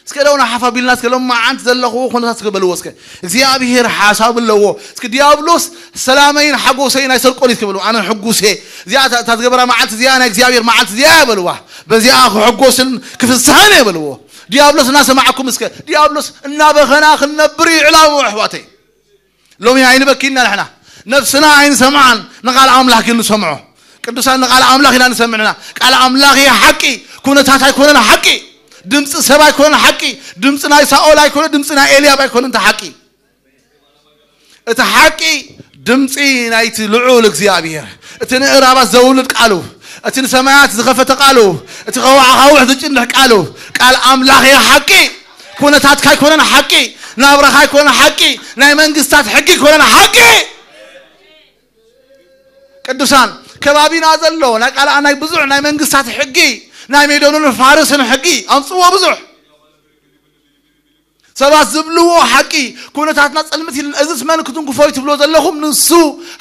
እስከ ደው ንሓፍ ኣቢልና እስከ ሎም መዓንት ዘለኽዎ ኩነታት እስከ በልዎ እስከ። እግዚኣብሔር ሓሳብ ኣለዎ። እስከ ዲያብሎስ ሰላመይን ሓጎሰይን ኣይሰርቆን እዩ እስከ በልዎ። ኣነ ሕጉስ እየ። እዚኣ እታ፣ እታ ዝገበራ መዓልቲ እዚኣ ናይ እግዚኣብሔር መዓልቲ እዚኣ እያ በልዋ። በዚኣ ክሕጎስን ክፍስሃን እየ በልዎ። ዲያብሎስ እናሰማዕኩም እስከ። ዲያብሎስ እናበኸና ክንነብር እዩ ዕላምኡ ኣሕዋተይ። ሎሚ ኣይንበኪ ኢና ንሕና። ነፍስና ኣይንሰምዓን፣ ንቃል ኣምላኽ ግን ንሰምዖ። ቅዱሳን ንቃል ኣምላኽ ኢና ንሰምዕና። ቃል ኣምላኽ እዩ ሓቂ፣ ኩነታት ኣይኮነን ሓቂ። ድምፂ ሰብ ኣይኮነን ሓቂ። ድምፂ ናይ ሳኦል ኣይኮነ፣ ድምፂ ናይ ኤልያብ ኣይኮነ እቲ ሓቂ። እቲ ሓቂ ድምፂ ናይቲ ልዑል እግዚኣብሔር፣ እቲ ንእራባት ዘውልድ ቃሉ፣ እቲ ንሰማያት ዝኸፈተ ቃሉ፣ እቲ ከዋዕኻውዕ ዝጭንሕ ቃሉ፣ ቃል ኣምላኽ እዩ ሓቂ። ኩነታትካ ኣይኮነን ሓቂ፣ ናብራኻ ኣይኮነን ሓቂ፣ ናይ መንግስታት ሕጊ ኣይኮነን ሓቂ። ቅዱሳን፣ ከባቢና ዘሎ ናይ ቃል ናይ ብዙሕ ናይ መንግስታት ሕጊ፣ ናይ ሜዶንን ፋርስን ሕጊ ኣምጽዎ ብዙሕ ሰባት ዝብልዎ ሓቂ። ኩነታትና ጸልምት ኢልን፣ እዝስ መን ክትንክፎ እዩ ትብሎ ዘለኹም? ንሱ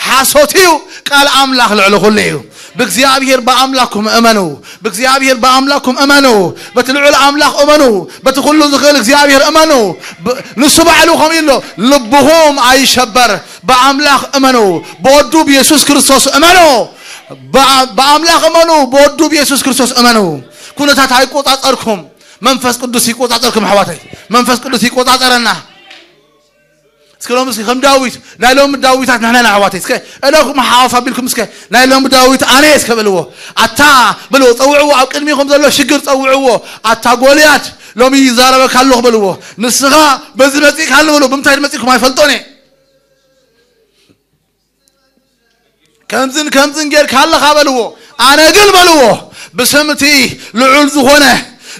ሓሶት እዩ። ቃል ኣምላኽ ልዕሊ ኩሉ እዩ። ብእግዚኣብሔር ብኣምላኽኩም እመኑ። ብእግዚኣብሔር ብኣምላኽኩም እመኑ። በቲ ልዑል ኣምላኽ እመኑ። በቲ ኩሉ ዝኽእል እግዚኣብሔር እመኑ። ብ-፣ ንሱ ባዕሉ ከምኡ ኢሎ፣ ልብኹም ኣይሸበር፣ ብኣምላኽ እመኑ፣ ብወዱ ብየሱስ ክርስቶስ እመኑ። ብኣ-፣ ብኣምላኽ እመኑ፣ ብወዱ ብየሱስ ክርስቶስ እመኑ። ኩነታት ኣይቆጻጸርኩም፣ መንፈስ ቅዱስ ይቆጻጸርኩም ኣሕዋተይ። መንፈስ ቅዱስ ይቆጻጸረና። እስከ ሎም እስከ ከም ዳዊት፣ ናይ ሎም ዳዊታት ንሕና ኢና ኣሕዋተይ። እስከ እለኹም ሓዋፍ ኣቢልኩም እስከ ናይ ሎም ዳዊት ኣነ እስከ በልዎ። ኣታ በልዎ፣ ጸውዕዎ፣ ኣብ ቅድሚኹም ዘሎ ሽግር ጸውዕዎ። ኣታ ጎልያድ፣ ሎሚ ይዛረበካ ኣለኹ በልዎ። ንስኻ በዚ መጺእካ ኣሎ በልዎ። ብምንታይ መጺእኩም ኣይፈልጦን እየ። ከምዝን ከምዝን ጌርካ ኣለኻ በልዎ። ኣነ ግን በልዎ፣ ብስም እቲ ልዑል ዝኾነ፣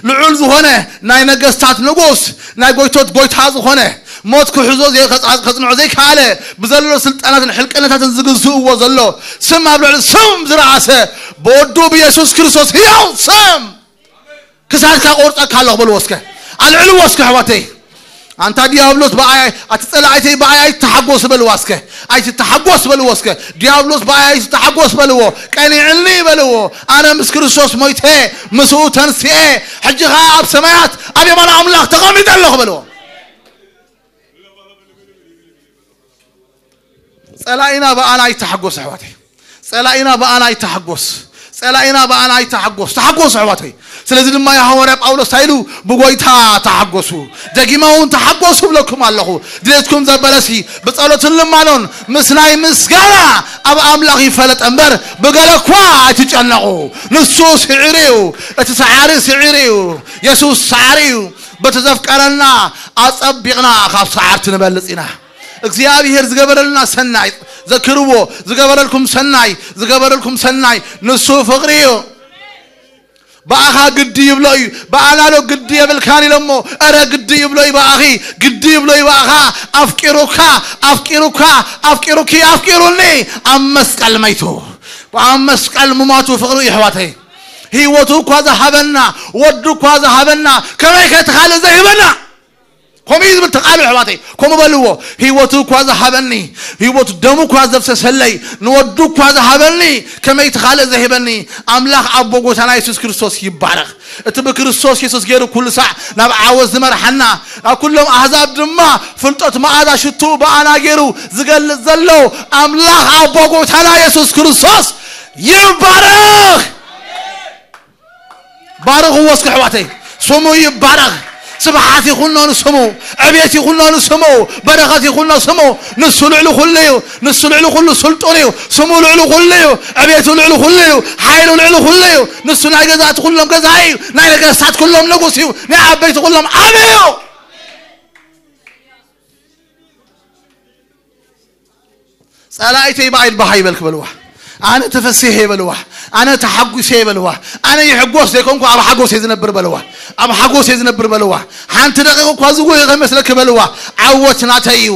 ልዑል ዝኾነ ናይ ነገስታት ንጉስ፣ ናይ ጎይቶት ጎይታ ዝኾነ፣ ሞት ክሕዞ ዘይ-፣ ከጽ-፣ ከጽንዖ ዘይከኣለ፣ ብዘሎ ስልጣናትን ሕልቅነታትን ዝግዝእዎ ዘሎ፣ ስም ኣብ ልዕሊ ስም ዝረኣሰ፣ ብወዱ ብየሱስ ክርስቶስ ህያው ስም ክሳድካ ቆርጸካ ኣለኹ በልዎ እስከ። ኣልዕልዎ እስከ ኣሕዋተይ። ኣንታ ዲያብሎስ ብኣይ፣ ኣቲ ጸላእተይ ብኣይ ኣይትተሓጎስ በልዋ እስከ። ኣይትተሓጎስ በልዎ እስከ። ዲያብሎስ ብኣይ ኣይትተሓጎስ በልዎ። ቀኒዕኒ በልዎ። ኣነ ምስ ክርስቶስ ሞይተ፣ ምስኡ ተንስኤ። ሕጂ ኸኣ ኣብ ሰማያት ኣብ የማን ኣምላኽ ተቐሚጠ ኣለኹ በልዎ። ጸላኢና ብኣና ኣይተሓጎስ ኣሕዋተይ። ጸላኢና ብኣና ኣይተሓጎስ። ጸላኢና ብኣና ኣይተሓጎስ። ተሓጎስ ኣሕዋተይ። ስለዚ ድማ እዩ ሃዋርያ ጳውሎስ እንታይ ኢሉ? ብጎይታ ተሓጎሱ። ደጊመ እውን ተሓጎሱ እብለኩም ኣለኹ። ድሌትኩም ዘበለሲ ብጸሎትን ልማኖን ምስ ናይ ምስጋና ኣብ ኣምላኽ ይፈለጥ እምበር ብገለ እኳ ኣይትጨነቑ። ንሱ ስዒሩ እዩ። እቲ ሰዓሪ ስዒሩ እዩ። የሱስ ሰዓሪ እዩ። በቲ ዘፍቀረና ኣጸቢቕና ካብ ሰዓርቲ ንበልጽ ኢና። እግዚኣብሔር ዝገበረልና ሰናይ ዘክርዎ። ዝገበረልኩም ሰናይ፣ ዝገበረልኩም ሰናይ ንሱ ፍቕሪ እዩ። ብኣኻ ግዲ ይብሎ እዩ። ብኣናዶ ግዲ የብልካን ኢሎሞ። እረ ግዲ ይብሎ እዩ ብኣኺ፣ ግዲ ይብሎ እዩ ብኣኻ። ኣፍቂሩካ፣ ኣፍቂሩካ፣ ኣፍቂሩኪ፣ ኣፍቂሩኒ ኣብ መስቀል መይቱ። ኣብ መስቀል ምማቱ ፍቕሪ እዩ ኣሕዋተይ። ህይወቱ እኳ ዝሃበና፣ ወዱ እኳ ዝሃበና፣ ከመይ ከ እቲ ካልእ ዘይህበና? ከምኡ እዩ ዝብል ተቃሉ ኣሕዋተይ። ከምኡ በልዎ። ህይወቱ እኳ ዝሃበኒ፣ ህይወቱ ደሙ እኳ ዘፍሰሰለይ፣ ንወዱ እኳ ዝሃበኒ፣ ከመይ እቲ ካልእ ዘይህበኒ? ኣምላኽ ኣቦ ጎይታና የሱስ ክርስቶስ ይባረኽ። እቲ ብክርስቶስ የሱስ ገይሩ ኩሉ ሳዕ ናብ ዓወት ዝመርሓና፣ ናብ ኩሎም ኣህዛብ ድማ ፍልጠት መኣዛ ሽቱ ብኣና ገይሩ ዝገልጽ ዘሎ ኣምላኽ ኣቦ ጎይታና የሱስ ክርስቶስ ይባረኽ። ባርኽዎ እስኪ ኣሕዋተይ። ስሙ ይባረኽ። ስብሓት ይኹኖ ንስሙ፣ ዕቤት ይኹኖ ንስሙ፣ በረኸት ይኹኖ ስሙ። ንሱ ልዕሊ ኩሉ እዩ። ንሱ ልዕሊ ኩሉ ስልጡን እዩ። ስሙ ልዕሊ ኩሉ እዩ። ዕቤቱ ልዕሊ ኩሉ እዩ። ሓይሉ ልዕሊ ኩሉ እዩ። ንሱ ናይ ገዛእቲ ኩሎም ገዛኢ እዩ። ናይ ነገስታት ኩሎም ንጉስ እዩ። ናይ ዓበይቲ ኩሎም ዓቢ እዩ። ጸላኢተይ ብኣይ ባህ ይበልክ በልዋ። ኣነ ተፈሲሐ በልዋ። ኣነ ተሓጒሰ በልዋ። ኣነ ይሕጎስ ዘይኮንኩ ኣብ ሓጎስ እየ ዝነብር በልዋ። ኣብ ሓጎስ እየ ዝነብር በልዋ። ሓንቲ ደቂቕ እኳ ዝጎየ ከይመስለኪ በልዋ። ዓወት ናተይ እዩ።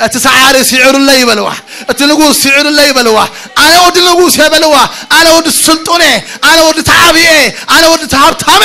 እቲ ሰዓሪ ስዒሩለይ በልዋ። እቲ ንጉስ ስዒሩለይ በልዋ። ኣነ ወዲ ንጉስ እየ በልዋ። ኣነ ወዲ ስልጡን እየ። ኣነ ወዲ ተዓብየ። ኣነ ወዲ ተሃብታመ።